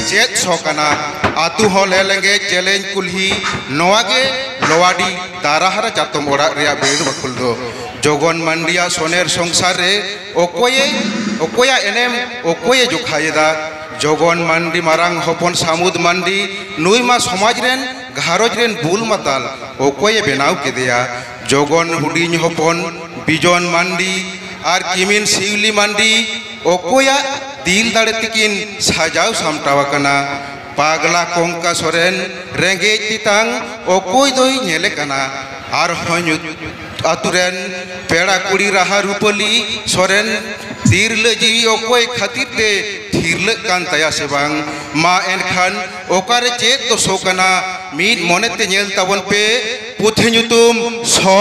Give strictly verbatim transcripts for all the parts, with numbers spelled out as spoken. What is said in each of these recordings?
ᱪᱮᱫ ᱥᱚ ᱠᱟᱱᱟ? ᱟᱹᱛᱩ ᱦᱚᱸ ᱞᱮ ᱞᱮᱸᱜᱮᱡ ᱡᱮᱞᱮᱧ ᱠᱩᱞᱦᱤ, ᱱᱚᱣᱟ ᱜᱮ ᱞᱚᱣᱟᱰᱤ ᱫᱟᱨᱟᱦᱟᱨᱟ ᱪᱟᱛᱚᱢ ᱚᱲᱟᱜ ᱨᱮᱭᱟᱜ ᱵᱤᱨ ᱵᱟᱠᱷᱩᱞ ᱫᱚ᱾ ᱡᱚᱜᱚᱱ ᱢᱟᱱᱰᱤᱭᱟᱜ ᱥᱚᱱᱮᱨ ᱥᱚᱝᱥᱟᱨ ᱨᱮ ᱚᱠᱚᱭᱮ, ᱚᱠᱚᱭᱟᱜ ᱮᱱᱮᱢ ᱚᱠᱚᱭᱮ ᱡᱚᱠᱷᱟᱭᱮᱫᱟ? ᱡᱚᱜᱚᱱ ᱢᱟᱱᱰᱤ ᱢᱟᱨᱟᱝ ᱦᱚᱯᱚᱱ ᱥᱟᱹᱢᱩᱫ ᱢᱟᱱᱰᱤ, ᱱᱩᱭ ᱢᱟ ᱥᱚᱢᱟᱡᱽ ᱨᱮᱱ, ᱜᱷᱟᱨᱚᱸᱡᱽ ᱨᱮᱱ ᱵᱩᱞ ᱢᱟᱛᱟᱞ, ᱚᱠᱚᱭᱮ ᱵᱮᱱᱟᱣ ᱠᱮᱫᱮᱭᱟ? ᱡᱚᱜᱚᱱ ᱦᱩᱰᱤᱧ ᱦᱚᱯᱚᱱ ᱵᱤᱡᱚᱱ ᱢᱟᱱᱰᱤ ᱟᱨ ᱠᱤᱢᱤᱱ ᱥᱤᱣᱞᱤ ᱢᱟᱱᱰᱤ, ᱚᱠᱚᱭᱟᱜ ᱫᱤᱞ ᱫᱟᱲᱮ ᱛᱮᱠᱤᱱ ᱥᱟᱡᱟᱣ ᱥᱟᱢᱴᱟᱣ ᱟᱠᱟᱱᱟ? ᱯᱟᱜᱽᱞᱟ ᱠᱚᱝᱠᱟ ᱥᱚᱨᱮᱱ, ᱨᱮᱸᱜᱮᱡ ᱛᱮᱛᱟᱝ ᱚᱠᱚᱭ ᱫᱚᱭ ᱧᱮᱞᱮ ᱠᱟᱱᱟ? ᱟᱨᱦᱚᱸ ᱧᱩᱛ-, ᱟᱛᱩ ᱨᱮᱱ ᱯᱮᱲᱟ ᱠᱩᱲᱤ ᱨᱟᱦᱟ ᱨᱩᱯᱟᱹᱞᱤ ᱥᱚᱨᱮᱱ, ᱛᱤᱨᱞᱟᱹ ᱡᱤᱣᱤ ᱚᱠᱚᱭ ᱠᱷᱟᱹᱛᱤᱨ ᱛᱮ ᱛᱷᱤᱨᱞᱟᱹᱜ ᱠᱟᱱ ᱛᱟᱭᱟ ᱥᱮ ᱵᱟᱝ? ᱢᱟ ᱮᱱᱠᱷᱟᱱ ᱚᱠᱟᱨᱮ ᱪᱮᱫ ᱫᱚ ᱥᱚ ᱠᱟᱱᱟ? ᱢᱤᱫ ᱢᱚᱱᱮᱛᱮ ᱧᱮᱞ ᱛᱟᱵᱚᱱ ᱯᱮ ᱯᱩᱛᱷᱤ ᱧᱩᱛᱩᱢ ᱥᱚ᱾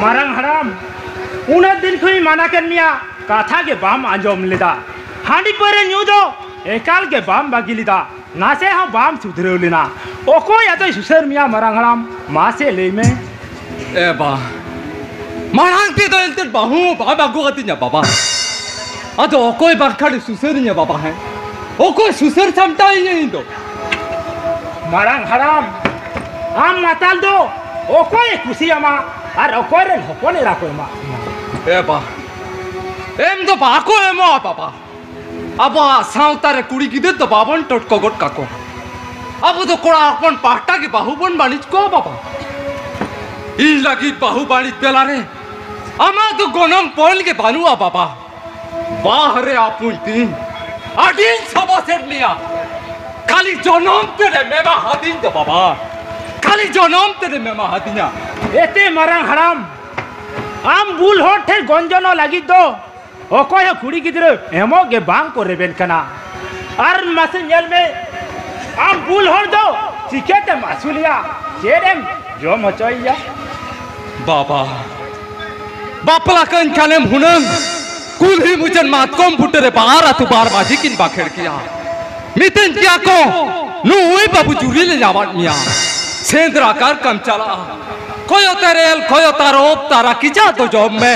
ᱢᱟᱨᱟᱝ ᱦᱟᱲᱟᱢ, ᱩᱱᱟᱹᱜ ᱫᱤᱱ ᱠᱷᱚᱱᱤᱧ ᱢᱟᱱᱟ ᱠᱮᱫ ᱢᱮᱭᱟ, ᱠᱟᱛᱷᱟ ᱜᱮ ᱵᱟᱢ ᱟᱸᱡᱚᱢ ᱞᱮᱫᱟ᱾ ᱦᱟᱺᱰᱤ ᱯᱟᱹᱣᱨᱟᱹ ᱧᱩ ᱫᱚ ᱮᱠᱟᱞ ᱜᱮ ᱵᱟᱢ ᱵᱟᱹᱜᱤ ᱞᱮᱫᱟ, ᱱᱟᱥᱮ ᱦᱚᱸ ᱵᱟᱢ ᱥᱩᱫᱷᱨᱟᱹᱣ ᱞᱮᱱᱟ᱾ ᱚᱠᱚᱭ ᱟᱫᱚᱭ ᱥᱩᱥᱟᱹᱨ ᱢᱮᱭᱟ ᱢᱟᱨᱟᱝ ᱦᱟᱲᱟᱢ? ᱢᱟᱥᱮ ᱞᱟᱹᱭ ᱢᱮ᱾ ᱮ ᱵᱟ, ᱢᱟᱲᱟᱝ ᱛᱮᱫᱚ ᱮᱱᱛᱮᱫ ᱵᱟᱹᱦᱩ ᱦᱚᱸ ᱵᱟᱢ ᱟᱹᱜᱩ ᱟᱹᱫᱤᱧᱟ ᱵᱟᱵᱟ᱾ ᱟᱫᱚ ᱚᱠᱚᱭ ᱵᱟᱝᱠᱷᱟᱱᱮ ᱥᱩᱥᱟᱹᱨᱤᱧᱟ ᱵᱟᱵᱟ, ᱦᱮᱸ? ᱚᱠᱚᱭ ᱥᱩᱥᱟᱹᱨ ᱥᱟᱢᱴᱟᱣᱤᱧᱟ ᱤᱧ ᱫᱚ? ᱢᱟᱨᱟᱝ ᱦᱟᱲᱟᱢ, ᱟᱢ ᱢᱟᱛᱟᱞ ᱫᱚ ᱚᱠᱚᱭᱮ ᱠᱩᱥᱤᱭᱟᱢᱟ ᱟᱨ ᱚᱠᱚᱭ ᱨᱮᱱ ᱦᱚᱯᱚᱱ ᱮᱨᱟ ᱠᱚ ᱮᱢᱟ? ᱮ ᱵᱟ, ᱮᱢ ᱫᱚ ᱵᱟᱠᱚ ᱮᱢᱚᱜᱼᱟ ᱵᱟᱵᱟ᱾ ᱟᱵᱚᱣᱟᱜ ᱥᱟᱶᱛᱟ ᱨᱮ ᱠᱩᱲᱤ ᱜᱤᱫᱟᱹᱨ ᱫᱚ ᱵᱟᱵᱚᱱ ᱴᱚᱴᱠᱚ ᱜᱚᱫ ᱠᱟᱠᱚᱣᱟ᱾ ᱟᱵᱚ ᱫᱚ ᱠᱚᱲᱟ ᱦᱚᱯᱚᱱ ᱯᱟᱦᱴᱟ ᱜᱮ ᱵᱟᱹᱦᱩ ᱵᱚᱱ ᱵᱟᱹᱱᱤᱡ ᱠᱚᱣᱟ ᱵᱟᱵᱟ᱾ ᱤᱧ ᱞᱟᱹᱜᱤᱫ ᱵᱟᱹᱦᱩ ᱵᱟᱹᱱᱤᱡ ᱵᱮᱞᱟ ᱨᱮ ᱟᱢᱟᱜ ᱫᱚ ᱜᱚᱱᱚᱝ ᱯᱚᱞ ᱜᱮ ᱵᱟᱹᱱᱩᱜᱼᱟ ᱵᱟᱵᱟ᱾ ᱵᱟᱦᱨᱮ ᱟᱹᱯᱩᱧ ᱛᱤᱧ ᱟᱹᱰᱤᱧ ᱥᱟᱵᱟ ᱥᱮᱫ ᱞᱮᱭᱟ᱾ ᱠᱷᱟᱹᱞᱤ ᱡᱚᱱᱚᱢ ᱛᱮᱫ ᱮᱢ ᱮᱢᱟ ᱦᱟᱹᱫᱤᱧ ᱫᱚ ᱵᱟᱵᱟ, ᱠᱷᱟᱹᱞᱤ ᱡᱚᱱᱚᱢ ᱛᱮᱫ ᱮᱢ ᱮᱢᱟ ᱦᱟᱹᱫᱤᱧᱟ᱾ ᱮᱛᱮ ᱢᱟᱨᱟᱝ ᱦᱟᱲᱟᱢ, ᱟᱢ ᱵᱩᱞ ᱦᱚᱲ ᱴᱷᱮᱱ ᱜᱚᱧᱡᱚᱱᱚᱜ ᱞᱟᱹᱜᱤᱫ ᱫᱚ ᱚᱠᱚᱭ ᱦᱚᱸ ᱠᱩᱲᱤ ᱜᱤᱫᱽᱨᱟᱹ ᱮᱢᱚᱜ ᱜᱮ ᱵᱟᱝ ᱠᱚ ᱨᱮᱵᱮᱱ ᱠᱟᱱᱟ᱾ ᱟᱨ ᱢᱟᱥᱮ ᱧᱮᱞ ᱢᱮ, ᱟᱢ ᱵᱩᱞ ᱦᱚᱲ ᱫᱚ ᱪᱤᱠᱟᱹᱛᱮᱢ ᱟᱹᱥᱩᱞᱮᱭᱟ? ᱪᱮᱫ ᱮᱢ ᱡᱚᱢ ᱦᱚᱪᱚᱭᱮᱭᱟ? ᱵᱟᱵᱟ, ᱵᱟᱯᱞᱟ ᱠᱟᱹᱧ ᱠᱷᱟᱱᱮᱢ ᱦᱩᱱᱟᱹᱝ, ᱠᱩᱞᱦᱤ ᱢᱩᱪᱟᱹᱫ ᱢᱟᱛᱠᱚᱢ ᱵᱩᱴᱟᱹ ᱨᱮ ᱵᱟᱨ ᱟᱹᱛᱩ ᱵᱟᱨ ᱢᱟᱹᱡᱷᱤ ᱠᱤᱱ ᱵᱟᱠᱷᱮᱲ ᱠᱮᱭᱟ᱾ ᱢᱤᱛᱟᱹᱧ ᱠᱮᱭᱟ ᱠᱚ, "ᱱᱩᱭ ᱵᱟᱹᱵᱩ ᱡᱩᱨᱤ ᱞᱮ ᱧᱟᱢᱟᱫ ᱢᱮᱭᱟ, ᱥᱮᱸᱫᱽᱨᱟ ᱠᱟᱨᱠᱟᱢ ᱪᱟᱞᱟᱜᱼᱟ, ᱠᱚᱭᱚ ᱛᱮᱨᱮᱞ, ᱠᱚᱭᱚ ᱛᱟᱨᱚᱵ, ᱛᱟᱨᱟ ᱠᱮᱪᱟᱜ ᱫᱚ ᱡᱚᱢ ᱢᱮ,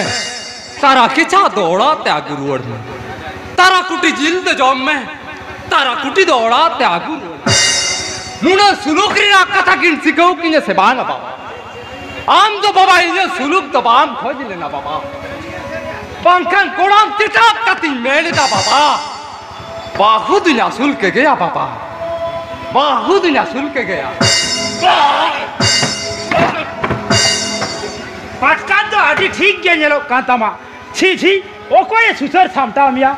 ᱛᱟᱨᱟ ᱠᱮᱪᱟᱜ ᱫᱚ ᱚᱲᱟᱜ ᱛᱮ ᱟᱹᱜᱩ ᱨᱩᱣᱟᱹᱲ ᱢᱮ, ᱛᱟᱨᱟ ᱠᱩᱴᱤ ᱡᱤᱞ ᱫᱚ ᱡᱚᱢ ᱢᱮ, ᱛᱟᱨᱟ ᱠᱩᱴᱤ ᱫᱚ ᱚᱲᱟᱜ ᱛᱮ ᱟᱹᱜᱩ ᱨᱩᱣᱟᱹᱲ ᱢᱮ᱾" ᱱᱩᱱᱟᱹᱜ ᱥᱩᱞᱩᱠ ᱨᱮᱱᱟᱜ ᱠᱟᱛᱷᱟ ᱠᱤᱱ ᱥᱤᱠᱷᱟᱹᱣ ᱠᱤᱧᱟ ᱥᱮ ᱵᱟᱝᱟ ᱵᱟᱵᱟ? ᱟᱢ ᱫᱚ ᱵᱟᱵᱟ ᱤᱧᱟᱹᱜ ᱥᱩᱞᱩᱠ ᱫᱚ ᱵᱟᱢ ᱠᱷᱚᱡᱽ ᱞᱮᱱᱟ ᱵᱟᱵᱟ, ᱵᱟᱝᱠᱷᱟᱱ ᱠᱚᱲᱟᱢ ᱛᱮᱛᱟᱵ ᱠᱟᱛᱮᱧ ᱢᱮᱱ ᱮᱫᱟ ᱵᱟᱵᱟ, ᱵᱟᱹᱦᱩ ᱫᱩᱧ ᱟᱹᱥᱩᱞ ᱠᱮᱜᱮᱭᱟ ᱵᱟᱵᱟ, ᱵᱟᱹᱦᱩ ᱫᱩᱧ ᱟᱹᱥᱩᱞ ᱠᱮᱜᱮᱭᱟ᱾ ᱯᱟᱴᱠᱟ ᱫᱚ ᱟᱹᱰᱤ ᱴᱷᱤᱠ ᱜᱮ ᱧᱮᱞᱚᱜ ᱠᱟᱱ ᱛᱟᱢᱟ᱾ ᱪᱷᱤ ᱪᱷᱤ, ᱚᱠᱚᱭᱮ ᱥᱩᱥᱟᱹᱨ ᱥᱟᱢᱴᱟᱣ ᱢᱮᱭᱟ?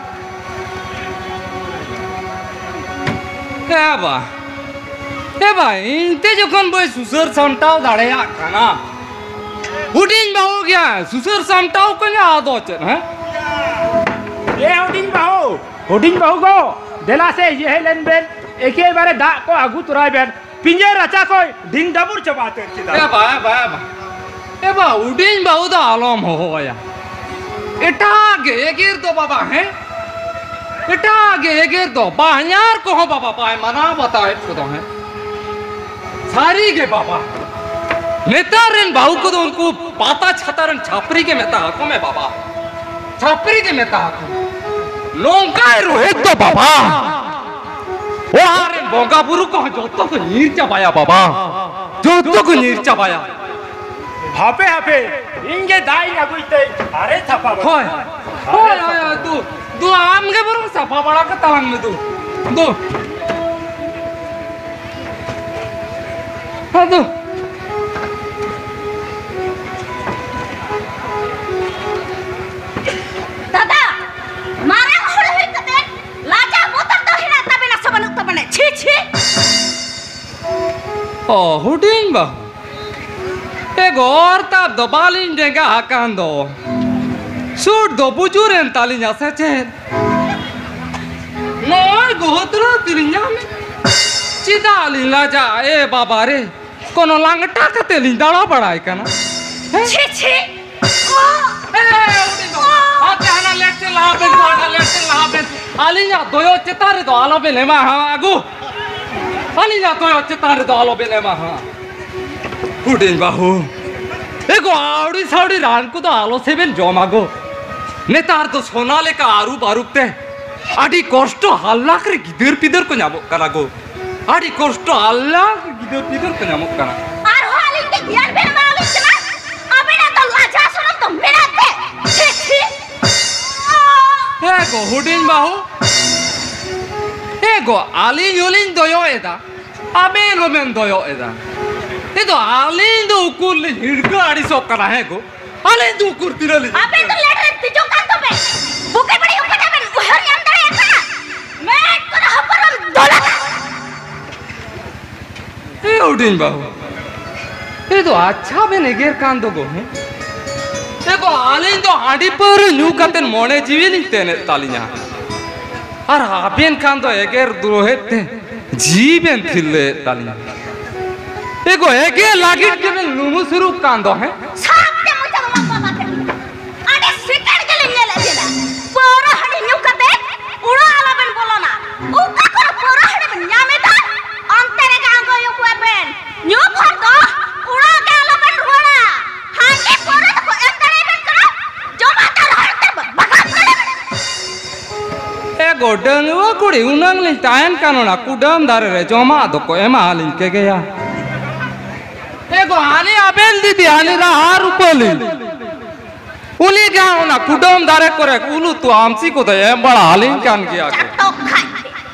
ᱮ ᱵᱟ, ᱮ ᱵᱟ, ᱤᱧ ᱛᱮ ᱡᱚᱠᱷᱚᱱ ᱵᱟᱹᱧ ᱥᱩᱥᱟᱹᱨ ᱥᱟᱢᱴᱟᱣ ᱫᱟᱲᱮᱭᱟᱜ ᱠᱟᱱᱟ, ᱦᱩᱰᱤᱧ ᱵᱟᱹᱦᱩ ᱜᱮ ᱥᱩᱥᱟᱹᱨ ᱥᱟᱢᱴᱟᱣ ᱠᱟᱹᱧᱟ, ᱟᱫᱚ ᱪᱮᱫ, ᱦᱮᱸ? ᱮ ᱦᱩᱰᱤᱧ ᱵᱟᱹᱦᱩ, ᱦᱩᱰᱤᱧ ᱵᱟᱹᱦᱩ ᱜᱚ, ᱫᱮᱞᱟ ᱥᱮ ᱤᱭᱟᱹ ᱦᱮᱡ ᱞᱮᱱ ᱵᱮᱱ, ᱮᱠᱮᱵᱟᱨᱮ ᱫᱟᱜ ᱠᱚ ᱟᱹᱜᱩ ᱛᱚᱨᱟᱭ ᱵᱮᱱ᱾ ᱯᱤᱸᱡᱟᱹ ᱨᱟᱪᱟ ᱠᱚᱭ ᱰᱤᱝ ᱰᱟᱵᱩᱨ ᱪᱟᱵᱟ ᱩᱛᱟᱹᱨ ᱠᱮᱫᱟ᱾ ᱮ ᱵᱟ, ᱮ ᱵᱟ, ᱮ ᱵᱟ᱾ ᱮ ᱵᱟ, ᱦᱩᱰᱤᱧ ᱵᱟᱹᱦᱩ ᱫᱚ ᱟᱞᱚᱢ ᱦᱚᱦᱚᱣᱟᱭᱟ᱾ ᱮᱴᱟᱜ ᱜᱮ ᱮᱜᱮᱨ ᱫᱚ ᱵᱟᱵᱟ, ᱦᱮᱸ? ᱮᱴᱟᱜ ᱜᱮ ᱮᱜᱮᱨ ᱫᱚ᱾ ᱵᱟᱦᱧᱟᱨ ᱠᱚᱦᱚᱸ ᱵᱟᱵᱟ ᱵᱟᱭ ᱢᱟᱱᱟᱣ ᱵᱟᱛᱟᱣᱮᱫ ᱠᱚᱫᱚ, ᱦᱮᱸ? ᱥᱟᱹᱨᱤ ᱜᱮ ᱵᱟᱵᱟ᱾ ᱱᱮᱛᱟᱨ ᱨᱮᱱ ᱵᱟᱹᱦᱩ ᱠᱚᱫᱚ ᱩᱱᱠᱩ ᱯᱟᱛᱟ ᱪᱷᱟᱛᱟ ᱨᱮᱱ ᱪᱷᱟᱹᱯᱨᱤ ᱜᱮ ᱢᱮᱛᱟ ᱟᱠᱚ ᱢᱮ ᱵᱟᱵᱟ᱾ ᱪᱷᱟᱹᱯᱨᱤ ᱜᱮ ᱢᱮᱛᱟ ᱟᱠᱚ ᱢᱮ᱾ ᱱᱚᱝᱠᱟᱭ ᱨᱳᱦᱮᱫ ᱫᱚ ᱵᱟᱵᱟ᱾ ᱚᱲᱟᱜ ᱨᱮᱱ ᱵᱚᱸᱜᱟ ᱵᱩᱨᱩ ᱠᱚᱦᱚᱸ ᱡᱚᱛᱚ ᱠᱚ ᱧᱤᱨ ᱪᱟᱵᱟᱭᱟ ᱵᱟᱵᱟ, ᱡᱚᱛᱚ ᱠᱚ ᱧᱤᱨ ᱪᱟᱵᱟᱭᱟ᱾ ᱦᱟᱯᱮ, ᱦᱟᱯᱮ, ᱤᱧ ᱜᱮ ᱫᱟᱜ ᱤᱧ ᱟᱹᱜᱩᱭ ᱛᱮ ᱟᱨᱮ ᱥᱟᱯᱷᱟ ᱵᱟᱲᱟ᱾ ᱦᱳᱭ, ᱦᱳᱭ, ᱦᱳᱭ, ᱦᱳᱭ, ᱫᱩ, ᱫᱩ, ᱟᱢ ᱜᱮ ᱵᱚᱨᱚᱝ ᱥᱟᱯᱷᱟ ᱵᱟᱲᱟ ᱠᱟᱛᱟᱞᱟᱝ ᱢᱮ ᱫᱩ, ᱫᱩ᱾ ᱟᱫᱚ᱾ ᱫᱟᱫᱟ, ᱢᱟᱨᱟᱝ ᱦᱚᱲ ᱦᱩᱭ ᱠᱟᱛᱮ ᱞᱟᱡᱟᱣ ᱵᱚᱛᱚᱨ ᱫᱚ ᱦᱮᱱᱟᱜ ᱛᱟᱵᱮᱱᱟ ᱥᱮ ᱵᱟᱹᱱᱩᱜ ᱛᱟᱵᱮᱱᱟ? ᱪᱷᱤ, ᱪᱷᱤ, ᱚ, ᱦᱩᱰᱤᱧ ᱵᱟᱹᱦᱩ, ᱮ ᱜᱚᱨ ᱛᱟᱵ ᱫᱚ ᱵᱟᱹᱞᱤᱧ ᱰᱮᱸᱜᱟ ᱟᱠᱟᱱ ᱫᱚ᱾ ᱥᱩᱴ ᱫᱚ ᱵᱩᱡᱩᱨ ᱮᱱ ᱛᱟᱹᱞᱤᱧᱟ ᱥᱮ ᱪᱮᱫ? ᱱᱚᱜᱼᱚᱭ ᱜᱚᱦᱚᱛᱨᱚ ᱛᱤᱨᱤᱧ ᱧᱟᱢᱮ᱾ ᱪᱮᱫᱟᱜ ᱞᱤᱧ ᱞᱟᱡᱟᱜᱼᱟ? ᱮ ᱵᱟᱵᱟ ᱨᱮ, ᱠᱳᱱᱳ ᱞᱟᱝᱴᱟ ᱠᱟᱛᱮ ᱞᱤᱧ ᱫᱟᱬᱟ ᱵᱟᱲᱟᱭ ᱠᱟᱱᱟ᱾ ᱦᱮᱸ? ᱪᱷᱤ, ᱪᱷᱤ᱾ ᱮ, ᱦᱩᱰᱤᱧ ᱵᱟᱹᱦᱩ, ᱟᱯᱮ ᱦᱟᱱᱟ ᱞᱮᱴ ᱥᱮᱫ ᱞᱟᱦᱟ ᱵᱮᱱ, ᱦᱟᱱᱟ ᱞᱮᱴ ᱥᱮᱫ ᱞᱟᱦᱟ ᱵᱮᱱ᱾ ᱟᱹᱞᱤᱧᱟᱜ ᱫᱚᱭᱚᱜ ᱪᱮᱛᱟᱱ ᱨᱮᱫᱚ ᱟᱞᱚᱵᱮᱱ ᱮᱢᱟ ᱦᱟᱸᱜ ᱟᱹᱜᱩ᱾ ᱟᱹᱞᱤᱧᱟᱜ ᱫᱚᱭᱚᱜ ᱪᱮᱛᱟᱱ ᱨᱮᱫᱚ ᱟᱞᱚᱵᱮᱱ ᱮᱢᱟ ᱦᱟᱸᱜ᱾ ᱦᱩᱰᱤᱧ ᱵᱟᱹᱦᱩ, ᱮ ᱜᱚ, ᱟᱹᱣᱲᱤ ᱥᱟᱹᱣᱲᱤ ᱨᱟᱱ ᱠᱚᱫᱚ ᱟᱞᱚ ᱥᱮᱵᱮᱱ ᱡᱚᱢᱟ ᱜᱚ᱾ ᱱᱮᱛᱟᱨ ᱫᱚ ᱥᱚᱱᱟ ᱞᱮᱠᱟ ᱟᱹᱨᱩᱵ ᱟᱹᱨᱩᱵ ᱛᱮ ᱟᱹᱰᱤ ᱠᱚᱥᱴᱚ ᱦᱟᱞᱞᱟᱠ ᱨᱮ ᱜᱤᱫᱟᱹᱨ ᱯᱤᱫᱟᱹᱨ ᱠᱚ ᱧᱟᱢᱚᱜ ᱠᱟᱱᱟ ᱜᱚ᱾ ᱟᱹᱰᱤ ᱠᱚᱥᱴᱚ ᱦᱟᱞᱞᱟᱠ ᱨᱮ ᱜᱤᱫᱟᱹᱨ ᱯᱤᱫᱟᱹᱨ ᱠᱚ ᱧᱟᱢᱚᱜ ᱠᱟᱱᱟ᱾ ᱟᱨᱦᱚᱸ ᱟᱹᱞᱤᱧ ᱜᱮ ᱜᱮᱭᱟᱱ ᱵᱮᱱ ᱮᱢᱟᱣᱟᱞᱤᱧ ᱠᱟᱱᱟ? ᱟᱵᱮᱱᱟᱜ ᱫᱚ ᱞᱟᱡᱟ ᱥᱚᱨᱚᱢ ᱫᱚ ᱢᱮᱱᱟᱜ ᱛᱮ? ᱪᱷᱤ, ᱪᱷᱤ᱾ ᱦᱮᱸ ᱜᱚ, ᱦᱩᱰᱤᱧ ᱵᱟᱹᱦᱩ, ᱦᱮᱸ ᱜᱚ, ᱟᱹᱞᱤᱧ ᱦᱚᱸᱞᱤᱧ ᱫᱚᱭᱚᱜ ᱮᱫᱟ, ᱟᱵᱮᱱ ᱦᱚᱸᱵᱮᱱ ᱫᱚᱭᱚᱜ ᱮᱫᱟ᱾ ᱦᱮᱸ ᱫᱚ, ᱟᱹᱞᱤᱧ ᱫᱚ ᱩᱠᱩᱨ ᱞᱤᱧ ᱦᱤᱲᱠᱟᱹ ᱟᱹᱲᱤᱥᱚᱜ ᱠᱟᱱᱟ᱾ ᱦᱮᱸ ᱜᱚ, ᱟᱹᱞᱤᱧ ᱫᱚ ᱩᱠᱩᱨ ᱛᱤᱱᱟᱹᱜ ᱞᱤᱧ ᱟᱵᱮᱱ ᱫᱚ ᱞᱮᱴ ᱨᱮ ᱛᱤᱡᱩ ᱠᱟᱱ ᱛᱚᱵᱮ᱾ ᱵᱩᱠᱤ ᱵᱟᱹᱲᱤᱡ ᱚᱠᱚᱭᱴᱟᱜ ᱵᱮᱱ ᱩᱭᱦᱟᱹᱨ ᱧᱟᱢ ᱫᱟᱲᱮᱭᱟᱜ ᱠᱟᱱᱟ? ᱢᱮᱫ ᱠᱚᱨᱮ ᱦᱚᱯᱚᱨ ᱵᱚᱱ ᱫᱚᱞ ᱟᱠᱟᱫ᱾ ᱮ ᱦᱩᱰᱤᱧ ᱵᱟᱹᱦᱩ, ᱮ ᱫᱚ ᱟᱪᱪᱷᱟ ᱵᱮᱱ ᱮᱜᱮᱨ ᱠᱟᱱ ᱫᱚ ᱜᱚ, ᱦᱮᱸ? ᱮ ᱜᱚ, ᱟᱹᱞᱤᱧ ᱫᱚ ᱦᱟᱺᱰᱤ ᱯᱟᱹᱣᱨᱟᱹ ᱧᱩ ᱠᱟᱛᱮ ᱢᱚᱱᱮ ᱡᱤᱣᱤ ᱞᱤᱧ ᱛᱮᱱᱮᱫ ᱛᱟᱹᱞᱤᱧᱟ, ᱟᱨ ᱟᱵᱮᱱ ᱠᱷᱟᱱ ᱫᱚ ᱮᱜᱮᱨ ᱫᱨᱳᱦᱮᱫ ᱛᱮ ᱡᱤᱣᱤ ᱵᱮᱱ ᱛᱷᱤᱨᱞᱟᱹᱭᱮᱫ ᱛᱟᱹᱞᱤᱧᱟ᱾ ᱮ ᱜᱚ, ᱮᱜᱮᱨ ᱞᱟᱹᱜᱤᱫ ᱜᱮᱵᱮᱱ ᱞᱩᱢᱩ ᱥᱩᱨᱩᱜ ᱠᱟᱱ ᱫᱚ, ᱦᱮᱸ? ᱥᱟᱵ ᱛᱮ ᱢᱚᱪᱟ ᱫᱚ ᱵᱟᱝ ᱵᱟᱵᱟ ᱴᱷᱮᱱ᱾ ᱟᱹᱰᱤ ᱥᱤᱠᱟᱹᱲ ᱜᱮᱞᱤᱧ ᱧᱮᱞᱮᱫ ᱵᱮᱱᱟ᱾ ᱯᱟᱹᱣᱨᱟᱹ ᱦᱟᱺᱰᱤ ᱧᱩ ᱠᱟᱛᱮ ᱚᱲᱟᱜ ᱟᱞᱚᱵᱮᱱ ᱵᱚᱞᱚᱱᱟ᱾ ᱚᱠᱟ ᱠᱚᱨᱮ ᱯᱟᱹᱣᱨᱟᱹ ᱦᱟᱺᱰᱤ ᱵᱮᱱ ᱧᱟᱢ ᱮᱫᱟ, ᱚᱱᱛᱮ ᱨᱮᱜᱮ ᱟᱬᱜᱚᱭᱚᱠᱚ ᱵᱮᱱ᱾ ᱧᱩ ᱵᱷᱳᱨ ᱫᱚ ᱚᱲᱟᱜ ᱜᱮ ᱟᱞᱚᱵᱮᱱ ᱨᱩᱣᱟᱹᱲᱟ᱾ ᱦᱟᱺᱰᱤ ᱯᱟᱹᱣᱨᱟᱹ ᱫᱚᱠᱚ ᱮᱢ ᱫᱟᱲᱮᱭᱟᱵᱮᱱ ᱠᱟᱱᱟ, ᱡᱚᱢᱟᱜ ᱫᱚ ᱨᱚᱦᱚᱲ ᱛᱮ ᱵᱟᱜᱟᱣ ᱠᱟᱱᱟ᱾ ᱮ ᱜᱚ, ᱰᱟᱺᱜᱩᱣᱟᱹ ᱠᱩᱲᱤ ᱩᱱᱟᱹᱝ ᱞᱤᱧ ᱛᱟᱦᱮᱱ ᱠᱟᱱ, ᱚᱱᱟ ᱠᱩᱰᱟᱹᱢ ᱫᱟᱨᱮ ᱨᱮ ᱡᱚᱢᱟᱜ ᱫᱚᱠᱚ ᱮᱢᱟ ᱟᱹᱞᱤᱧ ᱠᱮᱜᱮᱭᱟ᱾ ᱮ ᱜᱚ, ᱦᱟᱹᱱᱤ ᱟᱵᱮᱱ ᱫᱤᱫᱤ, ᱦᱟᱹᱱᱤ ᱨᱟᱦᱟ ᱨᱩᱯᱟᱹᱞᱤ᱾ ᱩᱱᱤ ᱜᱮ ᱚᱱᱟ ᱠᱩᱰᱟᱹᱢ ᱫᱟᱨᱮ ᱠᱚᱨᱮ ᱩᱞ ᱩᱛᱩ ᱟᱢᱥᱤ ᱠᱚᱫᱚᱭ ᱮᱢ ᱵᱟᱲᱟ ᱟᱹᱞᱤᱧ ᱠᱟᱱ ᱜᱮᱭᱟ ᱜᱚ᱾ ᱪᱟᱴᱚᱠ ᱠᱷᱟᱡ᱾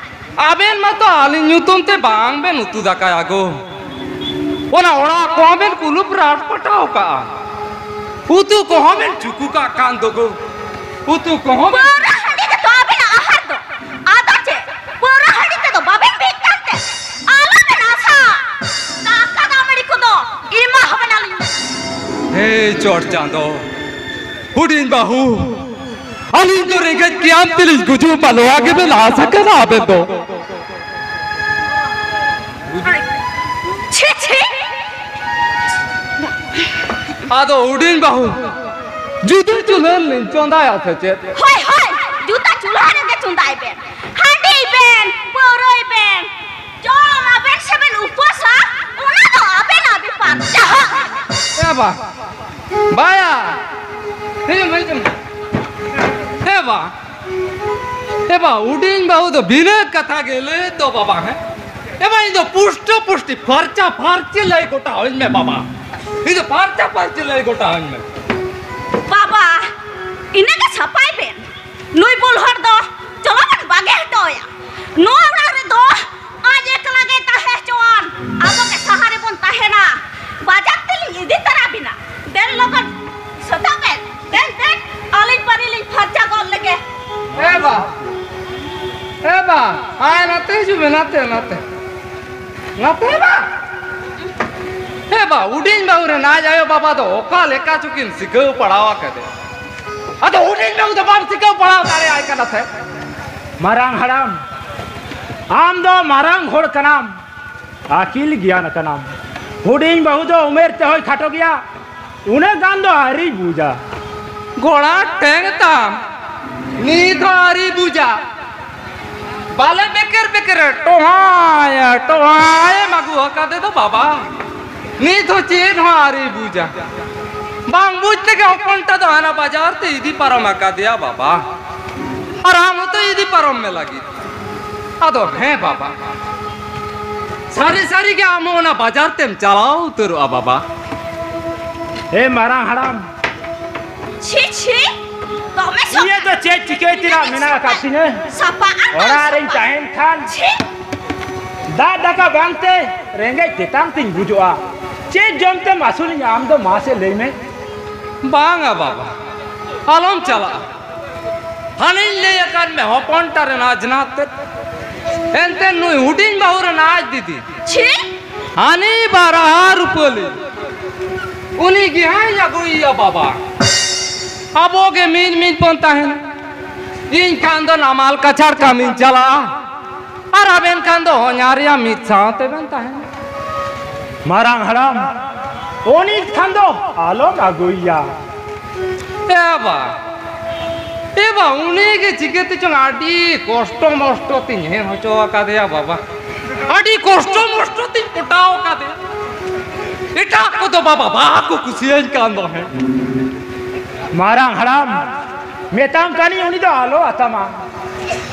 ᱟᱵᱮᱱ ᱢᱟᱛᱚ ᱟᱹᱞᱤᱧ ᱧᱩᱛᱩᱢ ᱛᱮ ᱵᱟᱝ ᱵᱮᱱ ᱩᱛᱩ ᱫᱟᱠᱟᱭᱟ ᱜᱚ᱾ ᱚᱱᱟ ᱚᱲᱟᱜ ᱠᱚᱦᱚᱸ ᱵᱮᱱ ᱠᱩᱞᱩᱯ ᱨᱟᱴ ᱯᱟᱴᱟᱣ ᱠᱟᱜᱼᱟ᱾ ᱩᱛᱩ ᱠᱚᱦᱚᱸ ᱵᱮᱱ ᱪᱩᱠᱩ ᱠᱟᱜ ᱠᱟᱱ ᱫᱚ ᱜᱚ᱾ ᱩᱛᱩ ᱠᱚᱦᱚᱸ ᱵᱮᱱ ᱯᱟᱹᱣᱨᱟᱹ ᱦᱟᱺᱰᱤ ᱜᱮᱛᱚ ᱟᱵᱮᱱᱟᱜ ᱟᱦᱟᱨ ᱫᱚ᱾ ᱟᱫᱚ ᱪᱮᱫ? ᱯᱟᱹᱣᱨᱟᱹ ᱦᱟᱺᱰᱤ ᱛᱮᱫᱚ ᱵᱟᱵᱮᱱ ᱵᱤᱜ ᱠᱟᱱ ᱛᱮ? ᱟᱞᱚᱵᱮᱱ ᱟᱥᱟ᱾ ᱪᱚᱴ ᱪᱟᱸᱫᱚ, ᱦᱩᱰᱤᱧ ᱵᱟᱹᱦᱩ, ᱟᱹᱞᱤᱧ ᱫᱚ ᱨᱮᱸᱜᱮᱡ ᱜᱮᱭᱟᱢ ᱛᱮᱞᱤᱧ ᱜᱩᱡᱩᱜ ᱢᱟ, ᱱᱚᱣᱟ ᱜᱮᱵᱮᱱ ᱟᱥ ᱟᱠᱟᱱᱟ ᱟᱵᱮᱱ ᱫᱚ? ᱪᱷᱤ, ᱪᱷᱤ᱾ ᱟᱫᱚ ᱦᱩᱰᱤᱧ ᱵᱟᱹᱦᱩ, ᱡᱩᱫᱤ ᱪᱩᱞᱦᱟᱹ ᱨᱮᱞᱤᱧ ᱪᱚᱸᱫᱟᱭᱟ ᱥᱮ ᱪᱮᱫ? ᱦᱳᱭ, ᱦᱳᱭ, ᱡᱩᱫᱤ ᱪᱩᱞᱦᱟᱹ ᱨᱮᱜᱮ ᱪᱚᱸᱫᱟᱭ ᱵᱮᱱ, ᱦᱟᱺᱰᱤᱭ ᱵᱮᱱ, ᱯᱟᱹᱣᱨᱟᱹᱭ ᱵᱮᱱ, ᱡᱚᱢ ᱟᱵᱮᱱ ᱥᱮᱵᱮᱱ ᱩᱯᱟᱹᱥᱟ, ᱚᱱᱟ ᱫᱚ ᱟᱵᱮᱱᱟᱜ ᱵᱮᱯᱟᱨ᱾ ᱡᱟᱦᱟᱸ ᱮ ᱵᱟ, ᱵᱟᱭᱟ, ᱦᱤᱡᱩᱜ ᱢᱮ, ᱦᱤᱡᱩᱜ ᱢᱮ᱾ ᱮ ᱵᱟ, ᱮ ᱵᱟ, ᱦᱩᱰᱤᱧ ᱵᱟᱹᱦᱩ ᱫᱚ ᱵᱤᱱᱟᱹ ᱠᱟᱛᱷᱟ ᱜᱮ ᱞᱟᱹᱭ ᱫᱚ ᱵᱟᱵᱟ, ᱦᱮᱸ? ᱮ ᱵᱟ, ᱤᱧ ᱫᱚ ᱯᱩᱥᱴᱟᱹ ᱯᱩᱥᱴᱤ ᱯᱷᱟᱨᱪᱟ ᱯᱷᱟᱨᱪᱤ ᱞᱟᱹᱭ ᱜᱚᱴᱟ ᱟᱹᱧ ᱢᱮ ᱵᱟᱵᱟ᱾ ᱤᱧ ᱫᱚ ᱯᱷᱟᱨᱪᱟ ᱯᱷᱟᱨᱪᱤ ᱞᱟᱹᱭ ᱜᱚᱴᱟ ᱟᱹᱧ ᱢᱮ᱾ ᱵᱟᱵᱟ, ᱤᱱᱟᱹᱜᱮ ᱥᱟᱯᱷᱟᱭ ᱵᱮᱱ᱾ ᱱᱩᱭ ᱵᱩᱞ ᱦᱚᱲ ᱫᱚ ᱪᱚᱞᱚ ᱵᱚᱱ ᱵᱟᱜᱮ ᱦᱚᱴᱚ ᱟᱭᱟ᱾ ᱱᱚᱣᱟ ᱚᱲᱟᱜ ᱨᱮᱫᱚ ᱟᱡ ᱮᱠᱞᱟ ᱜᱮ ᱛᱟᱦᱮᱸ ᱦᱚᱪᱚᱣᱟᱱ᱾ ᱟᱵᱚ ᱜᱮ ᱥᱟᱦᱟ ᱨᱮᱵᱚᱱ ᱛᱟᱦᱮᱱᱟ᱾ ᱵᱟᱡᱟᱨ ᱛᱮᱞᱤᱧ ᱤᱫᱤ ᱛᱟᱨᱟ ᱵᱤᱱᱟ᱾ ᱫᱮᱱ ᱞᱚᱜᱚᱱ ᱥᱟᱹᱛᱟᱜ ᱵᱮᱱ᱾ ᱫᱮᱱ, ᱫᱮᱱ, ᱟᱹᱞᱤᱧ ᱯᱟᱹᱨᱤ ᱞᱤᱧ ᱯᱷᱟᱨᱪᱟ ᱜᱚᱫ ᱞᱮᱜᱮ᱾ ᱮ ᱵᱟ, ᱮ ᱵᱟ, ᱟᱭ ᱱᱟᱛᱮ ᱦᱤᱡᱩᱜ ᱢᱮ, ᱱᱟᱛᱮ, ᱱᱟᱛᱮ᱾ ᱱᱟᱛᱮ ᱵᱟ᱾ ᱮ ᱵᱟ, ᱦᱩᱰᱤᱧ ᱵᱟᱹᱦᱩ ᱨᱮᱱ ᱟᱡ ᱟᱭᱳ ᱵᱟᱵᱟ ᱫᱚ ᱚᱠᱟ ᱞᱮᱠᱟ ᱪᱚᱠᱤᱱ ᱥᱤᱠᱷᱟᱹᱣ ᱯᱟᱲᱦᱟᱣ ᱟᱠᱟᱫᱮ᱾ ᱟᱫᱚ ᱦᱩᱰᱤᱧ ᱵᱟᱹᱦᱩ ᱫᱚ ᱵᱟᱢ ᱥᱤᱠᱷᱟᱹᱣ ᱯᱟᱲᱦᱟᱣ ᱫᱟᱲᱮᱭᱟᱭ ᱠᱟᱱᱟ ᱥᱮ? ᱢᱟᱨᱟᱝ ᱦᱟᱲᱟᱢ, ᱟᱢ ᱫᱚ ᱢᱟᱨᱟᱝ ᱦᱚᱲ ᱠᱟᱱᱟᱢ, ᱟᱹᱠᱤᱞ ᱜᱮᱭᱟᱱ ᱠᱟᱱᱟᱢ᱾ ᱦᱩᱰᱤᱧ ᱵᱟᱹᱦᱩ ᱫᱚ ᱩᱢᱮᱨ ᱛᱮᱦᱚᱸᱭ ᱠᱷᱟᱴᱚ ᱜᱮᱭᱟ, ᱩᱱᱟᱹᱜ ᱜᱟᱱ ᱫᱚ ᱟᱹᱣᱨᱤ ᱵᱩᱡᱟ᱾ ᱜᱚᱲᱟ ᱴᱮᱝ ᱛᱟᱢ, ᱱᱤᱛ ᱦᱚᱸ ᱟᱹᱣᱨᱤ ᱵᱩᱡᱟ᱾ ᱵᱟᱞᱮ ᱵᱮᱠᱮᱨ ᱵᱮᱠᱮᱨ ᱴᱚᱦᱟᱭ ᱴᱚᱦᱟᱭ ᱮᱢ ᱟᱹᱜᱩ ᱟᱠᱟᱫᱮ ᱫᱚ ᱵᱟᱵᱟ, ᱱᱤᱛ ᱦᱚᱸ ᱪᱮᱫ ᱦᱚᱸ ᱟᱹᱣᱨᱤ ᱵᱩᱡᱟ᱾ ᱵᱟᱝ ᱵᱩᱡ ᱛᱮᱜᱮ ᱦᱚᱯᱚᱱᱴᱟ ᱫᱚ ᱦᱟᱱᱟ ᱵᱟᱡᱟᱨ ᱛᱮ ᱤᱫᱤ ᱯᱟᱨᱚᱢ ᱟᱠᱟᱫᱮᱭᱟ ᱵᱟᱵᱟ, ᱟᱨ ᱟᱢ ᱦᱚᱸᱛᱚ ᱤᱫᱤ ᱯᱟᱨᱚᱢ ᱢᱮ ᱞᱟᱹᱜᱤᱫ᱾ ᱟᱫᱚ ᱦᱮᱸ ᱵᱟᱵᱟ, ᱥᱟᱹᱨᱤ ᱥᱟᱹᱨᱤ ᱜᱮ ᱟᱢ ᱦᱚᱸ ᱚᱱᱟ ᱵᱟᱡᱟᱨ ᱛᱮᱢ ᱪᱟᱞᱟᱣ ᱩᱛᱟᱹᱨᱚᱜᱼᱟ ᱵᱟᱵᱟ᱾ ᱮ ᱢᱟᱨᱟᱝ ᱦᱟᱲᱟᱢ, ᱪᱷᱤ, ᱪᱷᱤ, ᱫᱚᱢᱮ ᱥᱚ-, ᱤᱧᱟᱹᱜ ᱫᱚ ᱪᱮᱫ ᱪᱤᱠᱟᱹᱭ ᱛᱮᱱᱟᱜ ᱢᱮᱱᱟᱜ ᱟᱠᱟᱫ ᱛᱤᱧᱟᱹ? ᱥᱟᱯᱷᱟ ᱟᱨ ᱵᱟᱝ ᱚᱲᱟᱜ ᱨᱤᱧ ᱥᱟᱯᱷᱟ᱾ ᱛᱟᱦᱮᱱ ᱠᱷᱟᱱ ᱪᱷᱤ᱾ ᱫᱟᱜ ᱫᱟᱠᱟ ᱵᱟᱝᱛᱮ ᱨᱮᱸᱜᱮᱡ ᱛᱮᱛᱟᱝ ᱛᱤᱧ ᱜᱩᱡᱩᱜᱼᱟ᱾ ᱪᱮᱫ ᱡᱚᱢ ᱛᱮᱢ ᱟᱹᱥᱩᱞᱤᱧᱟ ᱟᱢ ᱫᱚ, ᱢᱟᱥᱮ ᱞᱟᱹᱭ ᱢᱮ? ᱵᱟᱝᱟ ᱵᱟᱵᱟ, ᱟᱞᱚᱢ ᱪᱟᱞᱟᱜᱼᱟ᱾ ᱦᱟᱱᱮᱧ ᱞᱟᱹᱭ ᱟᱠᱟᱫ ᱢᱮ, ᱦᱚᱯᱚᱱᱴᱟ ᱨᱮᱱ ᱟᱡᱽᱱᱟᱛ ᱛᱮᱫ᱾ ᱮᱱᱛᱮ ᱱᱩᱭ ᱦᱩᱰᱤᱧ ᱵᱟᱹᱦᱩ ᱨᱮᱱ ᱟᱡ ᱫᱤᱫᱤ᱾ ᱪᱷᱤ! ᱦᱟᱹᱱᱤ ᱵᱟᱨᱦᱟ ᱨᱩᱯᱟᱹᱞᱤ᱾ ᱩᱱᱤ ᱜᱮ ᱦᱟᱸᱜ ᱟᱹᱜᱩᱭᱮᱭᱟ ᱵᱟᱵᱟ᱾ ᱟᱵᱚ ᱜᱮ ᱢᱤᱫ ᱢᱤᱫ ᱵᱚᱱ ᱛᱟᱦᱮᱱᱟ᱾ ᱤᱧ ᱠᱷᱟᱱ ᱫᱚ ᱱᱟᱢᱟᱞ ᱠᱟᱪᱷᱟᱲ ᱠᱟᱹᱢᱤᱧ ᱪᱟᱞᱟᱜᱼᱟ, ᱟᱨ ᱟᱵᱮᱱ ᱠᱷᱟᱱ ᱫᱚ ᱦᱚᱧᱦᱟᱨ ᱨᱮᱭᱟᱜ ᱢᱤᱫ ᱥᱟᱶ ᱛᱮᱵᱮᱱ ᱛᱟᱦᱮᱱᱟ᱾ ᱢᱟᱨᱟᱝ ᱦᱟᱲᱟᱢ, ᱩᱱᱤ ᱠᱷᱟᱱ ᱫᱚ ᱟᱞᱚᱢ ᱟᱹᱜᱩᱭᱮᱭᱟ᱾ ᱮ ᱵᱟ, ᱮ ᱵᱟ, ᱩᱱᱤ ᱜᱮ ᱪᱤᱠᱟᱹᱛᱮ ᱪᱚᱝ ᱟᱹᱰᱤ ᱠᱚᱥᱴᱚ ᱢᱚᱥᱴᱚ ᱛᱤᱧ ᱦᱮᱡ ᱦᱚᱪᱚ ᱟᱠᱟᱫᱮᱭᱟ ᱵᱟᱵᱟ᱾ ᱟᱹᱰᱤ ᱠᱚᱥᱴᱚ ᱢᱚᱥᱴᱚ ᱛᱤᱧ ᱯᱚᱴᱟᱣ ᱟᱠᱟᱫᱮᱭᱟ᱾ ᱮᱴᱟᱜ ᱠᱚᱫᱚ ᱵᱟᱵᱟ ᱵᱟᱠᱚ ᱠᱩᱥᱤᱭᱟᱹᱧ ᱠᱟᱱ ᱫᱚ ᱦᱮᱸ᱾ ᱢᱟᱨᱟᱝ ᱦᱟᱲᱟᱢ, ᱢᱮᱛᱟᱢ ᱠᱟᱹᱱᱟᱹᱧ ᱩᱱᱤ ᱫᱚ ᱟᱞᱚ ᱟᱛᱟᱢᱟ᱾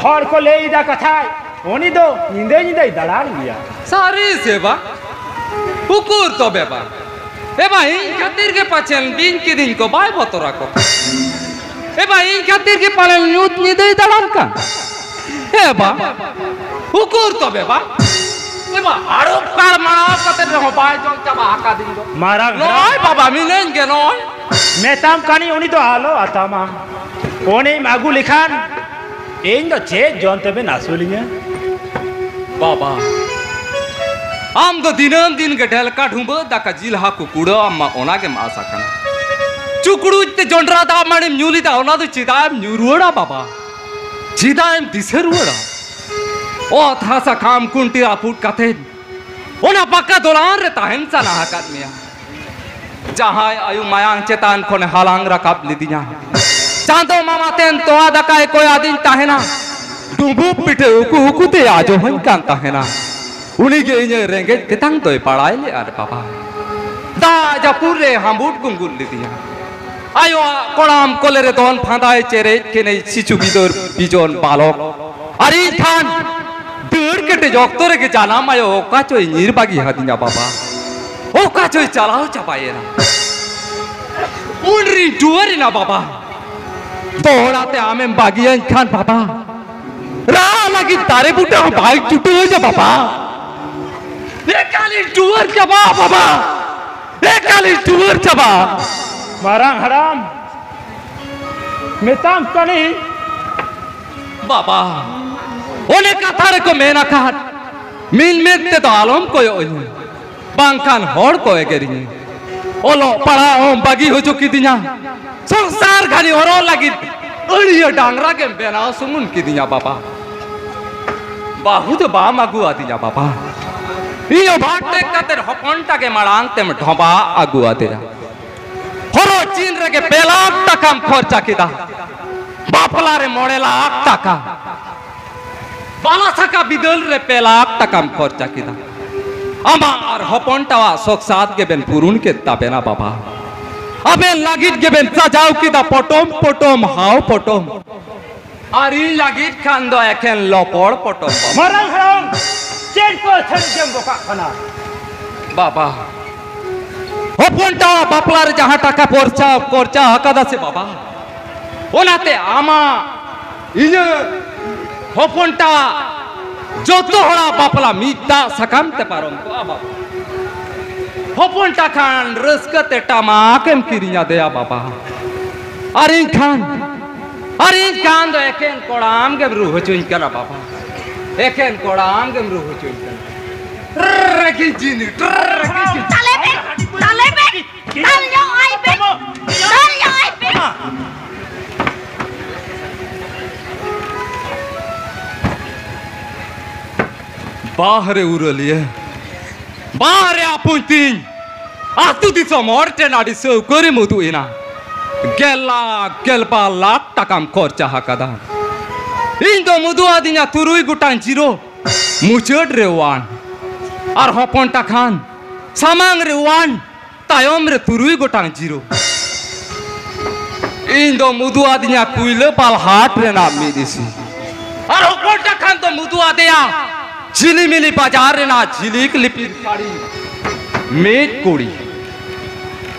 ᱦᱚᱲ ᱠᱚ ᱞᱟᱹᱭ ᱮᱫᱟ ᱠᱟᱛᱷᱟᱭ, ᱩᱱᱤ ᱫᱚ ᱧᱤᱫᱟᱹ ᱧᱤᱫᱟᱹᱭ ᱫᱟᱬᱟᱱ ᱜᱮᱭᱟ᱾ ᱥᱟᱹᱨᱤ ᱥᱮ ᱵᱟ? ᱩᱠᱩᱨ ᱛᱚᱵᱮ ᱵᱟ? ᱮ ᱵᱟ, ᱤᱧ ᱠᱷᱟᱹᱛᱤᱨ ᱜᱮ ᱯᱟᱪᱷᱮᱱ ᱵᱤᱧ ᱠᱤᱫᱤᱧ ᱠᱚ ᱵᱟᱭ ᱵᱚᱛᱚᱨ ᱟᱠᱚ᱾ ᱮ ᱵᱟ, ᱤᱧ ᱠᱷᱟᱹᱛᱤᱨ ᱜᱮ ᱯᱟᱞᱮᱱ ᱧᱩᱛ ᱧᱤᱫᱟᱹᱭ ᱫᱟᱬᱟᱱ ᱠᱟᱱ᱾ ᱮ ᱵᱟ, ᱩᱠᱩᱨ ᱛᱚᱵᱮ ᱵᱟ? ᱮ ᱵᱟ, ᱟᱹᱨᱩᱵ ᱠᱟᱲ ᱢᱟᱲᱟᱣ ᱠᱟᱛᱮ ᱨᱮᱦᱚᱸ ᱵᱟᱭ ᱡᱚᱢ ᱪᱟᱵᱟ ᱟᱠᱟᱫᱤᱧ ᱫᱚ᱾ ᱢᱟᱨᱟᱝ ᱱᱚᱜᱼᱚᱭ ᱵᱟᱵᱟ ᱢᱤᱱᱟᱹᱧ ᱜᱮ ᱱᱚᱜᱼᱚᱭ᱾ ᱢᱮᱛᱟᱢ ᱠᱟᱹᱱᱟᱹᱧ ᱩᱱᱤ ᱫᱚ ᱟᱞᱚ ᱟᱛᱟᱢᱟ᱾ ᱩᱱᱤᱢ ᱟᱹᱜᱩ ᱞᱮᱠᱷᱟᱱ ᱤᱧ ᱫᱚ ᱪᱮᱫ ᱡᱚᱢ ᱛᱮᱵᱮᱱ ᱟᱹᱥᱩᱞᱤᱧᱟ? ᱵᱟᱵᱟ, ᱟᱢ ᱫᱚ ᱫᱤᱱᱟᱹᱢ ᱫᱤᱱ ᱜᱮ ᱰᱷᱮᱞᱠᱟ ᱰᱷᱩᱸᱵᱟᱹ ᱫᱟᱠᱟ ᱡᱤᱞ ᱦᱟᱹᱠᱩ ᱠᱩᱲᱟᱹ ᱟᱢ ᱢᱟ ᱚᱱᱟ ᱜᱮᱢ ᱟᱥ ᱟᱠᱟᱱᱟ᱾ ᱪᱩᱠᱲᱩᱡ ᱛᱮ ᱡᱚᱱᱰᱨᱟ ᱫᱟᱜ ᱢᱟᱹᱲᱤᱢ ᱧᱩ ᱞᱮᱫᱟ, ᱚᱱᱟ ᱫᱚ ᱪᱮᱫᱟᱜ ᱮᱢ ᱧᱩ ᱨᱩᱣᱟᱹᱲᱟ ᱵᱟᱵᱟ? ᱪᱮᱫᱟᱜ ᱮᱢ ᱫᱤᱥᱟᱹ ᱨᱩᱣᱟᱹᱲᱟ? ᱚᱛ ᱦᱟᱥᱟ ᱠᱷᱟᱢ ᱠᱩᱱᱴᱤ ᱨᱟᱹᱯᱩᱫ ᱠᱟᱛᱮ ᱚᱱᱟ ᱯᱟᱠᱟ ᱫᱚᱞᱟᱱ ᱨᱮ ᱛᱟᱦᱮᱱ ᱥᱟᱱᱟ ᱟᱠᱟᱫ ᱢᱮᱭᱟ᱾ ᱡᱟᱦᱟᱸᱭ ᱟᱭᱳ ᱢᱟᱭᱟᱝ ᱪᱮᱛᱟᱱ ᱠᱷᱚᱱᱮ ᱦᱟᱞᱟᱝ ᱨᱟᱠᱟᱵ ᱞᱤᱫᱤᱧᱟ, ᱪᱟᱸᱫᱚ ᱢᱟᱢᱟ ᱛᱮᱱ ᱛᱚᱣᱟ ᱫᱟᱠᱟᱭ ᱠᱚᱭ ᱟᱹᱫᱤᱧ ᱛᱟᱦᱮᱱᱟ, ᱰᱩᱸᱵᱩᱜ ᱯᱤᱴᱷᱟᱹ ᱩᱠᱩ ᱩᱠᱩ ᱛᱮ ᱟᱡᱚᱢᱟᱹᱧ ᱠᱟᱱ ᱛᱟᱦᱮᱱᱟ᱾ ᱩᱱᱤᱜᱮ ᱤᱧᱟᱹᱜ ᱨᱮᱸᱜᱮᱡ ᱛᱮᱛᱟᱝ ᱫᱚᱭ ᱵᱟᱲᱟᱭ ᱞᱮᱫᱼᱟ ᱨᱮ ᱵᱟᱵᱟ᱾ ᱫᱟᱜ ᱡᱟᱹᱯᱩᱫ ᱨᱮ ᱦᱟᱢᱵᱩᱲ ᱜᱩᱸᱜᱩᱫ ᱞᱤᱫᱤᱧᱟ᱾ ᱟᱭᱳᱣᱟᱜ ᱠᱚᱲᱟᱢ ᱠᱚᱞᱮ ᱨᱮ ᱫᱚᱱ ᱯᱷᱟᱸᱫᱟᱭ ᱪᱮᱨᱮᱡ ᱠᱮᱱᱮᱡ ᱥᱤᱪᱩ ᱜᱤᱫᱟᱹᱨ ᱵᱤᱡᱚᱱ ᱵᱟᱞᱚᱠ᱾ ᱟᱨ ᱤᱧ ᱠᱷᱟᱱ ᱫᱟᱹᱲ ᱠᱮᱴᱮᱡ ᱚᱠᱛᱚ ᱨᱮᱜᱮ ᱡᱟᱱᱟᱢ ᱟᱭᱳ ᱚᱠᱟ ᱪᱚᱭ ᱧᱤᱨ ᱵᱟᱹᱜᱤ ᱟᱹᱫᱤᱧᱟ ᱵᱟᱵᱟ᱾ ᱚᱠᱟ ᱪᱚᱭ ᱪᱟᱞᱟᱣ ᱪᱟᱵᱟᱭᱮᱱᱟ᱾ ᱩᱱᱨᱤᱧ ᱴᱩᱣᱟᱹᱨ ᱮᱱᱟ ᱵᱟᱵᱟ᱾ ᱫᱚᱦᱲᱟ ᱛᱮ ᱟᱢᱮᱢ ᱵᱟᱹᱜᱤᱭᱟᱹᱧ ᱠᱷᱟᱱ ᱵᱟᱵᱟ, ᱨᱟᱜ ᱞᱟᱹᱜᱤᱫ ᱫᱟᱨᱮ ᱵᱩᱴᱟᱹ ᱦᱚᱸ ᱵᱟᱭ ᱪᱩᱴᱟᱹᱣᱟᱹᱧᱟ ᱵᱟᱵᱟ᱾ ᱮᱠᱟᱞᱤᱧ ᱴᱩᱣᱟᱹᱨ ᱪᱟᱵᱟᱜᱼᱟ ᱵᱟᱵᱟ, ᱮᱠᱟᱞᱤᱧ ᱴᱩᱣᱟᱹᱨ ᱪᱟᱵᱟᱜᱼᱟ᱾ ᱢᱟᱨᱟᱝ ᱦᱟᱲᱟᱢ, ᱢᱮᱛᱟᱢ ᱠᱟᱹᱱᱟᱹᱧ᱾ ᱵᱟᱵᱟ, ᱚᱱᱮ ᱠᱟᱛᱷᱟ ᱨᱮᱠᱚ ᱢᱮᱱ ᱟᱠᱟᱫ, ᱢᱤᱫ ᱢᱮᱫ ᱛᱮᱫᱚ ᱟᱞᱚᱢ ᱠᱚᱭᱚᱜ ᱟᱹᱧᱟ, ᱵᱟᱝᱠᱷᱟᱱ ᱦᱚᱲ ᱠᱚ ᱮᱜᱮᱨᱤᱧᱟ᱾ ᱚᱞᱚᱜ ᱯᱟᱲᱦᱟᱜ ᱦᱚᱸ ᱵᱟᱹᱜᱤ ᱦᱚᱪᱚ ᱠᱤᱫᱤᱧᱟ᱾ ᱥᱚᱝᱥᱟᱨ ᱜᱷᱟᱹᱱᱤ ᱦᱚᱨᱚᱜ ᱞᱟᱹᱜᱤᱫ ᱟᱹᱲᱤᱭᱟᱹ ᱰᱟᱝᱨᱟ ᱜᱮᱢ ᱵᱮᱱᱟᱣ ᱥᱩᱢᱩᱱ ᱠᱤᱫᱤᱧᱟ ᱵᱟᱵᱟ᱾ ᱵᱟᱹᱦᱩ ᱫᱚ ᱵᱟᱢ ᱟᱹᱜᱩ ᱟᱹᱫᱤᱧᱟ ᱵᱟᱵᱟ᱾ ᱤᱧ ᱚᱵᱷᱟᱨ ᱴᱮᱠ ᱠᱟᱛᱮ ᱦᱚᱯᱚᱱ ᱴᱟᱜᱮ ᱢᱟᱲᱟᱝ ᱛᱮᱢ ᱰᱷᱚᱸᱵᱟ ᱟᱹᱜᱩ ᱟᱫᱮᱭᱟ᱾ ᱦᱚᱨᱚᱜ ᱪᱤᱱ ᱨᱮᱜᱮ ᱯᱮ ᱞᱟᱠᱷ ᱴᱟᱠᱟᱢ ᱠᱷᱚᱨᱪᱟ ᱠᱮᱫᱟ᱾ ᱵᱟᱯᱞᱟ ᱨᱮ ᱢᱚᱬᱮ ᱞᱟᱠᱷ ᱴᱟᱠᱟ᱾ ᱵᱟᱞᱟ ᱥᱟᱠᱟ ᱵᱤᱫᱟᱹᱞ ᱨᱮ ᱯᱮ ᱞᱟᱠᱷ ᱴᱟᱠᱟᱢ ᱠᱷᱚᱨᱪᱟ ᱠᱮᱫᱟ᱾ ᱟᱢᱟᱜ ᱟᱨ ᱦᱚᱯᱚᱱ ᱴᱟᱣᱟᱜ ᱥᱚᱠ ᱥᱟᱫ ᱜᱮᱵᱮᱱ ᱯᱩᱨᱩᱱ ᱠᱮᱫ ᱛᱟᱵᱮᱱᱟ ᱵᱟᱵᱟ᱾ ᱟᱵᱮᱱ ᱞᱟᱹᱜᱤᱫ ᱜᱮᱵᱮᱱ ᱥᱟᱡᱟᱣ ᱠᱮᱫᱟ ᱯᱚᱴᱚᱢ ᱯᱚᱴᱚᱢ ᱦᱟᱣ ᱯᱚᱴᱚᱢ᱾ ᱟᱨ ᱤᱧ ᱞᱟᱹᱜᱤᱫ ᱠᱷᱟᱱ ᱫᱚ ᱮᱠᱷᱮᱱ ᱞᱚᱯᱚᱲ ᱯᱚᱴᱚᱢ ᱵᱟᱵᱟ᱾ ᱢᱟᱨᱟᱝ ᱦᱟᱲᱟᱢ, ᱪᱮᱫ ᱠᱚ ᱟᱹᱛᱷᱟᱹᱲᱤ ᱜᱮᱢ ᱵᱚᱠᱟᱜ ᱠᱟᱱᱟ? ᱵᱟᱵᱟ, ᱦᱚᱯᱚᱱ ᱴᱟᱣᱟᱜ ᱵᱟᱯᱞᱟ ᱨᱮ ᱡᱟᱦᱟᱸ ᱴᱟᱠᱟ ᱯᱚᱨᱪᱟ ᱠᱷᱚᱨᱪᱟ ᱟᱠᱟᱫᱟ ᱥᱮ ᱵᱟᱵᱟ, ᱚᱱᱟᱛᱮ ᱟᱢᱟᱜ ᱤᱧᱟᱹᱜ ᱦᱚᱯᱚᱱ ᱴᱟᱣᱟᱜ ᱡᱚᱛᱚ ᱦᱚᱲᱟᱜ ᱵᱟᱯᱞᱟ ᱢᱤᱫ ᱫᱟᱜ ᱥᱟᱠᱟᱢ ᱛᱮ ᱯᱟᱨᱚᱢ ᱠᱚᱜᱼᱟ ᱵᱟᱵᱟ᱾ ᱦᱚᱯᱚᱱ ᱴᱟ ᱠᱷᱟᱱ ᱨᱟᱹᱥᱠᱟᱹ ᱛᱮ ᱴᱟᱢᱟᱠ ᱮᱢ ᱠᱤᱨᱤᱧ ᱟᱫᱮᱭᱟ ᱵᱟᱵᱟ᱾ ᱟᱨ ᱤᱧ ᱠᱷᱟᱱ, ᱟᱨ ᱤᱧ ᱠᱷᱟᱱ ᱫᱚ ᱮᱠᱮᱱ ᱠᱚᱲᱟᱢ ᱜᱮᱢ ᱨᱩ ᱦᱚᱪᱚᱧ ᱠᱟᱱᱟ ᱵᱟᱵᱟ᱾ ᱮᱠᱮᱱ ᱠᱚᱲᱟᱢ ᱜᱮᱢ ᱨᱩ ᱦᱚᱪᱚᱧ ᱠᱟᱱᱟ᱾ ᱴᱨᱨᱨᱨ ᱠᱤ ᱡᱤᱱᱤ, ᱴᱨᱨᱨᱨ ᱠᱤ ᱡᱤᱱᱤ᱾ ᱛᱟᱞᱮ ᱯᱮ, ᱛᱟᱞᱮ ᱯᱮ, ᱫᱟᱞ ᱧᱚᱜ ᱟᱭ ᱯᱮ, ᱫᱟᱞ ᱧᱚᱜ ᱟᱭ ᱯᱮ᱾ ᱵᱟᱦᱨᱮ ᱩᱨᱟᱹᱞᱤᱭᱟᱹ, ᱵᱟᱦᱨᱮ ᱟᱯᱩᱧ ᱛᱤᱧ, ᱟᱹᱛᱩ ᱫᱤᱥᱚᱢ ᱦᱚᱲ ᱴᱷᱮᱱ ᱟᱹᱰᱤ ᱥᱟᱹᱣᱠᱟᱹᱨᱤᱢ ᱩᱫᱩᱜ ᱮᱱᱟ᱾ ᱜᱮᱞ ᱞᱟᱠᱷ, ᱜᱮᱞ ᱵᱟᱨ ᱞᱟᱠᱷ ᱴᱟᱠᱟᱢ ᱠᱷᱚᱨᱪᱟ ᱟᱠᱟᱫᱟ᱾ ᱤᱧ ᱫᱚ ᱩᱫᱩᱜ ᱟᱹᱫᱤᱧᱟ ᱛᱩᱨᱩᱭ ᱜᱚᱴᱟᱝ ᱡᱤᱨᱳ, ᱢᱩᱪᱟᱹᱫ ᱨᱮ ᱚᱣᱟᱱ᱾ ᱟᱨ ᱦᱚᱯᱚᱱ ᱴᱟ ᱠᱷᱟᱱ ᱥᱟᱢᱟᱝ ᱨᱮ ᱚᱣᱟᱱ, ᱛᱟᱭᱚᱢ ᱨᱮ ᱛᱩᱨᱩᱭ ᱜᱚᱴᱟᱝ ᱡᱤᱨᱳ᱾ ᱤᱧ ᱫᱚᱢ ᱩᱫᱩᱜ ᱟᱹᱫᱤᱧᱟ ᱠᱩᱭᱞᱟᱹᱯᱟᱞ ᱦᱟᱴ ᱨᱮᱱᱟᱜ ᱢᱤᱫ ᱤᱥᱤ᱾ ᱟᱨ ᱦᱚᱯᱚᱱ ᱴᱟ ᱠᱷᱟᱱ ᱫᱚᱢ ᱩᱫᱩᱜ ᱟᱫᱮᱭᱟ ᱡᱷᱤᱞᱤᱢᱤᱞᱤ ᱵᱟᱡᱟᱨ ᱨᱮᱱᱟᱜ ᱡᱷᱤᱞᱤᱠ ᱞᱤᱯᱤᱨ ᱥᱟᱹᱲᱤ᱾ ᱢᱤᱫ ᱠᱩᱲᱤ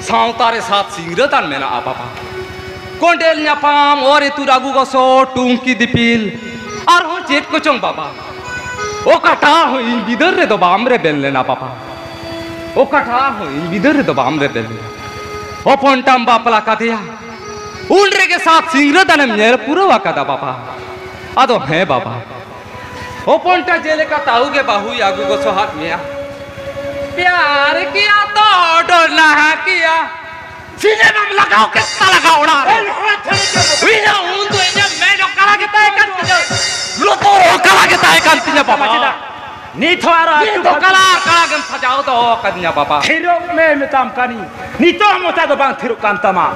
ᱥᱟᱶᱛᱟ ᱨᱮ ᱥᱟᱛ ᱥᱤᱝᱨᱟᱹᱫᱟᱱ ᱢᱮᱱᱟᱜᱼᱟ ᱵᱟᱵᱟ᱾ ᱠᱚᱸᱰᱮᱞ ᱧᱟᱯᱟᱢ, ᱚᱨ ᱤᱛᱩᱫ, ᱟᱹᱜᱩ ᱜᱚᱥᱚ, ᱴᱩᱝᱠᱤ ᱫᱤᱯᱤᱞ, ᱟᱨᱦᱚᱸ ᱪᱮᱫ ᱠᱚᱪᱚᱝ ᱵᱟᱵᱟ᱾ ᱚᱠᱟᱴᱟᱜ ᱦᱚᱸ ᱤᱧ ᱵᱤᱫᱟᱹᱞ ᱨᱮᱫᱚ ᱵᱟᱢ ᱨᱮᱵᱮᱱ ᱞᱮᱱᱟ ᱵᱟᱵᱟ᱾ ᱚᱠᱟᱴᱟᱜ ᱦᱚᱸ ᱤᱧ ᱵᱤᱫᱟᱹᱞ ᱨᱮᱫᱚ ᱵᱟᱢ ᱨᱮᱵᱮᱱ ᱞᱮᱱᱟ᱾ ᱦᱚᱯᱚᱱ ᱴᱟᱢ ᱵᱟᱯᱞᱟ ᱠᱟᱫᱮᱭᱟ, ᱩᱱ ᱨᱮᱜᱮ ᱥᱟᱛ ᱥᱤᱝᱨᱟᱹᱫᱟᱱᱮᱢ ᱧᱮᱞ ᱯᱩᱨᱟᱹᱣ ᱟᱠᱟᱫᱟ ᱵᱟᱵᱟ᱾ ᱟᱫᱚ ᱦᱮᱸ ᱵᱟᱵᱟ, ᱦᱚᱯᱚᱱ ᱴᱟ ᱡᱮᱞᱮᱠᱟ ᱛᱟᱹᱦᱩ ᱜᱮ ᱵᱟᱹᱦᱩᱭ ᱟᱹᱜᱩ ᱜᱚᱥᱚ ᱟᱫ ᱢᱮᱭᱟ, प्यार किया तो डरना है किया। ᱥᱤᱱᱮᱢᱟᱢ ᱞᱟᱜᱟᱣ ᱠᱮᱫ ᱛᱟᱞᱟᱝᱟ ᱚᱲᱟᱜ ᱨᱮ᱾ ᱤᱧᱟᱹᱜ ᱩᱱ ᱫᱚ ᱤᱧᱟᱹᱜ ᱢᱮᱫ ᱫᱚ ᱠᱟᱞᱟ ᱜᱮ ᱛᱟᱦᱮᱸ ᱠᱟᱱ ᱛᱤᱧᱟᱹ᱾ ᱞᱩᱛᱩᱨ ᱦᱚᱸ ᱠᱟᱞᱟ ᱜᱮ ᱛᱟᱦᱮᱸ ᱠᱟᱱ ᱛᱤᱧᱟᱹ ᱵᱟᱵᱟ᱾ ᱪᱮᱫᱟᱜ? ᱱᱤᱛ ᱦᱚᱸ ᱟᱨᱚ ᱱᱤᱛ ᱟᱹᱪᱩᱨ ᱫᱚ ᱠᱟᱞᱟ ᱠᱟᱞᱟ ᱜᱮᱢ ᱥᱟᱡᱟᱣ ᱫᱚᱦᱚ ᱠᱟᱫᱤᱧᱟ ᱵᱟᱵᱟ᱾ ᱛᱷᱤᱨᱚᱜ ᱢᱮ ᱢᱮᱛᱟᱢ ᱠᱟᱹᱱᱤᱧ, ᱱᱤᱛᱚᱜ ᱢᱚᱪᱟ ᱫᱚ ᱵᱟᱝ ᱛᱷᱤᱨᱚᱜ ᱠᱟᱱ ᱛᱟᱢᱟ᱾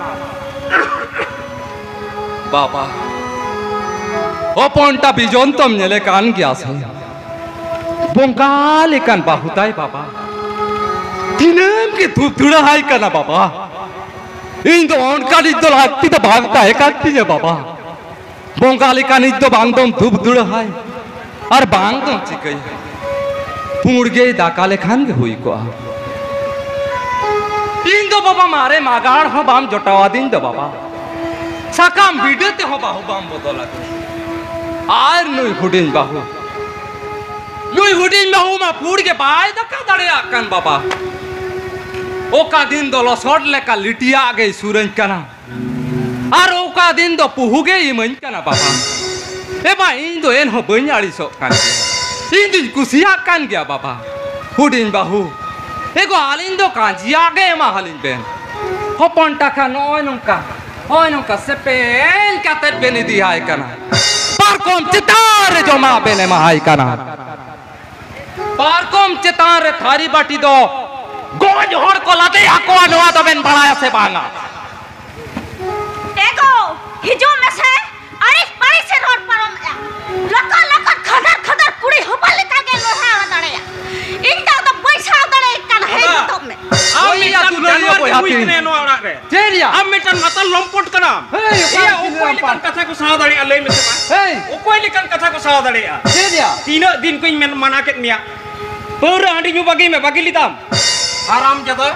ᱵᱟᱵᱟ, ᱦᱚᱯᱚᱱᱴᱟ ᱵᱤᱡᱚᱱ ᱛᱚᱢ ᱧᱮᱞᱮ ᱠᱟᱱ ᱜᱮᱭᱟ ᱥᱮ? ᱵᱚᱸᱜᱟ ᱞᱮᱠᱟᱱ ᱵᱟᱹᱦᱩ ᱛᱟᱭ ᱵᱟᱵᱟ᱾ ᱛᱤᱱᱟᱹᱜ ᱜᱮ ᱫᱷᱩᱯ ᱫᱷᱩᱲᱟᱹ ᱦᱟᱭ ᱠᱟᱱᱟ ᱵᱟᱵᱟ᱾ ᱤᱧ ᱫᱚ ᱚᱱᱠᱟᱱᱤᱡ ᱫᱚ ᱞᱟᱹᱠᱛᱤ ᱫᱚ ᱵᱟᱝ ᱛᱟᱦᱮᱸ ᱠᱟᱱ ᱛᱤᱧᱟᱹ ᱵᱟᱵᱟ᱾ ᱵᱚᱸᱜᱟ ᱞᱮᱠᱟᱱᱤᱡ ᱫᱚ ᱵᱟᱝ ᱫᱚᱢ ᱫᱷᱩᱯ ᱫᱷᱩᱲᱟᱹ ᱦᱟᱭ, ᱟᱨ ᱵᱟᱝ ᱫᱚᱢ ᱪᱤᱠᱟᱹᱭᱟ᱾ ᱯᱩᱸᱲ ᱜᱮᱭ ᱫᱟᱠᱟ ᱞᱮᱠᱷᱟᱱ ᱜᱮ ᱦᱩᱭ ᱠᱚᱜᱼᱟ᱾ ᱤᱧ ᱫᱚ ᱵᱟᱵᱟ ᱢᱟᱨᱮ ᱢᱟᱜᱟᱲ ᱦᱚᱸ ᱵᱟᱢ ᱡᱚᱴᱟᱣ ᱟᱹᱫᱤᱧ ᱫᱚ ᱵᱟᱵᱟ᱾ ᱥᱟᱠᱟᱢ ᱵᱤᱰᱟᱹ ᱛᱮᱦᱚᱸ ᱵᱟᱹᱦᱩ ᱵᱟᱢ ᱵᱚᱫᱚᱞ ᱟᱹᱫᱤᱧ᱾ ᱟᱨ ᱱᱩᱭ ᱦᱩᱰᱤᱧ ᱵᱟᱹᱦᱩ, ᱱᱩᱭ ᱦᱩᱰᱤᱧ ᱵᱟᱹᱦᱩ ᱢᱟ ᱯᱩᱲ ᱜᱮ ᱵᱟᱭ ᱫᱟᱠᱟ ᱫᱟᱲᱮᱭᱟᱜ ᱠᱟᱱ ᱵᱟᱵᱟ᱾ ᱚᱠᱟ ᱫᱤᱱ ᱫᱚ ᱞᱚᱥᱚᱫ ᱞᱮᱠᱟ ᱞᱤᱴᱤᱭᱟᱜ ᱜᱮᱭ ᱥᱩᱨᱟᱹᱧ ᱠᱟᱱᱟ, ᱟᱨ ᱚᱠᱟ ᱫᱤᱱ ᱫᱚ ᱯᱩᱦᱩ ᱜᱮᱭ ᱤᱢᱟᱹᱧ ᱠᱟᱱᱟ ᱵᱟᱵᱟ᱾ ᱮ ᱵᱟ, ᱤᱧ ᱫᱚ ᱮᱱᱦᱚᱸ ᱵᱟᱹᱧ ᱟᱹᱲᱤᱥᱚᱜ ᱠᱟᱱ ᱜᱮᱭᱟ᱾ ᱤᱧ ᱫᱩᱧ ᱠᱩᱥᱤᱭᱟᱜ ᱠᱟᱱ ᱜᱮᱭᱟ ᱵᱟᱵᱟ᱾ ᱦᱩᱰᱤᱧ ᱵᱟᱹᱦᱩ, ᱮᱜᱳ, ᱟᱹᱞᱤᱧ ᱫᱚ ᱠᱟᱸᱡᱤᱭᱟᱜ ᱜᱮ ᱮᱢᱟ ᱦᱟᱹᱞᱤᱧ ᱵᱮᱱ᱾ ᱦᱚᱯᱚᱱ ᱴᱟᱠᱟ ᱱᱚᱜᱼᱚᱭ ᱱᱚᱝᱠᱟ, ᱱᱚᱜᱼᱚᱭ ᱱᱚᱝᱠᱟ ᱥᱮᱯᱮᱧ ᱠᱟᱛᱮᱫ ᱵᱮᱱ ᱤᱫᱤᱭᱟᱭ ᱠᱟᱱᱟ᱾ ᱯᱟᱨᱠᱚᱢ ᱪᱮᱛᱟᱱ ᱨᱮ ᱡᱚᱢᱟᱜ ᱵᱮᱱ ᱮᱢᱟᱦᱟᱭ ᱠᱟᱱᱟ᱾ ᱯᱟᱨᱠᱚᱢ ᱪᱮᱛᱟᱱ ᱨᱮ ᱛᱷᱟᱹᱨᱤ ᱵᱟᱹᱴᱤ ᱫᱚ ᱜᱚᱡ ᱦᱚᱲ ᱠᱚ ᱞᱟᱫᱮ ᱟᱠᱚᱣᱟ, ᱱᱚᱣᱟ ᱫᱚᱵᱮᱱ ᱵᱟᱲᱟᱭᱟ ᱥᱮ ᱵᱟᱝᱟ? ᱮᱜᱳ, ᱦᱤᱡᱩᱜ ᱢᱮᱥᱮ, ᱟᱹᱲᱤᱥ ᱯᱟᱹᱲᱤᱥ ᱮ ᱨᱚᱲ ᱯᱟᱨᱚᱢᱮᱜᱼᱟ᱾ ᱞᱚᱠᱚᱫ ᱞᱚᱠᱚᱫ ᱠᱷᱟᱫᱟᱨ ᱠᱷᱟᱫᱟᱨ ᱠᱩᱲᱤ ᱦᱚᱯᱚᱱ ᱞᱮᱠᱟ ᱜᱮ ᱞᱚᱦᱟ ᱫᱟᱲᱮᱭᱟᱜ᱾ ᱤᱧ ᱫᱚ ᱟᱫᱚ ᱵᱟᱹᱧ ᱥᱟᱦᱟᱣ ᱫᱟᱲᱮᱭᱟᱜ ᱠᱟᱱᱟ, ᱦᱮᱡ ᱫᱟᱫᱟ, ᱦᱚᱫᱚᱜ ᱢᱮ᱾ ᱟᱢ ᱳᱭ ᱢᱤᱫᱴᱟᱝ ᱫᱩᱞᱟᱹᱲᱤᱭᱟᱹ ᱡᱟᱱᱣᱟᱨ ᱜᱮ ᱵᱚᱭᱦᱟ ᱦᱩᱭ ᱛᱤᱧ᱾ ᱠᱟᱱᱟᱭᱟ ᱱᱚᱣᱟ ᱚᱲᱟᱜ ᱨᱮ᱾ ᱪᱮᱫ ᱨᱮᱭᱟᱜ? ᱟᱢ ᱢᱤᱫᱴᱟᱝ ᱢᱟᱛᱟᱞ ᱞᱚᱢᱯᱚᱴ ᱠᱟᱱᱟᱢ᱾ ᱦᱮᱭ, ᱚᱠᱟ ᱮᱭᱟ, ᱛᱤᱱᱟᱹᱜ ᱚᱠᱚᱭ ᱞᱮᱠᱟᱱ ᱞᱚᱢᱯᱚᱴ? ᱠᱟᱛᱷᱟ ᱠᱚ ᱥᱟᱦᱟᱣ ᱫᱟᱲᱮᱭᱟᱜᱼᱟ, ᱞᱟᱹᱭ ᱢᱮᱥᱮ ᱢᱟ᱾ ᱦᱮᱭ᱾ ᱚᱠᱚᱭ ᱞᱮᱠᱟᱱ ᱠᱟᱛᱷᱟ ᱠᱚ ᱥᱟᱦᱟᱣ ᱫᱟᱲᱮᱭᱟᱜᱼᱟ? ᱪᱮᱫ ᱨᱮᱭᱟᱜ? ᱛᱤᱱᱟᱹᱜ ᱫᱤᱱ ᱠᱷᱚᱱᱤᱧ ᱢᱮᱱ, ᱢᱟᱱᱟ ᱠᱮᱫ ᱢᱮᱭᱟ, ᱯᱟᱹᱣᱨᱟᱹ ᱦᱟᱺᱰᱤ ᱧᱩ ᱵᱟᱹᱜᱤ ᱢᱮ, ᱵᱟᱹᱜᱤ ᱞᱮᱫᱟᱢ᱾ ᱦᱟᱨᱟᱢ ᱡᱟᱫᱟ,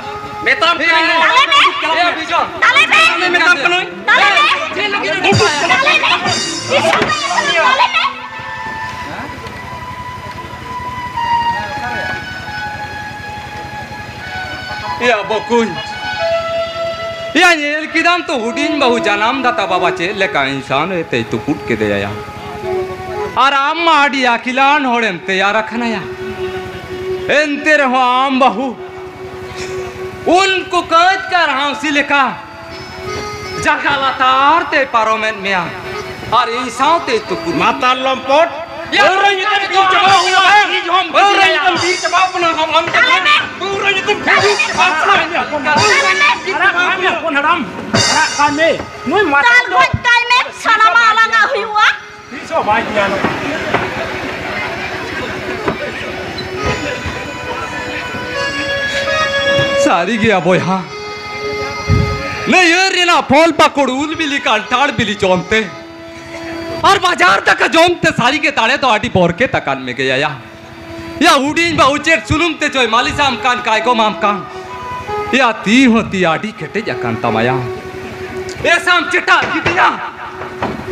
ᱢᱮᱛᱟᱢ ᱠᱟᱹᱱᱟᱹᱧ ᱱᱚᱣᱟ ᱮᱭᱟ, ᱚᱲᱟᱜ ᱠᱷᱚᱱ ᱩᱰᱩᱠ ᱪᱟᱞᱟᱜ ᱢᱮ᱾ ᱫᱟᱞᱮ ᱢᱮ᱾ ᱢᱮᱛᱟᱢ ᱠᱟᱹᱱᱟᱹᱧ᱾ ᱫᱟᱞᱮ ᱢᱮ᱾ ᱪᱮᱫ ᱞᱟᱹᱜᱤᱫ ᱩᱰᱩᱠ ᱪᱟᱞᱟᱜ ᱢᱮ? ᱫᱟᱞᱮ ᱢᱮ᱾ ᱫᱟᱞᱮ ᱢᱮ᱾ ᱮᱭᱟ ᱵᱚᱠᱚᱧ, ᱮᱭᱟ ᱧᱮᱞ ᱠᱮᱫᱟᱢ ᱛᱚ ᱦᱩᱰᱤᱧ ᱵᱟᱹᱦᱩ ᱡᱟᱱᱟᱢ ᱫᱟᱛᱟ ᱵᱟᱵᱟ ᱪᱮᱫ ᱞᱮᱠᱟ ᱤᱱᱥᱟᱱ ᱮ ᱛᱮᱭ ᱛᱩᱯᱩᱫ ᱠᱮᱫᱮᱭᱟ᱾ ᱟᱨ ᱟᱢ ᱢᱟ ᱟᱹᱰᱤ ᱟᱹᱠᱤᱞᱟᱱ ᱦᱚᱲᱮᱢ ᱛᱮᱭᱟᱨ ᱟᱠᱟᱱᱟᱭᱟ᱾ ᱮᱱᱛᱮ ᱨᱮᱦᱚᱸ ᱟᱢ ᱵᱟᱹᱦᱩ ᱩᱱᱠᱩ ᱠᱟᱹᱡ ᱠᱟᱨᱦᱟᱣᱥᱤ ᱞᱮᱠᱟ ᱡᱟᱸᱜᱟ ᱞᱟᱛᱟᱨ ᱛᱮ ᱯᱟᱨᱚᱢᱮᱫ ᱢᱮᱭᱟ ᱟᱨ ᱤᱧ ᱥᱟᱶᱛᱮ ᱛᱩᱯᱩᱫ᱾ ᱢᱟᱛᱟᱞ ᱞᱚᱢᱯᱚᱴ᱾ ᱭᱟ, ᱯᱟᱹᱣᱨᱟᱹ ᱧᱩᱛᱩᱢ ᱵᱤᱨ ᱪᱟᱵᱟ ᱦᱩᱭᱩᱜᱼᱟ᱾ ᱤᱧ ᱦᱚᱸ ᱯᱟᱹᱣᱨᱟᱹ ᱧᱩᱛᱩᱢ ᱵᱤᱨ ᱪᱟᱵᱟ ᱦᱩᱭᱩᱜᱼᱟ᱾ ᱟᱢ ᱫᱚ ᱯᱟᱹᱣᱨᱟᱹ ᱧᱩᱛᱩᱢ ᱵᱤᱨ ᱪᱟᱵᱟ ᱦᱩᱭᱩᱜᱼᱟ᱾ ᱟᱨᱟᱜ ᱠᱟᱭ ᱢᱮ, ᱦᱚᱯᱚᱱ ᱦᱟᱲᱟᱢ᱾ ᱟᱨᱟᱜ ᱠᱟᱭ ᱢᱮ᱾ ᱱᱩᱭ ᱢᱟᱛᱟᱞ ᱫᱟᱞ ᱫᱚ ᱜᱚᱡ ᱠᱟᱭ ᱢᱮ, ᱥᱟᱱᱟᱢᱟᱜ ᱟᱞᱟᱝᱟᱜ ᱦᱩᱭᱩᱜᱼᱟ᱾ ᱛᱤᱥ ᱦᱚᱸ ᱵᱟᱭ ᱧᱟᱢᱟ᱾ ᱥᱟᱹᱨᱤ ᱜᱮᱭᱟ ᱵᱚᱭᱦᱟ, ᱱᱟᱹᱭᱦᱟᱹᱨ ᱨᱮᱱᱟᱜ ᱯᱷᱚᱞ ᱯᱟᱠᱚᱲ ᱩᱞ ᱵᱤᱞᱤ ᱠᱟᱱᱴᱷᱟᱲ ᱵᱤᱞᱤ ᱡᱚᱢ ᱛᱮ ᱟᱨ ᱵᱟᱡᱟᱨ ᱫᱟᱠᱟ ᱡᱚᱢ ᱛᱮ ᱥᱟᱹᱨᱤ ᱜᱮ ᱫᱟᱲᱮ ᱫᱚ ᱟᱹᱰᱤ ᱵᱚᱨᱠᱮᱛ ᱟᱠᱟᱱ ᱢᱮᱜᱮᱭᱟ ᱭᱟ᱾ ᱭᱟ ᱦᱩᱰᱤᱧ ᱵᱟ ᱩᱪᱮᱫ ᱥᱩᱱᱩᱢ ᱛᱮ ᱪᱚᱭ ᱢᱟᱹᱞᱤᱥᱟᱢ ᱠᱟᱱ, ᱠᱟᱭᱜᱚᱢᱟᱢ ᱠᱟᱱ᱾ ᱭᱟ ᱛᱤ ᱦᱚᱸ ᱛᱤ ᱟᱹᱰᱤ ᱠᱮᱴᱮᱡ ᱟᱠᱟᱱ ᱛᱟᱢᱟᱭᱟ᱾ ᱮᱥᱟᱢ ᱪᱮᱴᱟᱜ ᱠᱮᱫᱮᱭᱟ᱾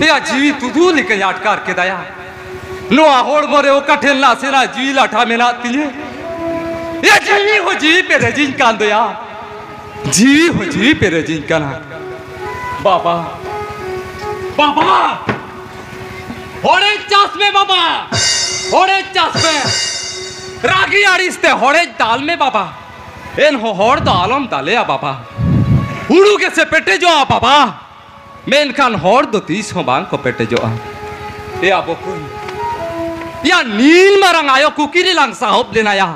ᱭᱟ ᱡᱤᱣᱤ ᱛᱩᱫᱩ ᱞᱮᱠᱟᱧ ᱟᱴᱠᱟᱨ ᱠᱮᱫᱟᱭᱟ᱾ ᱱᱚᱣᱟ ᱦᱚᱲᱢᱚ ᱨᱮ ᱚᱠᱟ ᱴᱷᱮᱱ ᱱᱟᱥᱮᱱᱟᱜ ᱡᱤᱣᱤ ᱞᱟᱴᱷᱟ ᱢᱮᱱᱟᱜ ᱛᱤᱧᱟᱹ᱾ ᱭᱟ ᱡᱤᱣᱤ ᱦᱚᱸ ᱡᱤᱣᱤ ᱯᱮᱨᱮᱡᱤᱧ ᱠᱟᱱ ᱫᱚᱭᱟ᱾ ᱡᱤᱣᱤ ᱦᱚᱸ ᱡᱤᱣᱤ ᱯᱮᱨᱮᱡᱤᱧ ᱠᱟᱱᱟ᱾ ᱵᱟᱵᱟ, ᱵᱟᱵᱟ, ᱦᱚᱲᱮᱡ ᱪᱟᱥ ᱢᱮ ᱵᱟᱵᱟ, ᱦᱚᱲᱮᱡ ᱪᱟᱥ ᱢᱮ᱾ ᱨᱟᱹᱜᱤ ᱟᱹᱲᱤᱥ ᱛᱮ ᱦᱚᱲᱮᱡ ᱫᱟᱞ ᱢᱮ ᱵᱟᱵᱟ, ᱮᱱᱦᱚᱸ ᱦᱚᱲ ᱫᱚ ᱟᱞᱚᱢ ᱫᱟᱞᱮᱭᱟ ᱵᱟᱵᱟ᱾ ᱦᱩᱲᱩ ᱜᱮᱥᱮ ᱯᱮᱴᱮᱡᱚᱜᱼᱟ ᱵᱟᱵᱟ, ᱢᱮᱱᱠᱷᱟᱱ ᱦᱚᱲ ᱫᱚ ᱛᱤᱥ ᱦᱚᱸ ᱵᱟᱝ ᱠᱚ ᱯᱮᱴᱮᱡᱚᱜᱼᱟ᱾ ᱮᱭᱟ ᱵᱚᱠᱚᱧ, ᱭᱟ ᱱᱤᱱ ᱢᱟᱨᱟᱝ ᱟᱭᱳ ᱠᱩᱠᱤ ᱨᱮᱞᱟᱝ ᱥᱟᱦᱚᱵ ᱞᱮᱱᱟᱭᱟ,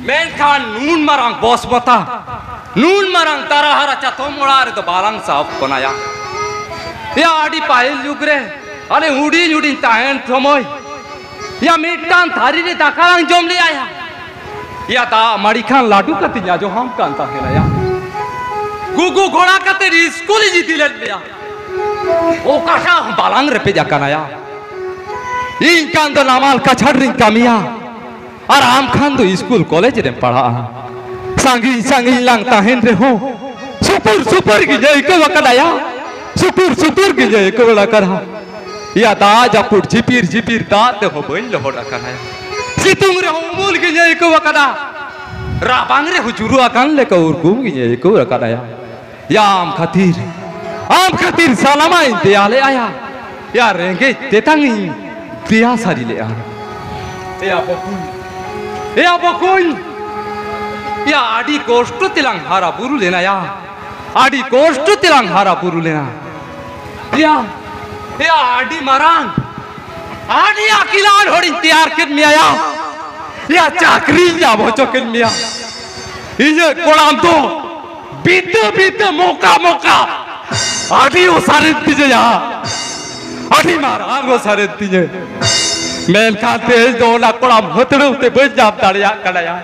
ᱢᱮᱱᱠᱷᱟᱱ ᱱᱩᱱ ᱢᱟᱨᱟᱝ ᱵᱚᱥ ᱵᱚᱛᱟ, ᱱᱩᱱ ᱢᱟᱨᱟᱝ ᱛᱟᱨᱟᱦᱟᱨᱟ ᱪᱟᱛᱚᱢ ᱚᱲᱟᱜ ᱨᱮᱫᱚ ᱵᱟᱞᱟᱝ ᱥᱟᱦᱚᱵ ᱠᱚᱱᱟᱭᱟ᱾ ᱭᱟ ᱟᱹᱰᱤ ᱯᱟᱹᱦᱤᱞ ᱡᱩᱜᱽ ᱨᱮ ᱟᱞᱮ ᱦᱩᱰᱤᱧ ᱦᱩᱰᱤᱧ ᱛᱟᱦᱮᱱ ᱥᱚᱢᱚᱭ, ᱭᱟ ᱢᱤᱫᱴᱟᱝ ᱛᱷᱟᱹᱨᱤ ᱨᱮ ᱫᱟᱠᱟ ᱞᱟᱝ ᱡᱚᱢ ᱞᱮᱜᱼᱟ ᱭᱟ᱾ ᱭᱟ ᱫᱟᱜ ᱢᱟᱹᱲᱤ ᱠᱷᱟᱱ ᱞᱟᱹᱰᱩ ᱠᱟᱛᱮᱧ ᱟᱡᱚᱦᱟᱢ ᱠᱟᱱ ᱛᱟᱦᱮᱱᱟ ᱭᱟ᱾ ᱜᱩᱜᱩ ᱜᱷᱚᱲᱟ ᱠᱟᱛᱮ ᱤᱥᱠᱩᱞ ᱤᱧ ᱤᱫᱤ ᱞᱮᱫ ᱢᱮᱭᱟ᱾ ᱚᱠᱟᱴᱟᱜ ᱦᱚᱸ ᱵᱟᱞᱟᱝ ᱨᱮᱯᱮᱡ ᱟᱠᱟᱱᱟ ᱭᱟ᱾ ᱤᱧ ᱠᱷᱟᱱ ᱫᱚ ᱱᱟᱢᱟᱞ ᱠᱟᱪᱷᱟᱲ ᱨᱤᱧ ᱠᱟᱹᱢᱤᱭᱟ᱾ ᱟᱨ ᱟᱢ ᱠᱷᱟᱱ ᱫᱚ ᱤᱥᱠᱩᱞ ᱠᱚᱞᱮᱡᱽ ᱨᱮᱢ ᱯᱟᱲᱦᱟᱜᱼᱟ᱾ ᱥᱟᱺᱜᱤᱧ ᱥᱟᱺᱜᱤᱧ ᱞᱟᱝ ᱛᱟᱦᱮᱱ ᱨᱮᱦᱚᱸ ᱥᱩᱯᱩᱨ ᱥᱩᱯᱩᱨ ᱜᱤᱧ ᱟᱹᱭᱠᱟᱹᱣ ᱟᱠᱟᱫᱟ ᱭᱟ᱾ ᱥᱩᱯᱩᱨ ᱥᱩᱯᱩᱨ ᱜᱤᱧ ᱟᱹᱭᱠᱟᱹᱣ ᱟᱠᱟᱫᱟ᱾ ᱭᱟ ᱫᱟᱜ ᱡᱟᱹᱯᱩᱫ ᱡᱷᱤᱯᱤᱨ ᱡᱷᱤᱯᱤᱨ ᱫᱟᱜ ᱛᱮᱦᱚᱸ ᱵᱟᱹᱧ ᱞᱚᱦᱚᱫ ᱟᱠᱟᱱᱟ ᱭᱟ᱾ ᱥᱤᱛᱩᱝ ᱨᱮᱦᱚᱸ ᱩᱢᱩᱞ ᱜᱤᱧ ᱟᱹᱭᱠᱟᱹᱣ ᱟᱠᱟᱫᱟ᱾ ᱨᱟᱵᱟᱝ ᱨᱮᱦᱚᱸ ᱡᱩᱨᱩ ᱟᱠᱟᱱ ᱞᱮᱠᱟ ᱩᱨᱜᱩᱢ ᱜᱤᱧ ᱟᱹᱭᱠᱟᱹᱣ ᱟᱠᱟᱫᱟ ᱭᱟ᱾ ᱭᱟ ᱟᱢ ᱠᱷᱟᱹᱛᱤᱨ, ᱟᱢ ᱠᱷᱟᱹᱛᱤᱨ ᱥᱟᱱᱟᱢᱟᱜ ᱤᱧ ᱫᱮᱭᱟ ᱞᱮᱜᱼᱟ ᱭᱟ᱾ ᱭᱟ ᱨᱮᱸᱜᱮᱡ ᱛᱮᱛᱟᱝ ᱤᱧ ᱫᱮᱭᱟ ᱥᱟᱹᱨᱤ ᱞᱮᱜᱼᱟ᱾ ᱭᱟ ᱵᱚᱠᱚᱧ, ᱮᱭᱟ ᱵᱚᱠᱚᱧ, ᱮᱭᱟ ᱟᱹᱰᱤ ᱠᱚᱥᱴᱚ ᱛᱮᱞᱟᱝ ᱦᱟᱨᱟ ᱵᱩᱨᱩ ᱞᱮᱱᱟ ᱭᱟ, ᱟᱹᱰᱤ ᱠᱚᱥᱴᱚ ᱛᱮᱞᱟᱝ ᱦᱟᱨᱟ ᱵᱩᱨᱩ ᱞᱮᱱᱟ᱾ ᱮᱭᱟ, ᱮᱭᱟ ᱟᱹᱰᱤ ᱢᱟᱨᱟᱝ, ᱟᱹᱰᱤ ᱟᱹᱠᱤᱞᱟᱱ ᱦᱚᱲᱤᱧ ᱛᱮᱭᱟᱨ ᱠᱮᱫ ᱢᱮᱭᱟ ᱭᱟ᱾ ᱮᱭᱟ ᱪᱟᱹᱠᱨᱤᱧ ᱧᱟᱢ ᱦᱚᱪᱚ ᱠᱮᱫ ᱢᱮᱭᱟ᱾ ᱤᱧᱟᱹᱜ ᱠᱚᱲᱟᱢ ᱫᱚ ᱵᱤᱛᱟᱹ ᱵᱤᱛᱟᱹ ᱢᱚᱠᱟ ᱢᱚᱠᱟ ᱟᱹᱰᱤ ᱚᱥᱟᱨᱮᱱ ᱛᱤᱧᱟᱹ ᱭᱟ, ᱟᱹᱰᱤ ᱢᱟᱨᱟᱝ ᱚᱥᱟᱨᱮᱱ ᱛᱤᱧᱟᱹ᱾ ᱢᱮᱱᱠᱷᱟᱱ ᱛᱮᱦᱮᱧ ᱫᱚ ᱚᱱᱟ ᱠᱚᱲᱟᱢ ᱦᱟᱹᱛᱲᱟᱹᱣ ᱛᱮ ᱵᱟᱹᱧ ᱧᱟᱢ ᱫᱟᱲᱮᱭᱟᱜ ᱠᱟᱱᱟ ᱭᱟ᱾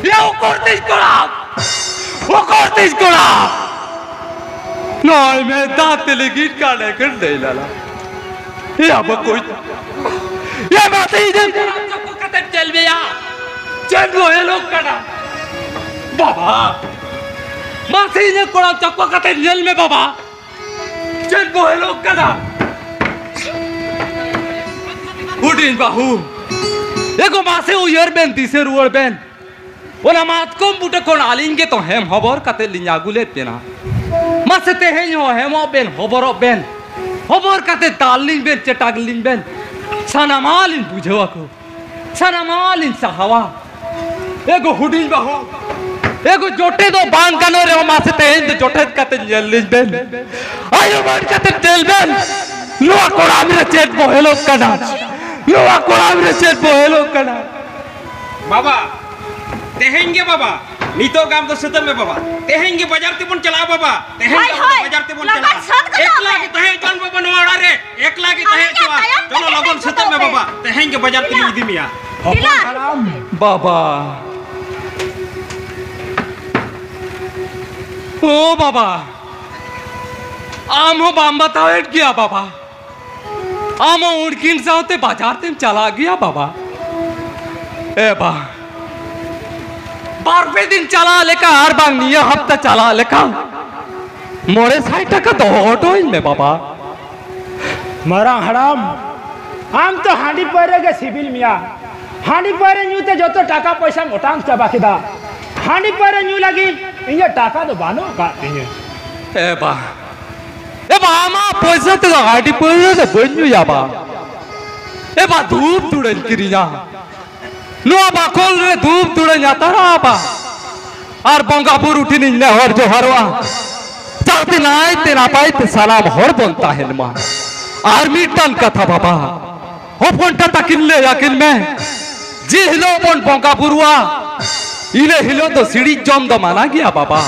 ᱭᱟ ᱚᱠᱚᱨ ᱛᱤᱧ ᱠᱚᱲᱟᱢ, ᱚᱠᱚᱨ ᱛᱤᱧ ᱠᱚᱲᱟᱢ? ᱱᱚᱜᱼᱚᱭ ᱢᱮ ᱫᱟᱜ ᱛᱮ ᱞᱤᱸᱜᱤᱱ ᱠᱟᱱ ᱮᱠᱮᱱ ᱰᱟᱹᱭ ᱞᱟᱞᱟ᱾ ᱭᱟ ᱵᱟᱠᱚᱧ, ᱭᱟ ᱢᱟᱥᱮ ᱤᱧ ᱪᱚᱠᱚ ᱠᱟᱛᱮ ᱧᱮᱞ ᱢᱮᱭᱟ᱾ ᱪᱮᱫ ᱵᱚᱦᱮᱞᱚᱜ ᱠᱟᱱᱟ ᱵᱟᱵᱟ? ᱢᱟᱥᱮ ᱤᱧᱟᱹᱜ ᱠᱚᱲᱟ ᱪᱚᱠᱚ ᱠᱟᱛᱮ ᱧᱮᱞ ᱢᱮ ᱵᱟᱵᱟ᱾ ᱪᱮᱫ ᱵᱚᱦᱮᱞᱚᱜ ᱠᱟᱱᱟ? ᱦᱩᱰᱤᱧ ᱵᱟᱹᱦᱩ, ᱮᱜᱳ ᱢᱟᱥᱮ ᱩᱭᱦᱟᱹᱨ ᱵᱮᱱ, ᱫᱤᱥᱟᱹ ᱨᱩᱣᱟᱹᱲ ᱵᱮᱱ᱾ ᱚᱱᱟ ᱢᱟᱛᱠᱚᱢ ᱵᱩᱴᱟᱹ ᱠᱷᱚᱱ ᱟᱹᱞᱤᱧ ᱜᱮᱛᱚ ᱦᱮᱢ ᱦᱚᱵᱚᱨ ᱠᱟᱛᱮ ᱞᱤᱧ ᱟᱹᱜᱩ ᱞᱮᱫ ᱵᱮᱱᱟ᱾ ᱢᱟᱥᱮ ᱛᱮᱦᱮᱧ ᱦᱚᱸ ᱦᱮᱢᱚᱜ ᱵᱮᱱ, ᱦᱚᱵᱚᱨᱚᱜ ᱵᱮᱱ᱾ ᱦᱚᱵᱚᱨ ᱠᱟᱛᱮ ᱫᱟᱞ ᱞᱤᱧ ᱵᱮᱱ, ᱪᱮᱴᱟᱜ ᱞᱤᱧ ᱵᱮᱱ᱾ ᱥᱟᱱᱟᱢᱟᱜ ᱞᱤᱧ ᱵᱩᱡᱷᱟᱹᱣ ᱟᱠᱚ, ᱥᱟᱱᱟᱢᱟᱜ ᱞᱤᱧ ᱥᱟᱦᱟᱣᱟ᱾ ᱮᱜᱳ ᱦᱩᱰᱤᱧ ᱵᱟᱹᱦᱩ, ᱮᱜᱳ ᱡᱚᱴᱮ ᱫᱚ ᱵᱟᱝ ᱜᱟᱱᱚᱜ ᱨᱮᱦᱚᱸ ᱢᱟᱥᱮ ᱛᱮᱦᱮᱧ ᱫᱚ ᱡᱚᱴᱮᱫ ᱠᱟᱛᱮ ᱧᱮᱞ ᱞᱤᱧ ᱵᱮᱱ᱾ ᱟᱭᱳ ᱵᱟᱹᱲ ᱠᱟᱛᱮ ᱧᱮᱞ ᱵᱮᱱ᱾ ᱱᱚᱣᱟ ᱠᱚᱲᱟᱢ ᱨᱮ ᱪᱮᱫ ᱵᱚᱦᱮᱞᱚᱜ ᱠᱟᱱᱟ? ᱱᱚᱣᱟ ᱠᱚᱲᱟᱢ ᱨᱮ ᱪᱮᱫ ᱵᱚᱦᱮᱞᱚᱜ ᱠᱟᱱᱟ? ᱵᱟᱵᱟ, ᱛᱮᱦᱮᱧ ᱜᱮ ᱵᱟᱵᱟ, ᱱᱤᱛᱚᱜ ᱜᱮ ᱟᱢ ᱫᱚ ᱥᱟᱹᱛᱟᱹᱜ ᱢᱮ ᱵᱟᱵᱟ᱾ ᱛᱮᱦᱮᱧ ᱜᱮ ᱵᱟᱡᱟᱨ ᱛᱮᱵᱚᱱ ᱪᱟᱞᱟᱜᱼᱟ ᱵᱟᱵᱟ᱾ ᱛᱮᱦᱮᱧ ᱦᱳᱭ, ᱜᱮ ᱟᱢ ᱫᱚ ᱦᱳᱭ, ᱵᱟᱡᱟᱨ ᱛᱮᱵᱚᱱ ᱞᱚᱜᱚᱱ ᱪᱟᱞᱟᱜᱼᱟ᱾ ᱥᱟᱹᱛ ᱜᱚᱫᱚᱜ ᱮᱠᱞᱟ ᱢᱮ᱾ ᱜᱮ ᱛᱟᱦᱮᱸ ᱦᱚᱪᱚᱣᱟᱱ ᱵᱟᱵᱟ ᱱᱚᱣᱟ ᱚᱲᱟᱜ ᱨᱮ᱾ ᱮᱠᱞᱟ ᱜᱮ ᱛᱟᱦᱮᱸ ᱤᱧᱟᱹᱜ ᱦᱚᱪᱚᱣᱟᱱ᱾ ᱛᱟᱭᱚᱢ ᱪᱚᱞᱚ ᱛᱮᱜᱮ ᱞᱚᱜᱚᱱ ᱥᱟᱹᱛᱟᱹᱜ ᱥᱟᱹᱛᱟᱹᱜ ᱢᱮ ᱢᱮ᱾ ᱵᱟᱵᱟ᱾ ᱛᱮᱦᱮᱧ ᱜᱮ ᱵᱟᱡᱟᱨ ᱛᱮᱞᱤᱧ ᱤᱫᱤ ᱢᱮᱭᱟ᱾ ᱦᱚᱯᱚᱱ ᱫᱤᱞᱟ᱾ ᱦᱟᱲᱟᱢ᱾ ᱵᱟᱵᱟ᱾ ᱳ ᱵᱟᱵᱟ᱾ ᱟᱢ ᱦᱚᱸ ᱵᱟᱢ ᱵᱟᱛᱟᱣᱮᱫ ᱜᱮᱭᱟ ᱵᱟᱵᱟ᱾ ᱟᱢ ᱦᱚᱸ ᱩᱱᱠᱤᱱ ᱥᱟᱶᱛᱮ ᱵᱟᱡᱟᱨ ᱛᱮᱢ ᱪᱟᱞᱟᱜ ᱜᱮᱭᱟ ᱵᱟᱵᱟ? ᱮ ᱵᱟ, ᱵᱟᱨ ᱯᱮ ᱫᱤᱱ ᱪᱟᱞᱟᱜ ᱞᱮᱠᱟ ᱟᱨ ᱵᱟᱝ ᱱᱤᱭᱟᱹ ᱦᱟᱯᱛᱟ ᱪᱟᱞᱟᱜ ᱞᱮᱠᱟ ᱢᱚᱬᱮ ᱥᱟᱭ ᱴᱟᱠᱟ ᱫᱚᱦᱚ ᱦᱚᱴᱚ ᱟᱹᱧ ᱢᱮ ᱵᱟᱵᱟ᱾ ᱢᱟᱨᱟᱝ ᱦᱟᱲᱟᱢ, ᱟᱢ ᱛᱚ ᱦᱟᱺᱰᱤ ᱯᱟᱹᱣᱨᱟᱹ ᱜᱮ ᱥᱤᱵᱤᱞ ᱢᱮᱭᱟ᱾ ᱦᱟᱺᱰᱤ ᱯᱟᱹᱣᱨᱟᱹ ᱧᱩ ᱛᱮ ᱡᱚᱛᱚ ᱴᱟᱠᱟ ᱯᱚᱭᱥᱟᱢ ᱚᱴᱟᱝ ᱪᱟᱵᱟ ᱠᱮᱫᱟ᱾ ᱦᱟᱺᱰᱤ ᱯᱟᱹᱣᱨᱟᱹ ᱧᱩ ᱞᱟᱹᱜᱤᱫ ᱤᱧᱟᱹᱜ ᱴᱟᱠᱟ ᱫᱚ ᱵᱟᱹᱱᱩᱜ ᱟᱠᱟᱫ ᱛᱤᱧᱟᱹ᱾ ᱮ ᱵᱟ, ᱮ ᱵᱟ, ᱟᱢᱟᱜ ᱯᱚᱭᱥᱟ ᱛᱮᱫᱚ ᱦᱟᱺᱰᱤ ᱯᱟᱹᱣᱨᱟᱹ ᱫᱚ ᱵᱟᱹᱧ ᱧᱩᱭᱟ ᱵᱟ᱾ ᱮ ᱵᱟ, ᱫᱷᱩᱯ ᱫᱷᱩᱲᱟᱹᱧ ᱠᱤᱨᱤᱧᱟ᱾ ᱱᱚᱣᱟ ᱵᱟᱠᱷᱳᱞ ᱨᱮ ᱫᱷᱩᱯ ᱫᱷᱩᱲᱟᱹᱧ ᱟᱛᱟᱨᱟ ᱵᱟ, ᱟᱨ ᱵᱚᱸᱜᱟ ᱵᱩᱨᱩ ᱴᱷᱮᱱᱤᱧ ᱱᱮᱦᱚᱨ ᱡᱚᱦᱟᱨᱚᱜᱼᱟ, ᱡᱟᱛᱮ ᱱᱟᱭᱛᱮ ᱱᱟᱯᱟᱭ ᱛᱮ ᱥᱟᱱᱟᱢ ᱦᱚᱲ ᱵᱚᱱ ᱛᱟᱦᱮᱱ ᱢᱟ᱾ ᱟᱨ ᱢᱤᱫᱴᱟᱝ ᱠᱟᱛᱷᱟ ᱵᱟᱵᱟ, ᱦᱚᱯᱚᱱ ᱴᱟ ᱛᱟᱹᱠᱤᱱ ᱞᱟᱹᱭ ᱟᱹᱠᱤᱱ ᱢᱮ, ᱡᱮ ᱦᱤᱞᱳᱜ ᱵᱚᱱ ᱵᱚᱸᱜᱟ ᱵᱩᱨᱩᱜᱼᱟ, ᱤᱱᱟᱹ ᱦᱤᱞᱳᱜ ᱫᱚ ᱥᱤᱲᱤᱡ ᱡᱚᱢ ᱫᱚ ᱢᱟᱱᱟ ᱜᱮᱭᱟ ᱵᱟᱵᱟ,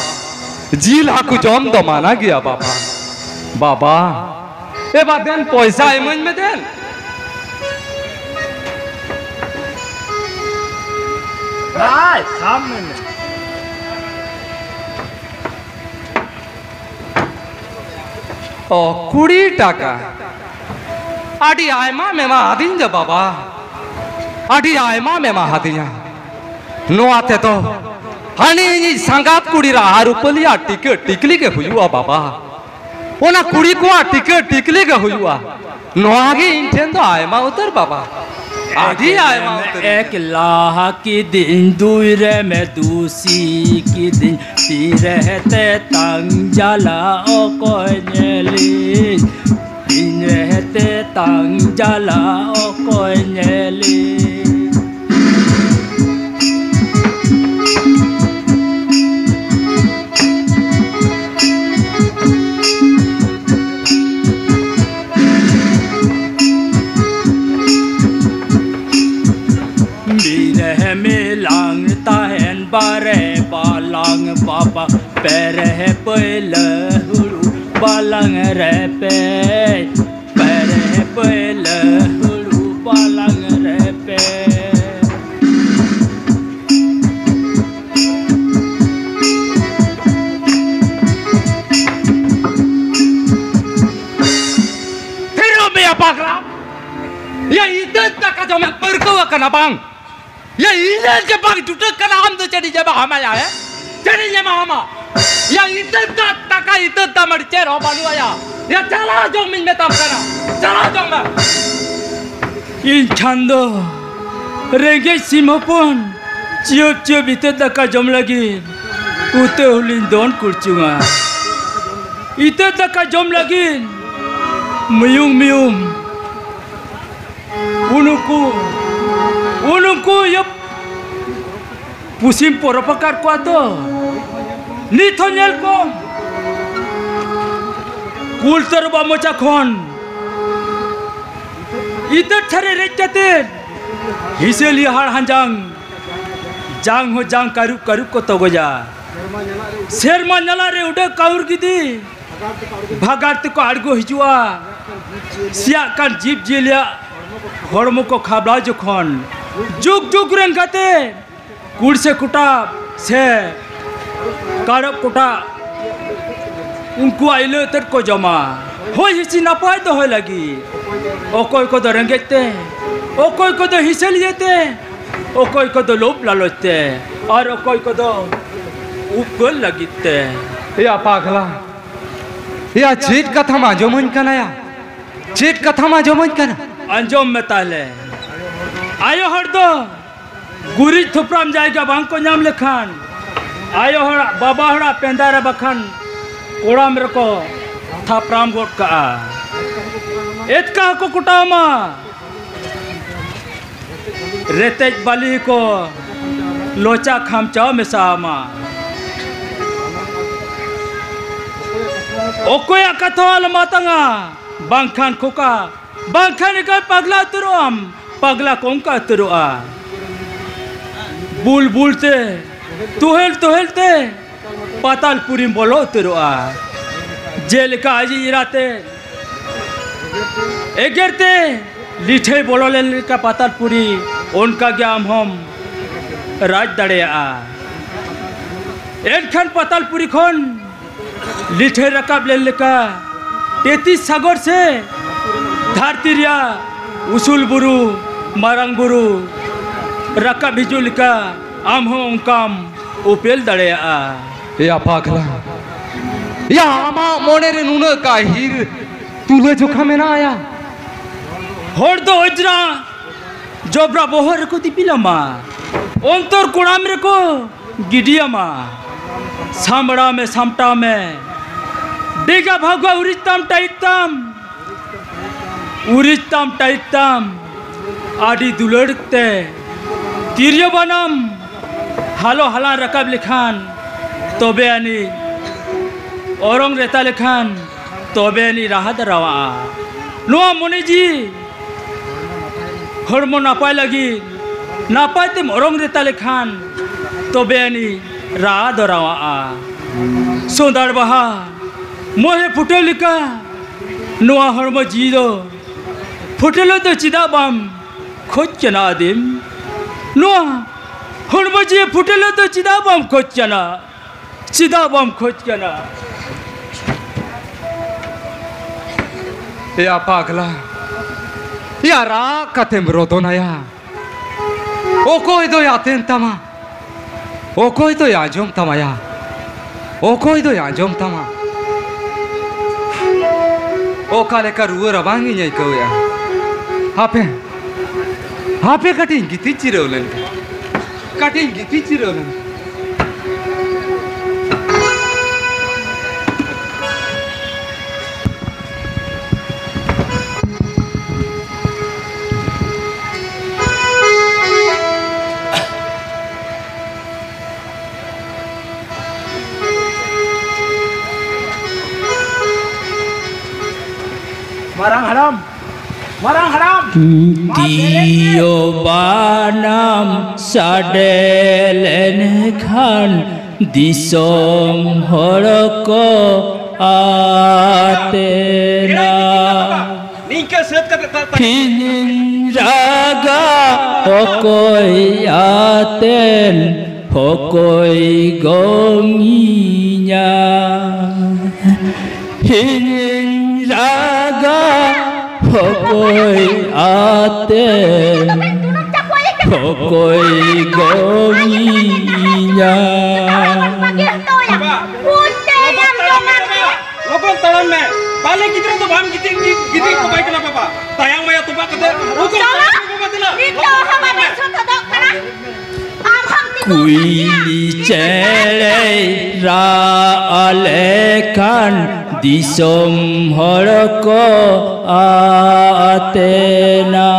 ᱡᱤᱞ ᱦᱟᱹᱠᱩ ᱡᱚᱢ ᱫᱚ ᱢᱟᱱᱟ ᱜᱮᱭᱟ ᱵᱟᱵᱟ᱾ ᱵᱟᱵᱟ, ᱮ ᱵᱟ ᱫᱮᱱ, ᱯᱚᱭᱥᱟ ᱤᱢᱟᱹᱧ ᱢᱮ ᱫᱮᱱ᱾ ᱟᱭ, ᱥᱟᱵ ᱢᱮ ᱱᱮ᱾ ᱚ, ᱠᱩᱲᱤ ᱴᱟᱠᱟ᱾ ᱟᱹᱰᱤ ᱟᱭᱢᱟᱢ ᱮᱢᱟ ᱦᱟᱫᱤᱧ ᱫᱚ ᱵᱟᱵᱟ, ᱟᱹᱰᱤ ᱟᱭᱢᱟᱢ ᱮᱢᱟ ᱦᱟᱫᱤᱧᱟ᱾ ᱱᱚᱣᱟ ᱛᱮᱫᱚ ᱦᱟᱹᱱᱤ ᱤᱧᱤᱡ ᱥᱟᱸᱜᱟᱛ ᱠᱩᱲᱤ ᱨᱟᱦᱟ ᱨᱩᱯᱟᱹᱞᱤᱭᱟᱜ ᱴᱤᱠᱟᱹ ᱴᱤᱠᱞᱤ ᱜᱮ ᱦᱩᱭᱩᱜᱼᱟ ᱵᱟᱵᱟ᱾ ᱚᱱᱟ ᱠᱩᱲᱤ ᱠᱚᱣᱟᱜ ᱴᱤᱠᱟᱹ ᱴᱤᱠᱞᱤ ᱜᱮ ᱦᱩᱭᱩᱜᱼᱟ᱾ ᱱᱚᱣᱟ ᱜᱮ ᱤᱧ ᱴᱷᱮᱱ ᱫᱚ ᱟᱭᱢᱟ ᱩᱛᱟᱹᱨ ᱵᱟᱵᱟ, ᱟᱹᱰᱤ ᱟᱭᱢᱟ ᱩᱛᱟᱹᱨ᱾ ᱮᱠᱞᱟ ᱠᱤᱫᱤᱧ ᱫᱩᱭ ᱨᱮᱢᱮ ᱫᱩᱥᱤ ᱠᱤᱫᱤᱧ, ᱛᱤᱨᱮ ᱛᱮᱛᱟᱝ ᱡᱟᱞᱟ ᱚᱠᱚᱭ ᱧᱮᱞᱤᱧ? ᱤᱧ ᱨᱮ ᱛᱮᱛᱟᱝ ᱡᱟᱞᱟ ᱚᱠᱚᱭ ᱧᱮᱞᱤᱧ? ᱢᱤᱨᱮ ᱢᱤᱞᱟᱝ ᱛᱟᱦᱮᱱ ᱵᱟᱨᱮ ᱵᱟᱞᱟᱝ ᱵᱟᱵᱟ, ᱯᱮᱨᱮ ᱯᱟᱹᱭᱞᱟᱹ ᱦᱩᱲᱩ ᱵᱟᱞᱟᱝ ᱨᱮᱯᱮ, ᱯᱮᱨᱮ ᱯᱟᱹᱭᱞᱟᱹ ᱦᱩᱲᱩ ᱵᱟᱞᱟᱝ ᱨᱮᱯᱮ᱾ ᱛᱷᱤᱨᱚᱜ ᱢᱮᱭᱟ ᱯᱟᱜᱽᱞᱟ᱾ ᱭᱟ ᱤᱛᱟᱹ ᱫᱟᱠᱟ ᱡᱚᱢᱮᱢ ᱯᱟᱹᱨᱠᱟᱹᱣ ᱟᱠᱟᱱᱟ ᱵᱟᱝ? ᱭᱟ ᱤᱧ ᱨᱮᱱ ᱜᱮ ᱵᱟᱝ ᱡᱩᱴᱟᱹᱜ ᱠᱟᱱᱟ, ᱟᱢ ᱫᱚ ᱪᱮᱫ ᱤᱧ ᱮᱢᱟ ᱦᱟᱢᱟ ᱭᱟ, ᱦᱮᱸ? ᱪᱮᱫ ᱤᱧ ᱮᱢᱟ ᱦᱟᱢᱟ? ᱭᱟ ᱤᱛᱟᱹ ᱫᱟᱜ ᱴᱟᱠᱟ ᱤᱛᱟᱹ ᱫᱟᱢ ᱟᱹᱰᱤ ᱪᱮᱫ ᱦᱚᱸ ᱵᱟᱹᱱᱩᱜᱼᱟ ᱭᱟ᱾ ᱭᱟ ᱪᱟᱞᱟᱣ ᱡᱚᱝ ᱢᱤᱧ ᱢᱮᱛᱟᱢ ᱠᱟᱱᱟ, ᱪᱟᱞᱟᱣ ᱡᱚᱝ ᱢᱮ᱾ ᱤᱧ ᱠᱷᱟᱱ ᱫᱚ ᱨᱮᱸᱜᱮᱡ ᱥᱤᱢ ᱦᱚᱯᱚᱱ ᱪᱤᱭᱟᱹᱵ ᱪᱤᱭᱟᱹᱵ ᱤᱛᱟᱹ ᱫᱟᱠᱟ ᱡᱚᱢ ᱞᱟᱹᱜᱤᱫ ᱩᱛᱟᱹ ᱦᱚᱞᱤᱧ ᱫᱚᱱ ᱠᱩᱲᱪᱩᱝᱟ᱾ ᱤᱛᱟᱹ ᱫᱟᱠᱟ ᱡᱚᱢ ᱞᱟᱹᱜᱤᱫ ᱢᱩᱭᱩᱝ ᱢᱩᱭᱩᱝ ᱩᱱᱩᱠᱩ, ᱩᱱᱩᱠᱩ ᱠᱚ ᱤᱭᱟᱹ ᱯᱩᱥᱤᱢ ᱯᱚᱨᱚᱵᱽ ᱟᱠᱟᱫ ᱠᱚᱣᱟ ᱛᱚ᱾ ᱱᱤᱛ ᱦᱚᱸ ᱧᱮᱞ ᱠᱚᱢ, ᱠᱩᱞ ᱛᱟᱹᱨᱩᱵᱟᱜ ᱢᱚᱪᱟ ᱠᱷᱚᱱ ᱤᱛᱟᱹ ᱛᱷᱟᱹᱨᱤ ᱨᱮᱡ ᱠᱟᱛᱮ ᱦᱤᱥᱟᱹᱞᱤ ᱦᱟᱲ ᱦᱟᱸᱡᱟᱝ, ᱡᱟᱝ ᱦᱚᱸ ᱡᱟᱝ ᱠᱟᱹᱨᱩᱵ ᱠᱟᱹᱨᱩᱵ ᱠᱚ ᱛᱚᱜᱚᱡᱟ᱾ ᱥᱮᱨᱢᱟ ᱧᱟᱞᱟ ᱨᱮ ᱩᱰᱟᱹᱜ ᱠᱟᱹᱦᱩᱨ ᱜᱤᱫᱤ ᱵᱷᱟᱜᱟᱲ ᱛᱮᱠᱚ ᱟᱬᱜᱚ ᱦᱤᱡᱩᱜᱼᱟ᱾ ᱥᱮᱭᱟᱜ ᱠᱟᱱ ᱡᱤᱵᱽ ᱡᱤᱭᱟᱹᱞᱤᱭᱟᱜ ᱦᱚᱲᱢᱚ ᱠᱚ ᱠᱷᱟᱵᱽᱲᱟᱣ ᱡᱚᱠᱷᱚᱱ, ᱡᱩᱜᱽ ᱡᱩᱜᱽ ᱨᱮᱱ ᱜᱟᱛᱮ ᱠᱩᱲᱥᱮ ᱠᱚᱴᱟ ᱥᱮ ᱠᱟᱲᱚᱵ ᱠᱚᱴᱟ ᱩᱱᱠᱩᱣᱟᱜ ᱤᱞᱟᱹ ᱛᱮᱫ ᱠᱚ ᱡᱚᱢᱟ᱾ ᱦᱚᱭ ᱦᱤᱸᱥᱤᱫ ᱱᱟᱯᱟᱭ ᱫᱚᱦᱚᱭ ᱞᱟᱹᱜᱤᱫ ᱚᱠᱚᱭ ᱠᱚᱫᱚ ᱨᱮᱸᱜᱮᱡ ᱛᱮ, ᱚᱠᱚᱭ ᱠᱚᱫᱚ ᱦᱤᱥᱟᱹᱞᱤᱭᱟᱹ ᱛᱮ, ᱚᱠᱚᱭ ᱠᱚᱫᱚ ᱞᱳᱵᱷ ᱞᱟᱞᱚᱪ ᱛᱮ, ᱟᱨ ᱚᱠᱚᱭ ᱠᱚᱫᱚ ᱩᱯᱠᱟᱹᱨ ᱞᱟᱹᱜᱤᱫ ᱛᱮ᱾ ᱮᱭᱟ ᱯᱟᱜᱽᱞᱟ, ᱮᱭᱟ ᱪᱮᱫ ᱠᱟᱛᱷᱟᱢ ᱟᱸᱡᱚᱢᱟᱹᱧ ᱠᱟᱱᱟ ᱭᱟ? ᱪᱮᱫ ᱠᱟᱛᱷᱟᱢ ᱟᱸᱡᱚᱢᱟᱹᱧ ᱠᱟᱱᱟ? ᱟᱸᱡᱚᱢ ᱢᱮ ᱛᱟᱦᱞᱮ᱾ ᱟᱭᱳ ᱦᱚᱲ ᱫᱚ ᱜᱩᱨᱤᱡ ᱛᱷᱩᱯᱨᱟᱢ ᱡᱟᱭᱜᱟ ᱵᱟᱝ ᱠᱚ ᱧᱟᱢ ᱞᱮᱠᱷᱟᱱ, ᱟᱭᱳ ᱦᱚᱲᱟᱜ, ᱵᱟᱵᱟ ᱦᱚᱲᱟᱜ ᱯᱮᱸᱫᱟ ᱨᱮ ᱵᱟᱠᱷᱟᱱ ᱠᱚᱲᱟᱢ ᱨᱮᱠᱚ ᱛᱷᱟᱯᱨᱟᱢ ᱜᱚᱫ ᱠᱟᱜᱼᱟ᱾ ᱮᱛᱠᱟ ᱦᱚᱸᱠᱚ ᱠᱚᱴᱟᱣ ᱢᱟ, ᱨᱮᱛᱮᱡ ᱵᱟᱹᱞᱤ ᱠᱚ ᱞᱚᱪᱟ ᱠᱷᱟᱢᱪᱟᱣ ᱢᱮᱥᱟ ᱟᱢᱟ᱾ ᱚᱠᱚᱭᱟᱜ ᱠᱟᱛᱷᱟ ᱦᱚᱸ ᱟᱞᱚᱢ ᱟᱛᱟᱝᱟ, ᱵᱟᱝᱠᱷᱟᱱ ᱠᱷᱚᱠᱟ, ᱵᱟᱝᱠᱷᱟᱱ ᱮᱠᱟᱭ ᱯᱟᱜᱽᱞᱟ ᱩᱛᱟᱹᱨᱚᱜ ᱟᱢ, ᱯᱟᱜᱽᱞᱟ ᱠᱚᱝᱠᱟ ᱩᱛᱟᱹᱨᱚᱜᱼᱟ᱾ ᱵᱩᱞ ᱵᱩᱞ ᱛᱮ, ᱛᱩᱦᱮᱞ ᱛᱩᱦᱮᱞ ᱛᱮ ᱯᱟᱛᱟᱞᱯᱩᱨᱤᱢ ᱵᱚᱞᱚ ᱩᱛᱟᱹᱨᱚᱜᱼᱟ᱾ ᱡᱮᱞᱮᱠᱟ ᱟᱡᱤᱡ ᱮᱨᱟᱛᱮ ᱮᱜᱮᱨ ᱛᱮ ᱞᱤᱴᱷᱟᱹᱭ ᱵᱚᱞᱚ ᱞᱮᱱ ᱞᱮᱠᱟ ᱯᱟᱛᱟᱞᱯᱩᱨᱤ, ᱚᱱᱠᱟ ᱜᱮ ᱟᱢ ᱦᱚᱸᱢ ᱨᱟᱡᱽ ᱫᱟᱲᱮᱭᱟᱜᱼᱟ᱾ ᱮᱱᱠᱷᱟᱱ ᱯᱟᱛᱟᱞᱯᱩᱨᱤ ᱠᱷᱚᱱ ᱞᱤᱴᱷᱟᱹᱭ ᱨᱟᱠᱟᱵ ᱞᱮᱱ ᱞᱮᱠᱟ ᱛᱮᱛᱤᱥ ᱥᱟᱜᱚᱨ ᱥᱮ ᱫᱷᱟᱹᱨᱛᱤ ᱨᱮᱭᱟᱜ ᱩᱥᱩᱞ ᱵᱩᱨᱩ, ᱢᱟᱨᱟᱝ ᱵᱩᱨᱩ ᱨᱟᱠᱟᱵ ᱦᱤᱡᱩᱜ ᱞᱮᱠᱟ ᱟᱢ ᱦᱚᱸ ᱚᱱᱠᱟᱢ ᱩᱯᱮᱞ ᱫᱟᱲᱮᱭᱟᱜᱼᱟ᱾ ᱮᱭᱟ ᱯᱟᱜᱽᱞᱟ, ᱮᱭᱟ ᱟᱢᱟᱜ ᱢᱚᱱᱮ ᱨᱮ ᱱᱩᱱᱟᱹᱜ ᱜᱟᱹᱦᱤᱨ ᱛᱩᱞᱟᱹ ᱡᱚᱠᱷᱟ ᱢᱮᱱᱟᱜᱼᱟ ᱭᱟ? ᱦᱚᱲ ᱫᱚ ᱚᱡᱽᱨᱟ ᱡᱚᱵᱽᱨᱟ ᱵᱚᱦᱚᱜ ᱨᱮᱠᱚ ᱫᱤᱯᱤᱞᱟᱢᱟ, ᱚᱱᱛᱚᱨ ᱠᱚᱲᱟᱢ ᱨᱮᱠᱚ ᱜᱤᱰᱤᱭᱟᱢᱟ᱾ ᱥᱟᱢᱵᱲᱟᱣ ᱢᱮ, ᱥᱟᱢᱴᱟᱣ ᱢᱮ, ᱰᱮᱜᱟ ᱵᱷᱟᱜᱟ ᱩᱨᱤᱡ ᱛᱟᱢ ᱴᱟᱭᱤᱴ ᱛᱟᱢ, ᱩᱨᱤᱡ ᱛᱟᱢ ᱴᱟᱭᱤᱴ ᱛᱟᱢ, ᱟᱹᱰᱤ ᱫᱩᱞᱟᱹᱲ ᱛᱮ ᱛᱤᱨᱭᱳ ᱵᱟᱱᱟᱢ ᱦᱟᱞᱚ ᱦᱟᱞᱟᱝ ᱨᱟᱠᱟᱵ ᱞᱮᱠᱷᱟᱱ, ᱛᱚᱵᱮ ᱟᱹᱱᱤᱡ ᱚᱨᱚᱝ ᱨᱮᱛᱟ ᱞᱮᱠᱷᱟᱱ, ᱛᱚᱵᱮ ᱟᱹᱱᱤᱡ ᱨᱟᱦᱟ ᱫᱚ ᱨᱟᱣᱟᱜᱼᱟ᱾ ᱱᱚᱣᱟ ᱢᱚᱱᱮ ᱡᱤᱣᱤ ᱦᱚᱲᱢᱚ ᱱᱟᱯᱟᱭ ᱞᱟᱹᱜᱤᱫ ᱱᱟᱯᱟᱭ ᱛᱮᱢ ᱚᱨᱚᱝ ᱨᱮᱛᱟ ᱞᱮᱠᱷᱟᱱ, ᱛᱚᱵᱮ ᱟᱹᱱᱤᱡ ᱨᱟᱦᱟ ᱫᱚ ᱨᱟᱣᱟᱜᱼᱟ᱾ ᱥᱚᱸᱫᱷᱟᱲ ᱵᱟᱦᱟ ᱢᱚᱦᱮ ᱯᱷᱩᱴᱟᱹᱣ ᱞᱮᱠᱟ ᱱᱚᱣᱟ ᱦᱚᱲᱢᱚ ᱡᱤᱣᱤ ᱫᱚ ᱯᱷᱩᱴᱟᱹᱞᱚᱜ ᱫᱚ ᱪᱮᱫᱟᱜ ᱵᱟᱢ ᱠᱷᱚᱡᱽ ᱠᱟᱱᱟ ᱟᱹᱫᱤᱢ? ᱱᱚᱣᱟ ᱦᱚᱲᱢᱚ ᱡᱤᱣᱤ ᱯᱷᱩᱴᱟᱹᱞᱚᱜ ᱫᱚ ᱪᱮᱫᱟᱜ ᱵᱟᱢ ᱠᱷᱚᱡᱽ ᱠᱟᱱᱟ? ᱪᱮᱫᱟᱜ ᱵᱟᱢ ᱠᱷᱚᱡᱽ ᱠᱟᱱᱟ? ᱮᱭᱟ ᱯᱟᱜᱽᱞᱟ, ᱮᱭᱟ ᱨᱟᱜ ᱠᱟᱛᱮᱢ ᱨᱚᱫᱚᱱᱟᱭᱟ᱾ ᱚᱠᱚᱭ ᱫᱚᱭ ᱟᱛᱮᱱ ᱛᱟᱢᱟ? ᱚᱠᱚᱭ ᱫᱚᱭ ᱟᱸᱡᱚᱢ ᱛᱟᱢᱟᱭᱟ? ᱚᱠᱚᱭ ᱫᱚᱭ ᱟᱸᱡᱚᱢ ᱛᱟᱢᱟ? ᱚᱠᱟ ᱞᱮᱠᱟ ᱨᱩᱣᱟᱹ ᱨᱟᱵᱟᱝ ᱤᱧ ᱟᱹᱭᱠᱟᱹᱣᱮᱫᱼᱟ᱾ ᱦᱟᱯᱮ, ᱦᱟᱯᱮ ᱠᱟᱹᱴᱤᱡ ᱤᱧ ᱜᱤᱛᱤᱡ ᱡᱤᱨᱟᱹᱣ ᱞᱮᱱ ᱜᱮ᱾ ᱠᱟᱹᱴᱤᱡ ᱤᱧ ᱜᱤᱛᱤᱡ ᱡᱤᱨᱟᱹᱣ ᱞᱮᱱ ᱜᱮ᱾ ᱢᱟᱨᱟᱝ ᱦᱟᱲᱟᱢ, ᱢᱟᱨᱟᱝ ᱦᱟᱲᱟᱢ, ᱢᱟ ᱵᱮᱨᱮᱫ ᱢᱮ᱾ ᱛᱤᱨᱭᱳ ᱵᱟᱱᱟᱢ ᱥᱟᱰᱮ ᱞᱮᱱᱠᱷᱟᱱ ᱫᱤᱥᱚᱢ ᱦᱚᱲ ᱠᱚ ᱟᱛᱮᱱᱟ᱾ ᱱᱤᱝᱠᱟᱹ ᱥᱟᱹᱛ ᱠᱟᱛᱮ ᱛᱟ-, ᱛᱟ- ᱤᱧᱤᱧ ᱨᱟᱜᱟ ᱚᱠᱚᱭ ᱟᱛᱮᱱ ᱚᱠᱚᱭ ᱜᱚᱝᱤᱧᱟ? ᱤᱧᱤᱧ ᱨᱟᱜᱟ ᱚᱠᱚᱭ ᱟᱛᱮᱱ ᱚᱠᱚᱭ ᱜᱚᱝᱤᱧᱟ? ᱞᱚᱜᱚᱱ ᱛᱟᱲᱟᱢ ᱢᱮ᱾ ᱵᱟᱞᱮ ᱜᱤᱫᱽᱨᱟᱹ ᱫᱚ ᱵᱟᱢ ᱜᱤᱛᱤᱡ, ᱜᱤ-, ᱜᱤᱛᱤᱡ ᱠᱚ ᱵᱟᱭ ᱠᱟᱱᱟ ᱵᱟᱵᱟ᱾ ᱛᱟᱭᱟᱝ ᱢᱟᱭᱟ ᱛᱚᱯᱟ ᱠᱟᱛᱮ ᱩᱱᱠᱩ ᱪᱚᱞᱚ, ᱵᱟᱵᱟ ᱫᱮᱞᱟ, ᱱᱤᱛᱚᱜ ᱞᱚᱜᱚᱱ ᱦᱚᱸ ᱛᱟᱲᱟᱢ ᱵᱟᱞᱮ ᱢᱮ᱾ ᱥᱩᱛ ᱦᱚᱫᱚᱜ ᱠᱟᱱᱟ᱾ ᱟᱢ ᱦᱚᱸᱢ ᱛᱤᱸᱜᱩ ᱠᱩᱭᱞᱤ ᱠᱟᱱ ᱜᱮᱭᱟ᱾ ᱪᱮᱬᱮᱭ ᱨᱟᱜ ᱞᱮᱠᱷᱟᱱ ᱫᱤᱥᱚᱢ ᱦᱚᱲ ᱠᱚ ᱟᱛᱮᱱᱟ᱾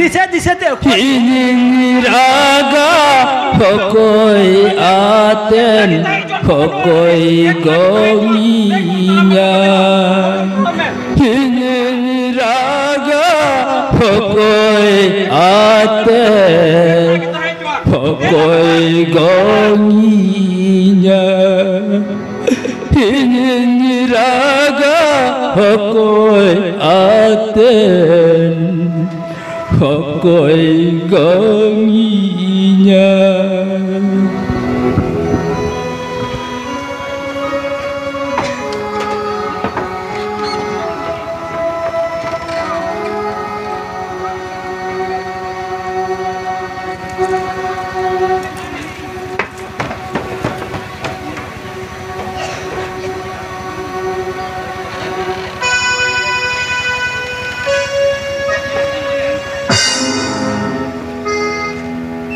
ᱫᱤᱥᱟᱹ ᱫᱤᱥᱟᱹᱛᱮ ᱚᱠᱚᱭ ᱤᱧᱤᱧ ᱨᱟᱜᱟ ᱚᱠᱚᱭ ᱟᱛᱮᱱ ᱚᱠᱚᱭ ᱜᱚᱝᱤᱧᱟ᱾ ᱤᱧᱤᱧ ᱨᱟᱜᱟ ᱚᱠᱚᱭ ᱟᱛᱮᱱ ᱚᱠᱚᱭ ᱜᱚᱝᱤᱧᱟ᱾ ᱤᱧᱤᱧ ᱨᱟᱜᱟ ᱚᱠᱚᱭ ᱟᱛᱮᱱ ᱚᱠᱚᱭ ᱜᱚᱝᱤᱧᱟ᱾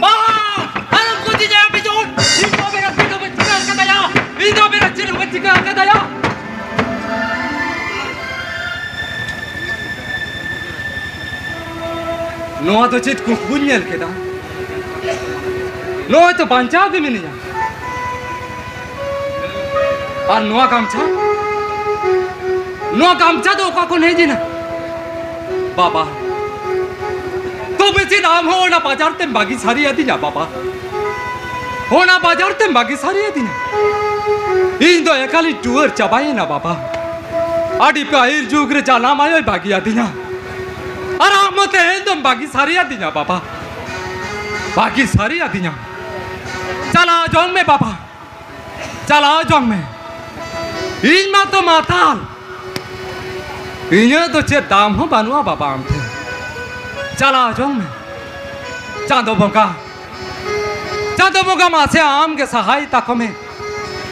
ᱵᱟᱦᱟ! ᱟᱞᱚᱢ ᱠᱩᱪᱤᱧᱟ, ᱵᱤᱡᱚᱭ! ᱤᱧ ᱫᱚ ᱟᱵᱮᱱᱟᱜ ᱪᱮᱫ ᱦᱚᱸ ᱵᱟᱹᱧ ᱪᱤᱠᱟᱹ ᱟᱠᱟᱫᱟᱭᱟ! ᱤᱧ ᱫᱚ ᱟᱵᱮᱱᱟᱜ ᱪᱮᱫ ᱦᱚᱸ ᱵᱟᱹᱧ ᱪᱤᱠᱟᱹ ᱟᱠᱟᱫᱟᱭᱟ! ᱱᱚᱣᱟ ᱫᱚ ᱪᱮᱫ ᱠᱩᱠᱢᱩᱧ ᱧᱮᱞ ᱠᱮᱫᱟ? ᱱᱚᱜᱼᱚᱭ ᱛᱚ ᱵᱟᱧᱪᱟᱣ ᱜᱮ ᱢᱤᱱᱟᱹᱧᱟ᱾ ᱟᱨ ᱱᱚᱣᱟ ᱜᱟᱢᱪᱷᱟ, ᱱᱚᱣᱟ ᱜᱟᱢᱪᱷᱟ ᱫᱚ ᱚᱠᱟ ᱠᱷᱚᱱ ᱦᱮᱡ ᱮᱱᱟ? ᱵᱟᱵᱟ, ᱛᱚᱵᱮ ᱪᱮᱫ ᱟᱢ ᱦᱚᱸ ᱚᱱᱟ ᱵᱟᱡᱟᱨ ᱛᱮᱢ ᱵᱟᱹᱜᱤ ᱥᱟᱹᱨᱤ ᱟᱹᱫᱤᱧᱟ ᱵᱟᱵᱟ? ᱚᱱᱟ ᱵᱟᱡᱟᱨ ᱛᱮᱢ ᱵᱟᱹᱜᱤ ᱥᱟᱹᱨᱤ ᱟᱹᱫᱤᱧᱟ? ᱤᱧ ᱫᱚ ᱮᱠᱟᱞᱤᱧ ᱴᱩᱣᱟᱹᱨ ᱪᱟᱵᱟᱭᱮᱱᱟ ᱵᱟᱵᱟ᱾ ᱟᱹᱰᱤ ᱯᱟᱹᱦᱤᱞ ᱡᱩᱜᱽ ᱨᱮ ᱡᱟᱱᱟᱢ ᱟᱭᱳᱭ ᱵᱟᱹᱜᱤ ᱟᱹᱫᱤᱧᱟ᱾ ᱟᱨ ᱟᱢ ᱦᱚᱸ ᱛᱮᱦᱮᱧ ᱫᱚᱢ ᱵᱟᱹᱜᱤ ᱥᱟᱹᱨᱤ ᱟᱹᱫᱤᱧᱟ ᱵᱟᱵᱟ᱾ ᱵᱟᱹᱜᱤ ᱥᱟᱹᱨᱤ ᱟᱹᱫᱤᱧᱟ᱾ ᱪᱟᱞᱟᱣ ᱡᱚᱝ ᱢᱮ ᱵᱟᱵᱟ᱾ ᱪᱟᱞᱟᱣ ᱡᱚᱝ ᱢᱮ᱾ ᱤᱧ ᱢᱟᱛᱚ ᱢᱟᱛᱟᱞ᱾ ᱤᱧᱟᱹᱜ ᱫᱚ ᱪᱮᱫ ᱫᱟᱢ ᱦᱚᱸ ᱵᱟᱹᱱᱩᱜᱼᱟ ᱵᱟᱵᱟ ᱟᱢ ᱴᱷᱮᱱ᱾ ᱪᱟᱞᱟᱣ ᱡᱚᱝ ᱢᱮ᱾ ᱪᱟᱸᱫᱚ ᱵᱚᱸᱜᱟ, ᱪᱟᱸᱫᱚ ᱵᱚᱸᱜᱟ ᱢᱟᱥᱮ ᱟᱢ ᱜᱮ ᱥᱟᱦᱟᱭ ᱛᱟᱠᱚ ᱢᱮ᱾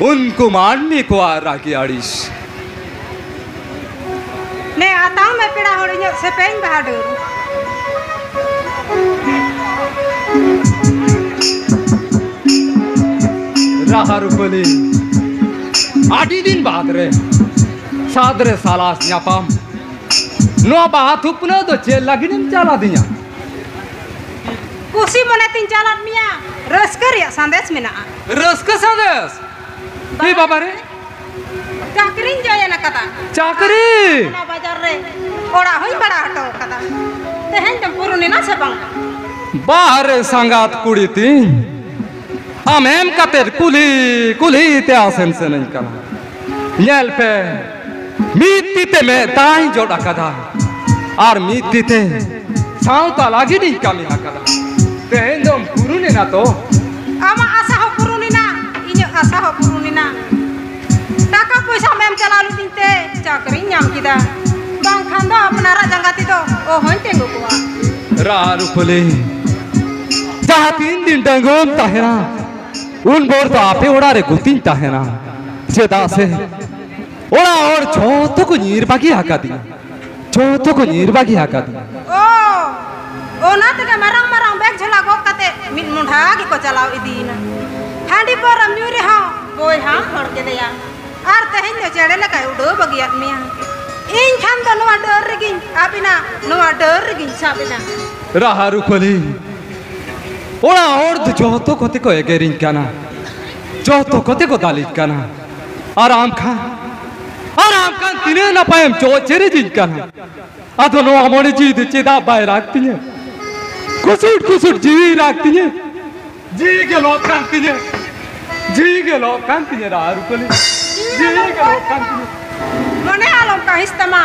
ᱩᱱᱠᱩ ᱢᱟᱹᱱᱢᱤ ᱠᱚᱣᱟᱜ ᱨᱟᱹᱜᱤ ᱟᱹᱲᱤᱥ᱾ ᱱᱮ ᱟᱛᱟᱝ ᱢᱮ ᱯᱮᱲᱟ ᱦᱚᱲ ᱤᱧᱟᱹᱜ ᱥᱮᱯᱮᱧ ᱵᱟᱦᱟ ᱰᱟᱹᱨ᱾ ᱨᱟᱦᱟ ᱨᱩᱯᱟᱹᱞᱤ, ᱟᱹᱰᱤ ᱫᱤᱱ ᱵᱟᱫᱽ ᱨᱮ ᱥᱟᱫᱽ ᱨᱮ ᱥᱟᱞᱟᱥ ᱧᱟᱯᱟᱢ᱾ ᱱᱚᱣᱟ ᱵᱟᱦᱟ ᱛᱷᱩᱯᱱᱟᱹ ᱫᱚ ᱪᱮᱫ ᱞᱟᱹᱜᱤᱫ ᱮᱢ ᱪᱟᱞ ᱟᱹᱫᱤᱧᱟ? ᱠᱩᱥᱤ ᱢᱚᱱᱮ ᱛᱤᱧ ᱪᱟᱞᱟᱫ ᱢᱮᱭᱟ, ᱨᱟᱹᱥᱠᱟᱹ ᱨᱮᱭᱟᱜ ᱥᱟᱸᱫᱮᱥ ᱢᱮᱱᱟᱜᱼᱟ᱾ ᱨᱟᱹᱥᱠᱟᱹ ᱥᱟᱸᱫᱮᱥ? ᱮ ᱵᱟᱵᱟ ᱨᱮ᱾ ᱪᱟᱹᱠᱨᱤᱧ join ᱟᱠᱟᱫᱟ᱾ ᱪᱟᱹᱠᱨᱤ? ᱚᱱᱟ ᱵᱟᱡᱟᱨ ᱨᱮ ᱚᱲᱟᱜ ᱦᱚᱸᱧ ᱵᱷᱟᱲᱟ ᱦᱚᱴᱚ ᱟᱠᱟᱫᱟ᱾ ᱛᱮᱦᱮᱧ ᱫᱚᱢ ᱯᱩᱨᱩᱱ ᱮᱱᱟ ᱥᱮ ᱵᱟᱝ? ᱵᱟᱦᱨᱮ ᱥᱟᱸᱜᱟᱛ ᱠᱩᱲᱤ ᱛᱤᱧ, ᱟᱢ ᱮᱢ ᱠᱟᱛᱮ ᱠᱩᱞᱦᱤ ᱠᱩᱞᱦᱤ ᱛᱮ ᱟᱥᱮᱱ ᱥᱮᱱᱟᱹᱧ ᱠᱟᱱᱟ᱾ ᱧᱮᱞ ᱯᱮ, ᱢᱤᱫ ᱛᱤ ᱛᱮ ᱢᱮᱫ ᱫᱟᱜ ᱤᱧ ᱡᱚᱫ ᱟᱠᱟᱫᱟ ᱟᱨ ᱢᱤᱫ ᱛᱤ ᱛᱮ ᱥᱟᱶᱛᱟ ᱞᱟᱹᱜᱤᱫ ᱤᱧ ᱠᱟᱹᱢᱤ ᱟᱠᱟᱫᱟ᱾ ᱛᱮᱦᱮᱧ ᱫᱚᱢ ᱯᱩᱨᱩᱱ ᱮᱱᱟ ᱛᱚ? ᱟᱢᱟᱜ ᱟᱥᱟ ᱦᱚᱸ ᱯᱩᱨᱩᱱ ᱮᱱᱟ, ᱤᱧᱟᱹᱜ ᱟᱥᱟ ᱦᱚᱸ ᱯᱩᱨᱩᱱ ᱮᱱᱟ᱾ ᱴᱟᱠᱟ ᱯᱚᱭᱥᱟᱢ ᱮᱢ ᱪᱟᱞᱟᱣ ᱞᱤᱫᱤᱧ ᱛᱮ ᱪᱟᱹᱠᱨᱤᱧ ᱧᱟᱢ ᱠᱮᱫᱟ, ᱵᱟᱝᱠᱷᱟᱱ ᱫᱚ ᱟᱯᱱᱟᱨᱟᱜ ᱡᱟᱸᱜᱟ ᱛᱮᱫᱚ ᱚᱦᱚᱧ ᱛᱤᱸᱜᱩ ᱠᱚᱜᱼᱟ᱾ ᱨᱟᱦᱟ ᱨᱩᱯᱟᱹᱞᱤ, ᱡᱟᱦᱟᱸ ᱛᱤᱱ ᱫᱤᱱ ᱰᱟᱺᱜᱩᱣᱟᱹᱢ ᱛᱟᱦᱮᱱᱟ, ᱩᱱ ᱵᱷᱳᱨ ᱫᱚ ᱟᱯᱮ ᱚᱲᱟᱜ ᱨᱮ ᱜᱩᱛᱤᱧ ᱛᱟᱦᱮᱱᱟ᱾ ᱪᱮᱫᱟᱜ ᱥᱮ ᱚᱲᱟᱜ ᱦᱚᱲ ᱡᱷᱚᱛᱚ ᱠᱚ ᱧᱤᱨ ᱵᱟᱹᱜᱤ ᱟᱠᱟᱫᱤᱧᱟ, ᱡᱷᱚᱛᱚ ᱠᱚ ᱧᱤᱨ ᱵᱟᱹᱜᱤ ᱟᱠᱟᱫᱤᱧᱟ᱾ ᱚ, ᱚᱱᱟ ᱛᱮᱜᱮ ᱢᱟᱨᱟᱝ ᱢᱟᱨᱟᱝ ᱵᱮᱜᱽ ᱡᱷᱚᱞᱟ ᱜᱚᱜ ᱠᱟᱛᱮ ᱢᱤᱫ ᱢᱚᱸᱰᱷᱟ ᱜᱮᱠᱚ ᱪᱟᱞᱟᱣ ᱤᱫᱤᱭᱮᱱᱟ᱾ ᱦᱟᱺᱰᱤ ᱯᱟᱹᱣᱨᱟᱹᱢ ᱧᱩᱭ ᱨᱮᱦᱚᱸ ᱵᱚᱭᱦᱟᱢ ᱦᱚᱲ ᱠᱮᱫᱮᱭᱟ, ᱟᱨ ᱛᱮᱦᱮᱧ ᱫᱚ ᱪᱮᱬᱮ ᱞᱮᱠᱟᱭ ᱩᱰᱟᱹᱣ ᱵᱟᱹᱜᱤᱭᱟᱫ ᱢᱮᱭᱟ᱾ ᱤᱧ ᱠᱷᱟᱱ ᱫᱚ ᱱᱚᱣᱟ ᱰᱟᱹᱨ ᱨᱮᱜᱤᱧ ᱟᱵ ᱮᱱᱟ, ᱱᱚᱣᱟ ᱰᱟᱹᱨ ᱨᱮᱜᱤᱧ ᱥᱟᱵ ᱮᱱᱟ᱾ ᱨᱟᱦᱟ ᱨᱩᱯᱟᱹᱞᱤ, ᱚᱲᱟᱜ ᱦᱚᱲ ᱫᱚ ᱡᱚᱛᱚ ᱠᱚᱛᱮ ᱠᱚ ᱮᱜᱮᱨᱤᱧ ᱠᱟᱱᱟ, ᱡᱚᱛᱚ ᱠᱚᱛᱮ ᱠᱚ ᱫᱟᱞᱤᱧ ᱠᱟᱱᱟ᱾ ᱟᱨ ᱟᱢ ᱠᱷᱟᱱ, ᱟᱨ ᱟᱢ ᱠᱷᱟᱱ ᱛᱤᱱᱟᱹᱜ ᱱᱟᱯᱟᱭᱮᱢ ᱪᱚᱜ ᱪᱮᱨᱮᱡᱤᱧ ᱠᱟᱱᱟ᱾ ᱟᱫᱚ ᱱᱚᱣᱟ ᱢᱚᱱᱮ ᱡᱤᱣᱤ ᱫᱚ ᱪᱮᱫᱟᱜ ᱵᱟᱭ ᱨᱟᱜᱽ ᱛᱤᱧᱟᱹ? ᱠᱩᱥᱩᱴ ᱠᱩᱥᱩᱴ ᱡᱤᱣᱤ ᱨᱟᱜᱽ ᱛᱤᱧᱟᱹ, ᱡᱤᱣᱤ ᱜᱮ ᱞᱚᱜ ᱠᱟᱱ ᱛᱤᱧᱟᱹ, ᱡᱤᱣᱤ ᱜᱮ ᱞᱚᱜ ᱠᱟᱱ ᱛᱤᱧᱟᱹ ᱨᱟᱦᱟ ᱨᱩᱯᱟᱹᱞᱤ, ᱡᱤᱣᱤ ᱜᱮ ᱞᱚᱜ ᱠᱟᱱ ᱛᱤᱧᱟᱹ᱾ ᱢᱚᱱᱮ ᱟᱞᱚᱢ ᱠᱟᱹᱦᱤᱥ ᱛᱟᱢᱟ,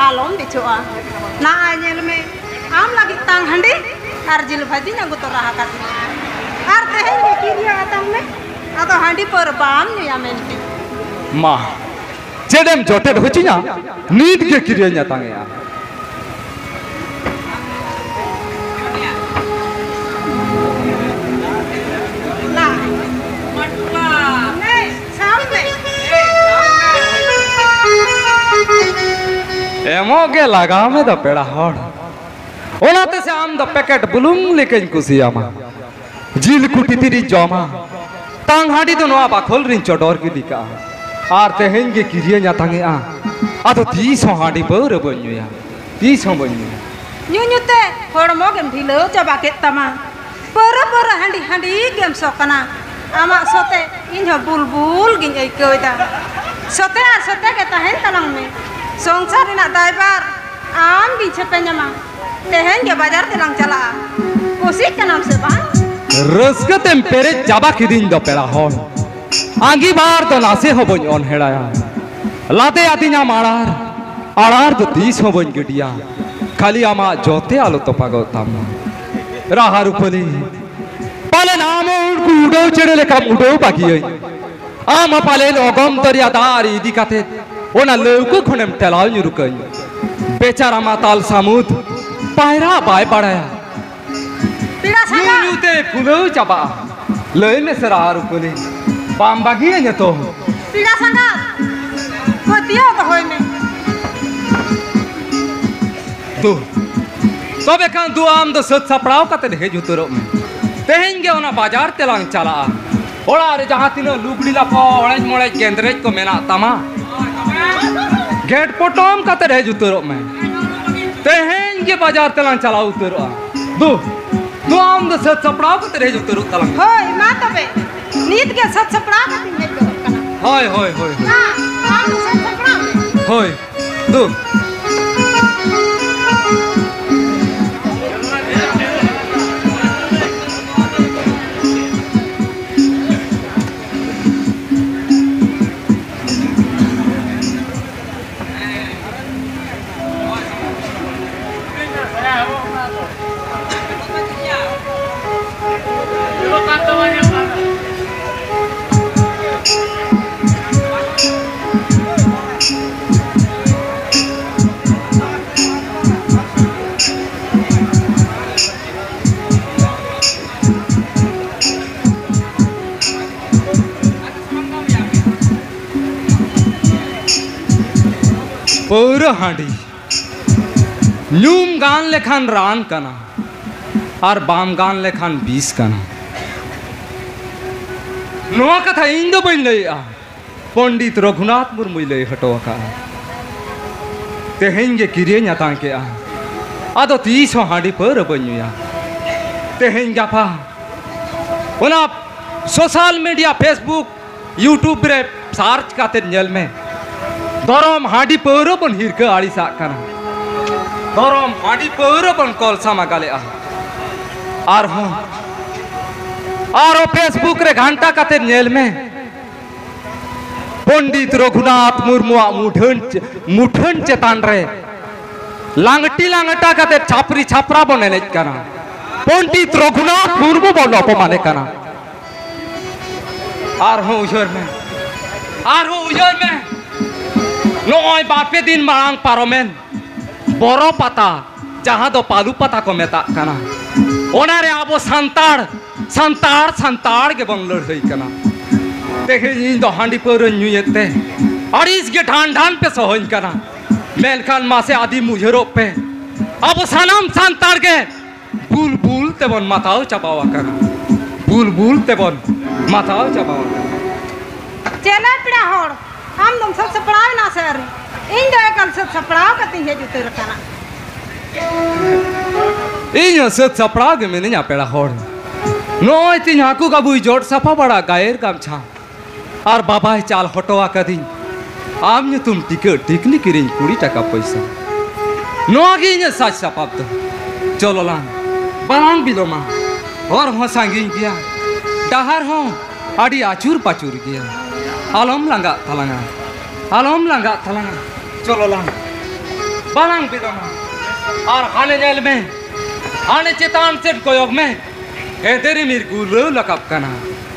ᱟᱞᱚᱢ ᱵᱤᱪᱷᱚᱜᱼᱟ᱾ ᱱᱟᱜᱼᱟᱭ ᱧᱮᱞ ᱢᱮ, ᱟᱢ ᱞᱟᱹᱜᱤᱫ ᱛᱟᱝ ᱦᱟᱺᱰᱤ ᱟᱨ ᱡᱤᱞ ᱵᱷᱟᱹᱡᱤᱧ ᱟᱹᱜᱩ ᱛᱚᱨᱟ ᱟᱠᱟᱫ ᱢᱮᱭᱟ᱾ ᱟᱨ ᱛᱮᱦᱮᱧ ᱜᱮ ᱠᱤᱨᱤᱧ ᱟᱛᱟᱝ ᱢᱮ, ᱟᱫᱚ ᱦᱟᱺᱰᱤ ᱯᱟᱹᱣᱨᱟᱹ ᱵᱟᱢ ᱧᱩᱭᱟ ᱢᱮᱱᱛᱮ᱾ ᱢᱟ, ᱪᱮᱫ ᱮᱢ ᱡᱚᱴᱮᱫ ᱦᱚᱪᱚᱧᱟ? ᱱᱤᱛ ᱜᱮ ᱠᱤᱨᱤᱧ ᱟᱛᱟᱝ ᱮᱜᱼᱟ᱾ ᱮᱢᱚᱜ ᱜᱮ ᱞᱟᱜᱟᱣ ᱢᱮ ᱫᱚ ᱯᱮᱲᱟ ᱦᱚᱲ᱾ ᱚᱱᱟᱛᱮ ᱥᱮ ᱟᱢ ᱫᱚ ᱯᱮᱠᱮᱴ ᱵᱩᱞᱩᱝ ᱞᱮᱠᱟᱧ ᱠᱩᱥᱤᱭᱟᱢᱟ᱾ ᱡᱤᱞ ᱠᱩᱴᱤ ᱛᱤᱨᱤᱧ ᱡᱚᱢᱟ, ᱛᱟᱝ ᱦᱟᱺᱰᱤ ᱫᱚ ᱱᱚᱣᱟ ᱵᱟᱠᱷᱳᱞ ᱨᱤᱧ ᱪᱚᱰᱚᱨ ᱜᱤᱰᱤ ᱠᱟᱜᱼᱟ᱾ ᱟᱨ ᱛᱮᱦᱮᱧ ᱜᱮ ᱠᱤᱨᱤᱧ ᱟᱛᱟᱝ ᱮᱜᱼᱟ᱾ ᱟᱫᱚ ᱛᱤᱥ ᱦᱚᱸ ᱦᱟᱺᱰᱤ ᱯᱟᱹᱣᱨᱟᱹ ᱵᱟᱹᱧ ᱧᱩᱭᱟ, ᱛᱤᱥ ᱦᱚᱸ ᱵᱟᱹᱧ ᱧᱩᱭᱟ᱾ ᱧᱩ ᱧᱩ ᱛᱮ ᱦᱚᱲᱢᱚ ᱜᱮᱢ ᱰᱷᱤᱞᱟᱹᱣ ᱪᱟᱵᱟ ᱠᱮᱫ ᱛᱟᱢᱟ᱾ ᱯᱟᱹᱣᱨᱟᱹ ᱯᱟᱹᱣᱨᱟᱹ ᱦᱟᱺᱰᱤ ᱦᱟᱺᱰᱤ ᱜᱮᱢ ᱥᱚ ᱠᱟᱱᱟ᱾ ᱟᱢᱟᱜ ᱥᱚᱛᱮ ᱤᱧ ᱦᱚᱸ ᱵᱩᱞ ᱵᱩᱞ ᱜᱤᱧ ᱟᱹᱭᱠᱟᱹᱣ ᱮᱫᱟ᱾ ᱥᱚᱛᱮ ᱟᱨ ᱥᱚᱛᱮ ᱜᱮ ᱛᱟᱦᱮᱱ ᱛᱟᱞᱟᱝ ᱢᱮ᱾ ᱥᱚᱝᱥᱟᱨ ᱨᱮᱱᱟᱜ ᱫᱟᱭᱵᱷᱟᱨ ᱟᱢ ᱜᱤᱧ ᱥᱮᱯᱮᱧ ᱟᱢᱟ᱾ ᱛᱮᱦᱮᱧ ᱜᱮ ᱵᱟᱡᱟᱨ ᱛᱮᱞᱟᱝ ᱪᱟᱞᱟᱜᱼᱟ᱾ ᱠᱩᱥᱤᱜ ᱠᱟᱱᱟᱢ ᱥᱮ ᱵᱟᱝ? ᱨᱟᱹᱥᱠᱟᱹ ᱛᱮᱢ ᱯᱮᱨᱮᱡ ᱪᱟᱵᱟ ᱠᱤᱫᱤᱧ ᱫᱚ ᱯᱮᱲᱟ ᱦᱚᱲ᱾ ᱟᱺᱜᱤᱵᱷᱟᱨ ᱫᱚ ᱱᱟᱥᱮ ᱦᱚᱸ ᱵᱟᱹᱧ ᱚᱱᱦᱮᱲᱟᱭᱟ᱾ ᱞᱟᱫᱮ ᱟᱹᱫᱤᱧᱟᱢ ᱟᱲᱟᱨ, ᱟᱲᱟᱨ ᱫᱚ ᱛᱤᱥ ᱦᱚᱸ ᱵᱟᱹᱧ ᱜᱤᱰᱤᱭᱟ᱾ ᱠᱷᱟᱹᱞᱤ ᱟᱢᱟᱜ ᱡᱚᱛᱮ ᱟᱞᱚ ᱛᱚᱯᱟᱜᱚᱜ ᱛᱟᱢ ᱢᱟ᱾ ᱨᱟᱦᱟ ᱨᱩᱯᱟᱹᱞᱤ, ᱯᱟᱞᱮᱱ ᱟᱢ ᱦᱚᱸ ᱩᱱᱠᱩ ᱩᱰᱟᱹᱣ ᱪᱮᱬᱮ ᱞᱮᱠᱟᱢ ᱩᱰᱟᱹᱣ ᱵᱟᱹᱜᱤᱭᱟᱹᱧ᱾ ᱟᱢ ᱦᱚᱸ ᱯᱟᱞᱮᱱ ᱚᱜᱚᱢ ᱫᱚᱨᱭᱟ ᱫᱟᱜ ᱨᱮ ᱤᱫᱤ ᱠᱟᱛᱮ ᱚᱱᱟ ᱞᱟᱹᱣᱠᱟᱹ ᱠᱷᱚᱱᱮᱢ ᱴᱮᱞᱟᱣ ᱧᱩᱨᱩ ᱠᱟᱹᱧ᱾ ᱵᱮᱪᱟᱨᱟ ᱢᱟᱛᱟᱞ ᱥᱟᱹᱢᱩᱫ ᱯᱟᱭᱨᱟ ᱵᱟᱭ ᱵᱟᱲᱟᱭᱟ᱾ ᱯᱮᱲᱟ ᱧᱩ ᱥᱟᱸᱜᱟ᱾ ᱧᱩ ᱛᱮ ᱯᱷᱩᱞᱟᱹᱣ ᱪᱟᱵᱟᱜᱼᱟ᱾ ᱞᱟᱹᱭ ᱢᱮ ᱥᱮ ᱨᱟᱦᱟ ᱨᱩᱯᱟᱹᱞᱤ, ᱵᱟᱢ ᱵᱟᱹᱜᱤᱭᱟᱹᱧᱟ ᱛᱚ? ᱯᱮᱲᱟ ᱥᱟᱸᱜᱟ, ᱯᱟᱹᱛᱭᱟᱹᱣ ᱫᱚᱦᱚᱭ ᱢᱮ᱾ ᱫᱩ, ᱛᱚᱵᱮ ᱠᱷᱟᱱ ᱫᱩ, ᱟᱢ ᱫᱚ ᱥᱟᱹᱛ ᱥᱟᱯᱲᱟᱣ ᱠᱟᱛᱮ ᱦᱮᱡ ᱩᱛᱟᱹᱨᱚᱜ ᱢᱮ᱾ ᱛᱮᱦᱮᱧ ᱜᱮ ᱚᱱᱟ ᱵᱟᱡᱟᱨ ᱛᱮᱞᱟᱝ ᱪᱟᱞᱟᱜᱼᱟ᱾ ᱚᱲᱟᱜ ᱨᱮ ᱡᱟᱦᱟᱸ ᱛᱤᱱᱟᱹᱜ ᱞᱩᱜᱽᱲᱤ ᱞᱟᱯᱚ, ᱚᱲᱮᱡ ᱢᱚᱲᱮᱡ ᱜᱮᱸᱫᱽᱨᱮᱡ ᱠᱚ ᱢᱮᱱᱟᱜ ᱛᱟᱢᱟ, ᱜᱷᱮᱸᱴ ᱯᱚᱴᱚᱢ ᱠᱟᱛᱮ ᱦᱮᱡ ᱩᱛᱟᱹᱨᱚᱜ ᱢᱮ᱾ ᱛᱮᱦᱮᱧ ᱜᱮ ᱵᱟᱡᱟᱨ ᱛᱮᱞᱟᱝ ᱪᱟᱞᱟᱣ ᱩᱛᱟᱹᱨᱚᱜᱼᱟ᱾ ᱫᱩ, ᱫᱩ, ᱟᱢ ᱫᱚ ᱥᱟᱹᱛ ᱥᱟᱯᱲᱟᱣ ᱠᱟᱛᱮ ᱦᱮᱡ ᱩᱛᱟᱹᱨᱚᱜ ᱛᱟᱞᱟᱝ ᱢᱮ᱾ ᱦᱳᱭ, ᱢᱟ ᱛᱚᱵᱮ, ᱱᱤᱛ ᱜᱮ ᱥᱟᱹᱛ ᱥᱟᱯᱲᱟᱣ ᱠᱟᱛᱮᱧ ᱦᱮᱡ ᱜᱚᱫᱚᱜ ᱠᱟᱱᱟ᱾ ᱦᱳᱭ, ᱦᱳᱭ, ᱦᱳᱭ, ᱦᱳᱭ᱾ ᱢᱟ, ᱟᱢ ᱫᱚ ᱥᱟᱹᱛ ᱥᱟᱯᱲᱟᱣ ᱢᱮ᱾ ᱦᱳᱭ, ᱫᱩ᱾ ᱯᱟᱹᱣᱨᱟᱹ ᱦᱟᱺᱰᱤ ᱧᱩᱢ ᱜᱟᱱ ᱞᱮᱠᱷᱟᱱ ᱨᱟᱱ ᱠᱟᱱᱟ, ᱟᱨ ᱵᱟᱢ ᱜᱟᱱ ᱞᱮᱠᱷᱟᱱ ᱵᱤᱥ ᱠᱟᱱᱟ᱾ ᱱᱚᱣᱟ ᱠᱟᱛᱷᱟ ᱤᱧ ᱫᱚ ᱵᱟᱹᱧ ᱞᱟᱹᱭᱮᱜᱼᱟ, ᱯᱚᱱᱰᱤᱛ ᱨᱚᱜᱷᱩᱱᱟᱛᱷ ᱢᱩᱨᱢᱩᱭ ᱞᱟᱹᱭ ᱦᱚᱴᱚ ᱟᱠᱟᱫᱼᱟ᱾ ᱛᱮᱦᱮᱧ ᱜᱮ ᱠᱤᱨᱤᱧ ᱟᱛᱟᱝ ᱠᱮᱜᱼᱟ, ᱟᱫᱚ ᱛᱤᱥ ᱦᱚᱸ ᱦᱟᱺᱰᱤ ᱯᱟᱹᱣᱨᱟᱹ ᱵᱟᱹᱧ ᱧᱩᱭᱟ᱾ ᱛᱮᱦᱮᱧ ᱜᱟᱯᱟ ᱚᱱᱟ social media, Facebook, YouTube ᱨᱮ search ᱠᱟᱛᱮ ᱧᱮᱞ ᱢᱮ, ᱫᱷᱚᱨᱚᱢ ᱦᱟᱺᱰᱤ ᱯᱟᱹᱣᱨᱟᱹ ᱵᱚᱱ ᱦᱤᱨᱠᱟᱹ ᱟᱹᱲᱤᱥᱟᱜ ᱠᱟᱱᱟ, ᱫᱷᱚᱨᱚᱢ ᱦᱟᱺᱰᱤ ᱯᱟᱹᱣᱨᱟᱹ ᱵᱚᱱ ᱠᱚᱞᱥᱟ ᱢᱟᱜᱟᱞᱮᱜᱼᱟ᱾ ᱟᱨᱦᱚᱸ, ᱟᱨᱦᱚᱸ Facebook ᱨᱮ ᱜᱷᱟᱱᱴᱟ ᱠᱟᱛᱮ ᱧᱮᱞ ᱢᱮ, ᱯᱚᱱᱰᱤᱛ ᱨᱚᱜᱷᱩᱱᱟᱛᱷ ᱢᱩᱨᱢᱩᱣᱟᱜ ᱢᱩᱴᱷᱟᱹᱱ ᱪᱮ-, ᱢᱩᱴᱷᱟᱹᱱ ᱪᱮᱛᱟᱱ ᱨᱮ ᱞᱟᱝᱴᱤ ᱞᱟᱝᱴᱟ ᱠᱟᱛᱮ ᱪᱷᱟᱯᱨᱤ ᱪᱷᱟᱯᱨᱟ ᱵᱚᱱ ᱮᱱᱮᱡ ᱠᱟᱱᱟ᱾ ᱯᱚᱱᱰᱤᱛ ᱨᱚᱜᱷᱩᱱᱟᱛᱷ ᱢᱩᱨᱢᱩ ᱵᱚᱱ ᱚᱯᱚᱢᱟᱱᱮ ᱠᱟᱱᱟ᱾ ᱟᱨᱦᱚᱸ ᱩᱭᱦᱟᱹᱨ ᱢᱮ, ᱟᱨᱦᱚᱸ ᱩᱭᱦᱟᱹᱨ ᱢᱮ, ᱱᱚᱜᱼᱚᱭ ᱵᱟᱨᱯᱮ ᱫᱤᱱ ᱢᱟᱲᱟᱝ ᱯᱟᱨᱚᱢᱮᱱ ᱵᱚᱨᱚ ᱯᱟᱛᱟ, ᱡᱟᱦᱟᱸ ᱫᱚ ᱯᱟᱞᱩ ᱯᱟᱛᱟ ᱠᱚ ᱢᱮᱛᱟᱜ ᱠᱟᱱᱟ, ᱚᱱᱟᱨᱮ ᱟᱵᱚ ᱥᱟᱱᱛᱟᱲ, ᱥᱟᱱᱛᱟᱲ, ᱥᱟᱱᱛᱟᱲ ᱜᱮᱵᱚᱱ ᱞᱟᱹᱲᱦᱟᱹᱭ ᱠᱟᱱᱟ᱾ ᱛᱮᱦᱮᱧ ᱤᱧ ᱫᱚ ᱦᱟᱺᱰᱤ ᱯᱟᱹᱣᱨᱟᱹᱧ ᱧᱩᱭᱮᱫ ᱛᱮ ᱟᱹᱲᱤᱥ ᱜᱮ ᱰᱷᱟᱱ ᱰᱷᱟᱱ ᱯᱮ ᱥᱚᱦᱚᱧ ᱠᱟᱱᱟ, ᱢᱮᱱᱠᱷᱟᱱ ᱢᱟᱥᱮ ᱟᱹᱫᱤᱢ ᱩᱭᱦᱟᱹᱨᱚᱜ ᱯᱮ, ᱟᱵᱚ ᱥᱟᱱᱟᱢ ᱥᱟᱱᱛᱟᱲ ᱜᱮ ᱵᱩᱞ ᱵᱩᱞ ᱛᱮᱵᱚᱱ ᱢᱟᱛᱟᱣ ᱪᱟᱵᱟᱣ ᱟᱠᱟᱱᱟ, ᱵᱩᱞ ᱵᱩᱞ ᱛᱮᱵᱚᱱ ᱢᱟᱛᱟᱣ ᱪᱟᱵᱟᱣ ᱟᱠᱟᱱᱟ᱾ ᱪᱮᱞᱮ ᱯᱮᱲᱟ ᱦᱚᱲ, ᱟᱢ ᱫᱚᱢ ᱥᱟᱹᱛ ᱥᱟᱯᱲᱟᱣ ᱮᱱᱟ ᱥᱮ ᱟᱹᱣᱨᱤ? ᱤᱧ ᱫᱚ ᱮᱠᱟᱞ ᱥᱟᱹᱛ ᱥᱟᱯᱲᱟᱣ ᱠᱟᱛᱮᱧ ᱦᱮᱡ ᱩᱛᱟᱹᱨ ᱟᱠᱟᱱᱟ᱾ ᱤᱧ ᱦᱚᱸ ᱥᱟᱹᱛ ᱥᱟᱯᱲᱟᱣ ᱜᱮ ᱢᱤᱱᱟᱹᱧᱟ ᱯᱮᱲᱟ ᱦᱚᱲ᱾ ᱱᱚᱜᱼᱚᱭ ᱛᱤᱧ ᱦᱟᱹᱠᱩ ᱜᱟᱵᱩᱭ ᱡᱚᱫ ᱥᱟᱯᱷᱟ ᱵᱟᱲᱟ ᱜᱟᱭᱮᱨ ᱜᱟᱢᱪᱷᱟ ᱟᱨ ᱵᱟᱵᱟᱭ ᱪᱟᱞ ᱦᱚᱴᱚ ᱟᱠᱟᱫᱤᱧ ᱟᱢ ᱧᱩᱛᱩᱢ ᱴᱤᱠᱟᱹ ᱴᱤᱠᱞᱤ ᱠᱤᱨᱤᱧ ᱠᱩᱲᱤ ᱴᱟᱠᱟ ᱯᱚᱭᱥᱟ᱾ ᱱᱚᱣᱟ ᱜᱮ ᱤᱧᱟᱹᱜ ᱥᱟᱡᱽ ᱥᱟᱯᱟᱵ ᱫᱚ᱾ ᱪᱚᱞᱚ ᱞᱟᱝ, ᱵᱟᱞᱟᱝ ᱵᱤᱞᱚᱢᱟ᱾ ᱦᱚᱨ ᱦᱚᱸ ᱥᱟᱺᱜᱤᱧ ᱜᱮᱭᱟ, ᱰᱟᱦᱟᱨ ᱦᱚᱸ ᱟᱹᱰᱤ ᱟᱹᱪᱩᱨ ᱯᱟᱹᱪᱩᱨ ᱜᱮᱭᱟ᱾ ᱟᱞᱚᱢ ᱞᱟᱸᱜᱟᱜ ᱛᱟᱞᱟᱝᱟ, ᱟᱞᱚᱢ ᱞᱟᱸᱜᱟᱜ ᱛᱟᱞᱟᱝᱟ᱾ ᱪᱚᱞᱚ ᱞᱟᱝ, ᱵᱟᱞᱟᱝ ᱵᱤᱞᱚᱢᱟ᱾ ᱟᱨ ᱦᱟᱱᱮ ᱧᱮᱞ ᱢᱮ, ᱦᱟᱱᱮ ᱪᱮᱛᱟᱱ ᱥᱮᱫ ᱠᱚᱭᱚᱜ ᱢᱮ, ᱦᱮᱸᱫᱮ ᱨᱤᱢᱤᱞ ᱜᱩᱨᱞᱟᱹᱣ ᱨᱟᱠᱟᱵ ᱠᱟᱱᱟ᱾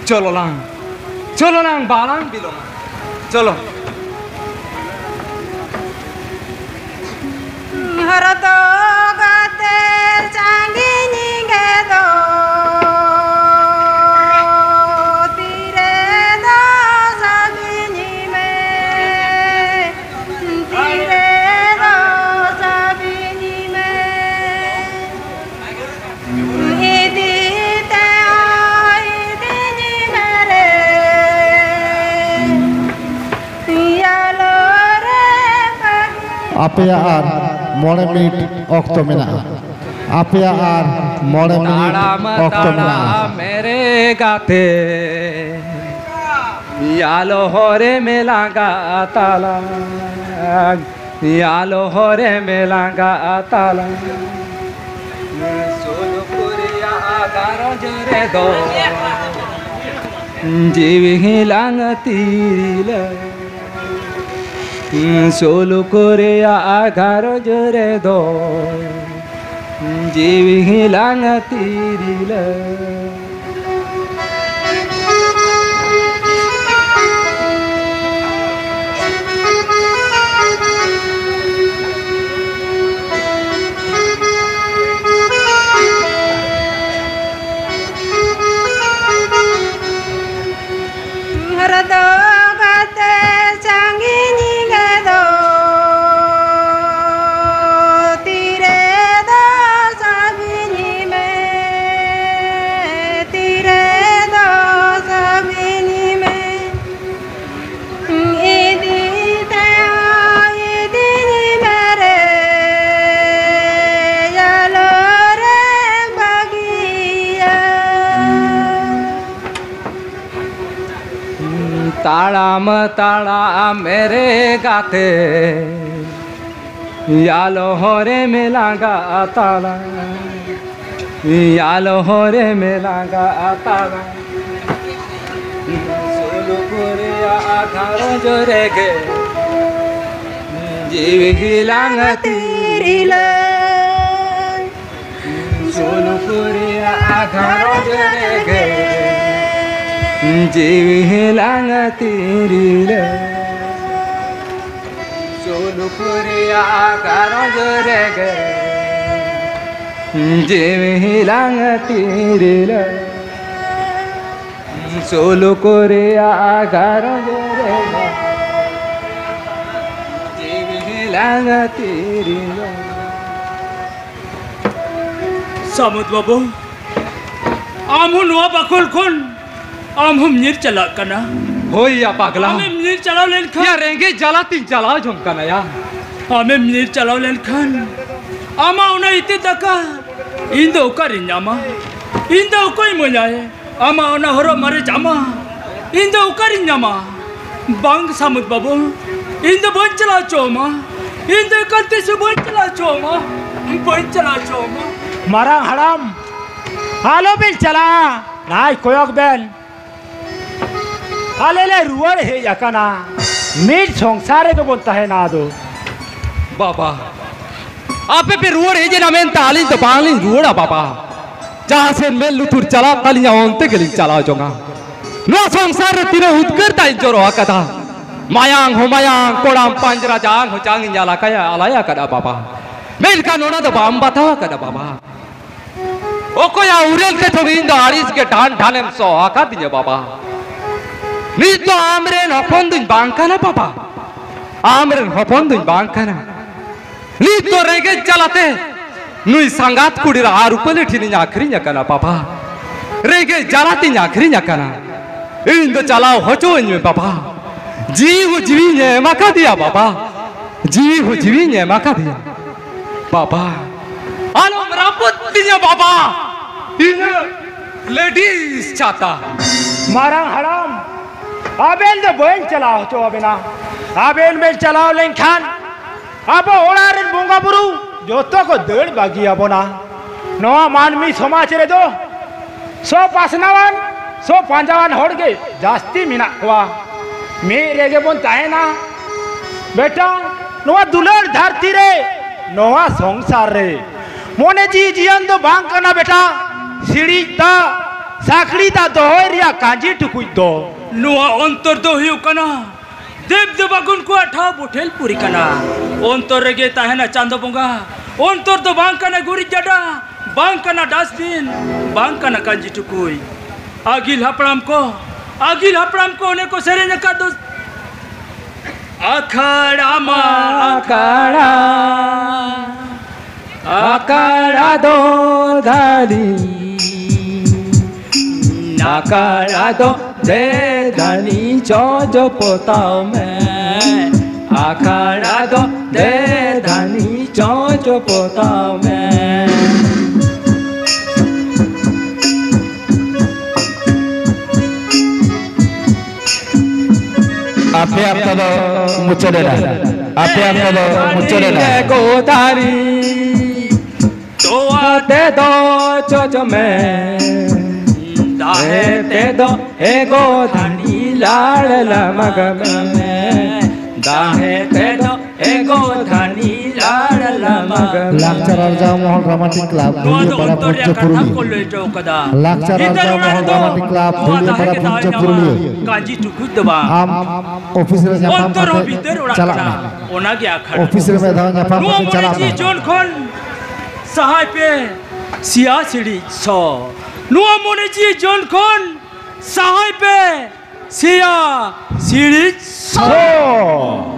ᱪᱚᱞᱚ ᱞᱟᱝ, ᱪᱚᱞᱚ ᱞᱟᱝ, ᱵᱟᱞᱟᱝ ᱵᱤᱞᱚᱢᱟ᱾ ᱪᱚᱞᱚ᱾ ᱦᱚᱨ ᱫᱚ ᱜᱟᱛᱮ ᱥᱟᱺᱜᱤᱧ ᱜᱮ ᱫᱚ, ᱛᱤᱨᱮ ᱫᱚ ᱥᱟᱺᱜᱤᱧ ᱢᱮ, ᱛᱤᱨᱮ ᱫᱚ ᱥᱟᱺᱜᱤᱧ ᱢᱮ᱾ ᱤᱫᱤ ᱛᱮ ᱤᱫᱤᱧ ᱢᱮᱨᱮ, ᱟᱞᱚ ᱨᱮ ᱵᱟᱹᱜᱤ᱾ ᱟᱯᱮᱭᱟᱜ ᱟᱨ ᱢᱚᱬᱮ ᱢᱤᱱᱤᱴ ᱚᱠᱛᱚ ᱢᱮᱱᱟᱜᱼᱟ᱾ ᱟᱯᱮᱭᱟᱜ ᱟᱨ ᱢᱚᱬᱮ ᱢᱤᱱᱤᱴ ᱛᱟᱲᱟᱢ ᱚᱠᱛᱚ ᱛᱟᱲᱟᱢ ᱢᱮᱱᱟᱜᱼᱟ᱾ ᱢᱮᱨᱮ ᱜᱟᱛᱮ, ᱭᱟᱞᱚ ᱦᱚᱨᱮᱢ ᱞᱟᱸᱜᱟ ᱛᱟᱞᱟᱝ, ᱭᱟᱞᱚ ᱦᱚᱨᱮᱢ ᱞᱟᱸᱜᱟ ᱛᱟᱞᱟᱝ᱾ ᱥᱩᱞᱩᱠ ᱨᱮᱭᱟᱜ ᱜᱷᱟᱨᱚᱸᱡᱽ ᱨᱮᱫᱚ ᱡᱤᱣᱤ ᱞᱟᱝ ᱛᱤᱨᱤᱞᱟᱝ᱾ ᱥᱩᱞᱩᱠ ᱨᱮᱭᱟᱜ ᱜᱷᱟᱨᱚᱸᱡᱽ ᱨᱮᱫᱚ ᱡᱤᱣᱤ ᱞᱟᱝ ᱛᱤᱨᱤᱞᱟᱝ᱾ ᱦᱚᱨ ᱫᱚ ᱜᱟᱛᱮ ᱥᱟᱺᱜᱤᱧ ᱜᱮ ᱫᱚ, ᱛᱤᱨᱮ ᱫᱚ ᱥᱟᱺᱜᱤᱧ ᱢᱮ, ᱛᱤᱨᱮ ᱫᱚ ᱥᱟᱺᱜᱤᱧ ᱢᱮ᱾ ᱤᱫᱤ ᱛᱟᱭᱟ ᱤᱫᱤᱧ ᱢᱮᱨᱮ, ᱟᱞᱚ ᱨᱮ ᱵᱟᱹᱜᱤᱭᱟ᱾ ᱛᱟᱲᱟᱢ ᱛᱟᱲᱟᱢ ᱢᱮᱨᱮ ᱜᱟᱛᱮ, ᱭᱟᱞᱚ ᱦᱚᱨᱮᱢ ᱞᱟᱸᱜᱟ ᱛᱟᱞᱟᱝ, ᱭᱟᱞᱚ ᱦᱚᱨᱮᱢ ᱞᱟᱸᱜᱟ ᱛᱟᱞᱟᱝ᱾ ᱥᱩᱞᱩᱠ ᱨᱮᱭᱟᱜ ᱜᱷᱟᱨᱚᱸᱡᱽ ᱨᱮᱜᱮ ᱡᱤᱣᱤ ᱜᱮᱞᱟᱝ ᱛᱤᱨᱤᱞᱟᱝ᱾ ᱥᱩᱞᱩᱠ ᱨᱮᱭᱟᱜ ᱜᱷᱟᱨᱚᱸᱡᱽ ᱨᱮᱜᱮ ᱡᱤᱣᱤ ᱞᱟᱝ ᱛᱤᱨᱤᱞᱟᱝ᱾ ᱥᱩᱞᱩᱠ ᱨᱮᱭᱟᱜ ᱜᱷᱟᱨᱚᱸᱡᱽ ᱨᱮᱜᱮ ᱡᱤᱣᱤ ᱞᱟᱝ ᱛᱤᱨᱤᱞᱟᱝ᱾ ᱥᱩᱞᱩᱠ ᱨᱮᱭᱟᱜ ᱜᱷᱟᱨᱚᱸᱡᱽ ᱨᱮᱜᱮ ᱡᱤᱣᱤ ᱞᱟᱝ ᱛᱤᱨᱤᱞᱟᱝ᱾ ᱥᱟᱹᱢᱩᱫ ᱵᱟᱹᱵᱩ, ᱟᱢ ᱦᱚᱸ ᱱᱚᱣᱟ ᱵᱟᱠᱷᱳᱞ ᱠᱷᱚᱱ ᱟᱢ ᱦᱚᱸᱢ ᱧᱤᱨ ᱪᱟᱞᱟᱜ ᱠᱟᱱᱟ᱾ ᱦᱳᱭ ᱭᱟ ᱯᱟᱜᱽᱞᱟ᱾ ᱟᱢᱮᱢ ᱧᱤᱨ ᱪᱟᱞᱟᱣ ᱞᱮᱱᱠᱷᱟᱱ ᱭᱟ ᱨᱮᱸᱜᱮᱡ ᱡᱟᱞᱟ ᱛᱤᱧ ᱪᱟᱞᱟᱣ ᱡᱚᱝ ᱠᱟᱱᱟ ᱭᱟ᱾ ᱟᱢᱮᱢ ᱧᱤᱨ ᱪᱟᱞᱟᱣ ᱞᱮᱱᱠᱷᱟᱱ ᱟᱢᱟᱜ ᱚᱱᱟ ᱤᱛᱟᱹ ᱫᱟᱠᱟ ᱤᱧ ᱫᱚ ᱚᱠᱟᱨᱤᱧ ᱧᱟᱢᱟ? ᱤᱧ ᱫᱚ ᱚᱠᱚᱭ ᱤᱢᱟᱹᱧᱟᱭ? ᱟᱢᱟᱜ ᱚᱱᱟ ᱦᱚᱨᱚᱜ ᱢᱟᱨᱮ ᱡᱟᱢᱟ ᱤᱧ ᱫᱚ ᱚᱠᱟᱨᱤᱧ ᱧᱟᱢᱟ? ᱵᱟᱝ ᱥᱟᱹᱢᱩᱫ ᱵᱟᱹᱵᱩ, ᱤᱧ ᱫᱚ ᱵᱟᱹᱧ ᱪᱟᱞᱟᱣ ᱦᱚᱪᱚ ᱟᱢᱟ᱾ ᱤᱧ ᱫᱚ ᱮᱠᱟᱞ ᱛᱤᱥ ᱦᱚᱸ ᱵᱟᱹᱧ ᱪᱟᱞᱟᱣ ᱦᱚᱪᱚ ᱟᱢᱟ᱾ ᱵᱟᱹᱧ ᱪᱟᱞᱟᱣ ᱦᱚᱪᱚ ᱟᱢᱟ᱾ ᱢᱟᱨᱟᱝ ᱦᱟᱲᱟᱢ, ᱟᱞᱚᱵᱤᱱ ᱪᱟᱞᱟᱜᱼᱟ᱾ ᱱᱟᱭ ᱠᱚᱭᱚᱜ ᱵᱮᱱ, ᱟᱞᱮ ᱞᱮ ᱨᱩᱣᱟᱹᱲ ᱦᱮᱡ ᱟᱠᱟᱱᱟ᱾ ᱢᱤᱫ ᱥᱚᱝᱥᱟᱨ ᱨᱮᱜᱮ ᱵᱚᱱ ᱛᱟᱦᱮᱱᱟ ᱟᱫᱚ᱾ ᱵᱟᱵᱟ, ᱟᱯᱮ ᱯᱮ ᱨᱩᱣᱟᱹᱲ ᱦᱮᱡ ᱮᱱᱟ ᱢᱮᱱᱛᱮ ᱟᱹᱞᱤᱧ ᱫᱚ ᱵᱟᱝᱞᱤᱧ ᱨᱩᱣᱟᱹᱲᱟ ᱵᱟᱵᱟ᱾ ᱡᱟᱦᱟᱸ ᱥᱮᱫ ᱢᱮᱫ ᱞᱩᱛᱩᱨ ᱪᱟᱞᱟᱜ ᱛᱟᱹᱞᱤᱧᱟ ᱚᱱᱛᱮ ᱜᱮᱞᱤᱧ ᱪᱟᱞᱟᱣ ᱡᱚᱝᱟ᱾ ᱱᱚᱣᱟ ᱥᱚᱝᱥᱟᱨ ᱨᱮ ᱛᱤᱱᱟᱹᱜ ᱩᱫᱽᱜᱟᱹᱨ ᱫᱟᱜ ᱤᱧ ᱡᱚᱨᱚ ᱟᱠᱟᱫᱟ, ᱢᱟᱭᱟᱝ ᱦᱚᱸ ᱢᱟᱭᱟᱝ, ᱠᱚᱲᱟᱢ ᱯᱟᱸᱡᱽᱨᱟ ᱡᱟᱝ ᱦᱚᱸ ᱡᱟᱝ ᱤᱧ ᱟᱞᱟᱠᱟᱭᱟ, ᱟᱞᱟᱭ ᱟᱠᱟᱫᱟ ᱵᱟᱵᱟ᱾ ᱢᱮᱱᱠᱷᱟᱱ ᱚᱱᱟ ᱫᱚ ᱵᱟᱢ ᱵᱟᱛᱟᱣ ᱟᱠᱟᱫᱟ ᱵᱟᱵᱟ᱾ ᱚᱠᱚᱭᱟᱜ ᱩᱨᱟᱹᱞ ᱛᱮ ᱪᱚᱝ ᱤᱧ ᱫᱚ ᱟᱹᱲᱤᱥ ᱜᱮ ᱰᱷᱟᱱ ᱰᱷᱟᱱᱮᱢ ᱥᱚ ᱟᱠᱟᱫᱤᱧᱟ ᱵᱟᱵᱟ᱾ ᱱᱤᱛ ᱫᱚ ᱟᱢᱨᱮᱱ ᱦᱚᱯᱚᱱ ᱫᱩᱧ ᱵᱟᱝ ᱠᱟᱱᱟ ᱵᱟᱵᱟ, ᱟᱢᱨᱮᱱ ᱦᱚᱯᱚᱱ ᱫᱩᱧ ᱵᱟᱝ ᱠᱟᱱᱟ᱾ ᱱᱤᱛ ᱫᱚ ᱨᱮᱸᱜᱮᱡ ᱡᱟᱞᱟᱛᱮ ᱱᱩᱭ ᱥᱟᱸᱜᱟᱛ ᱠᱩᱲᱤ ᱨᱟᱦᱟ ᱨᱩᱯᱟᱹᱞᱤ ᱴᱷᱮᱱᱤᱧ ᱟᱹᱠᱷᱨᱤᱧ ᱟᱠᱟᱱᱟ ᱵᱟᱵᱟ᱾ ᱨᱮᱸᱜᱮᱡ ᱡᱟᱞᱟᱛᱤᱧ ᱟᱹᱠᱷᱨᱤᱧ ᱟᱠᱟᱱᱟ᱾ ᱤᱧ ᱫᱚ ᱪᱟᱞᱟᱣ ᱦᱚᱪᱚᱣᱟᱹᱧ ᱢᱮ ᱵᱟᱵᱟ᱾ ᱡᱤᱣᱤ ᱦᱚᱸ ᱡᱤᱣᱤᱧ ᱮᱢ ᱟᱠᱟᱫᱮᱭᱟ ᱵᱟᱵᱟ᱾ ᱡᱤᱣᱤ ᱦᱚᱸ ᱡᱤᱣᱤᱧ ᱮᱢ ᱟᱠᱟᱫᱮᱭᱟ ᱵᱟᱵᱟ᱾ ᱟᱞᱚᱢ ᱨᱟᱯᱩᱫ ᱛᱤᱧᱟ ᱵᱟᱵᱟ᱾ ᱤᱧᱟᱹᱜ ᱞᱮᱰᱤᱥ ᱪᱷᱟᱛᱟ᱾ ᱢᱟᱨᱟᱝ ᱦᱟᱲᱟᱢ, ᱟᱵᱮᱱ ᱫᱚ ᱵᱟᱹᱧ ᱪᱟᱞᱟᱣ ᱦᱚᱪᱚ ᱟᱵᱮᱱᱟ᱾ ᱟᱵᱮᱱ ᱵᱮᱱ ᱪᱟᱞᱟᱣ ᱞᱮᱱᱠᱷᱟᱱ ᱟᱵᱚ ᱚᱲᱟᱜ ᱨᱮᱱ ᱵᱚᱸᱜᱟ ᱵᱩᱨᱩ ᱡᱚᱛᱚ ᱠᱚ ᱫᱟᱹᱲ ᱵᱟᱹᱜᱤ ᱟᱵᱚᱱᱟ᱾ ᱱᱚᱣᱟ ᱢᱟᱹᱱᱢᱤ ᱥᱚᱢᱟᱡᱽ ᱨᱮᱫᱚ ᱥᱚ ᱯᱟᱥᱱᱟᱣᱟᱱ, ᱥᱚ ᱯᱟᱸᱡᱟᱣᱟᱱ ᱦᱚᱲ ᱜᱮ ᱡᱟᱹᱥᱛᱤ ᱢᱮᱱᱟᱜ ᱠᱚᱣᱟ᱾ ᱢᱤᱫ ᱨᱮᱜᱮ ᱵᱚᱱ ᱛᱟᱦᱮᱱᱟ᱾ ᱵᱮᱴᱟ, ᱱᱚᱣᱟ ᱫᱩᱞᱟᱹᱲ ᱫᱷᱟᱹᱨᱛᱤ ᱨᱮ, ᱱᱚᱣᱟ ᱥᱚᱝᱥᱟᱨ ᱨᱮ ᱢᱚᱱᱮ ᱡᱤᱣᱤ ᱡᱤᱭᱚᱱ ᱫᱚ ᱵᱟᱝ ᱠᱟᱱᱟ ᱵᱮᱴᱟ᱾ ᱥᱤᱲᱤᱡ ᱫᱟᱜ, ᱥᱟᱠᱲᱤ ᱫᱟᱜ ᱫᱚᱦᱚᱭ ᱨᱮᱭᱟᱜ ᱠᱟᱸᱡᱤ ᱴᱩᱠᱩᱡ ᱫᱚ᱾ ᱱᱚᱣᱟ ᱚᱱᱛᱚᱨ ᱫᱚ ᱦᱩᱭᱩᱜ ᱠᱟᱱᱟ ᱫᱮᱵ ᱫᱮᱵᱟᱜᱩᱱ ᱠᱚᱣᱟᱜ ᱴᱷᱟᱶ ᱵᱚᱴᱷᱮᱞᱯᱩᱨᱤ ᱠᱟᱱᱟ᱾ ᱚᱱᱛᱚᱨ ᱨᱮᱜᱮ ᱛᱟᱦᱮᱱᱟ ᱪᱟᱸᱫᱚ ᱵᱚᱸᱜᱟ᱾ ᱚᱱᱛᱚᱨ ᱫᱚ ᱵᱟᱝ ᱠᱟᱱᱟ ᱜᱩᱨᱤᱡ ᱜᱟᱰᱟ, ᱵᱟᱝ ᱠᱟᱱᱟ ᱰᱟᱥᱴᱵᱤᱱ, ᱵᱟᱝ ᱠᱟᱱᱟ ᱠᱟᱸᱡᱤ ᱴᱩᱠᱩᱡ᱾ ᱟᱹᱜᱤᱞ ᱦᱟᱯᱲᱟᱢ ᱠᱚ, ᱟᱹᱜᱤᱞ ᱦᱟᱯᱲᱟᱢ ᱠᱚ ᱚᱱᱮ ᱠᱚ ᱥᱮᱨᱮᱧ ᱟᱠᱟᱫ ᱫᱚ, ᱟᱠᱷᱟᱲᱟ ᱢᱟ ᱟᱠᱷᱟᱲᱟ, ᱟᱠᱷᱟᱲᱟ ᱫᱚ ᱫᱷᱟᱹᱱᱤ, ᱟᱠᱷᱟᱲᱟ ᱫᱚ ᱫᱮ ᱫᱷᱟᱹᱱᱤ ᱪᱚᱡᱚ ᱯᱚᱛᱟᱣ ᱢᱮ᱾ ᱟᱠᱷᱟᱲᱟ ᱫᱚ ᱫᱮ ᱫᱷᱟᱹᱱᱤ ᱪᱚᱸᱪᱚ ᱯᱚᱛᱟᱣ ᱢᱮ᱾ ᱟᱯᱮ ᱚᱠᱛᱚ ᱫᱚ ᱢᱩᱪᱟᱹᱫ ᱮᱱᱟ᱾ ᱟᱯᱮ ᱚᱠᱛᱚ ᱫᱚ ᱢᱩᱪᱟᱹᱫ ᱮᱱᱟ᱾ ᱜᱳᱫᱟᱨᱤ ᱛᱚᱣᱟ ᱛᱮᱫᱚ ᱪᱚᱸᱪᱚ ᱢᱮ, ᱫᱟᱦᱮ ᱛᱮᱫᱚ ᱮ ᱜᱳᱫᱟᱨᱤ ᱞᱟᱲ ᱞᱟᱢᱟᱜ ᱢᱮ, ᱫᱟᱦᱮ ᱛᱮᱫᱚ ᱮ ᱜᱳᱫᱟᱨᱤ ᱞᱟᱲ ᱞᱟᱢᱟᱜ ᱢᱮ᱾ ᱞᱟᱠᱪᱟᱨ ᱟᱨᱡᱟᱣ ᱢᱚᱦᱚᱞ ᱰᱨᱟᱢᱟᱴᱤᱠ ᱠᱞᱟᱵᱽ, ᱱᱚᱣᱟ ᱫᱚ ᱵᱷᱩᱞᱤᱭᱟᱹᱯᱟᱲᱟ ᱚᱱᱛᱚᱨ ᱨᱮᱭᱟᱜ ᱠᱟᱛᱷᱟ ᱯᱩᱨᱩᱞᱤᱭᱟᱹ᱾ ᱠᱚ ᱞᱟᱹᱭ ᱦᱚᱴᱚ ᱠᱟᱫᱟ᱾ ᱞᱟᱠᱪᱟᱨ ᱱᱤᱛᱚᱜ ᱟᱨᱡᱟᱣ ᱚᱱᱟ ᱢᱚᱦᱚᱞ ᱨᱮᱫᱚ ᱰᱨᱟᱢᱟᱴᱤᱠ ᱠᱞᱟᱵᱽ, ᱱᱚᱣᱟ ᱫᱟᱦᱮ ᱵᱷᱩᱞᱤᱭᱟᱹᱯᱟᱲᱟ ᱜᱮ ᱛᱟᱦᱮᱸ ᱯᱩᱱᱪᱚ ᱧᱟᱢᱟ᱾ ᱯᱩᱨᱩᱞᱤᱭᱟᱹ᱾ ᱠᱟᱹᱡᱤ ᱴᱩᱠᱩᱡ ᱫᱚ ᱵᱟᱝ᱾ ᱟᱢ ᱚᱯᱷᱤᱥ ᱨᱮ ᱧᱟᱯᱟᱢ ᱚᱱᱛᱚᱨ ᱦᱚᱸ ᱠᱟᱛᱮ ᱵᱷᱤᱛᱟᱹᱨ ᱚᱲᱟᱜ ᱪᱟᱞᱟᱜ ᱠᱟᱱᱟ᱾ ᱢᱮ᱾ ᱚᱱᱟ ᱜᱮ ᱟᱠᱷᱲᱟ᱾ ᱚᱯᱷᱤᱥ ᱨᱮ ᱢᱤᱫ ᱫᱷᱟᱣ ᱧᱟᱯᱟᱢ ᱱᱚᱣᱟ ᱠᱟᱛᱮ ᱢᱚᱱᱮ ᱪᱟᱞᱟᱜ ᱡᱤᱣᱤ ᱢᱮ᱾ ᱡᱚᱱ ᱠᱷᱚᱱ ᱥᱟᱦᱟᱭ ᱯᱮ, ᱥᱤᱭᱟ ᱥᱤᱲᱤᱡ ᱥᱚ᱾ ᱱᱚᱣᱟ ᱢᱚᱱᱮ ᱡᱤᱣᱤ ᱡᱚᱱ ᱠᱷᱚᱱ ᱥᱟᱦᱟᱭ ᱯᱮ, ᱥᱤᱭᱟ ᱥᱤᱲᱤᱡ ᱥᱚ᱾ ᱥᱚ᱾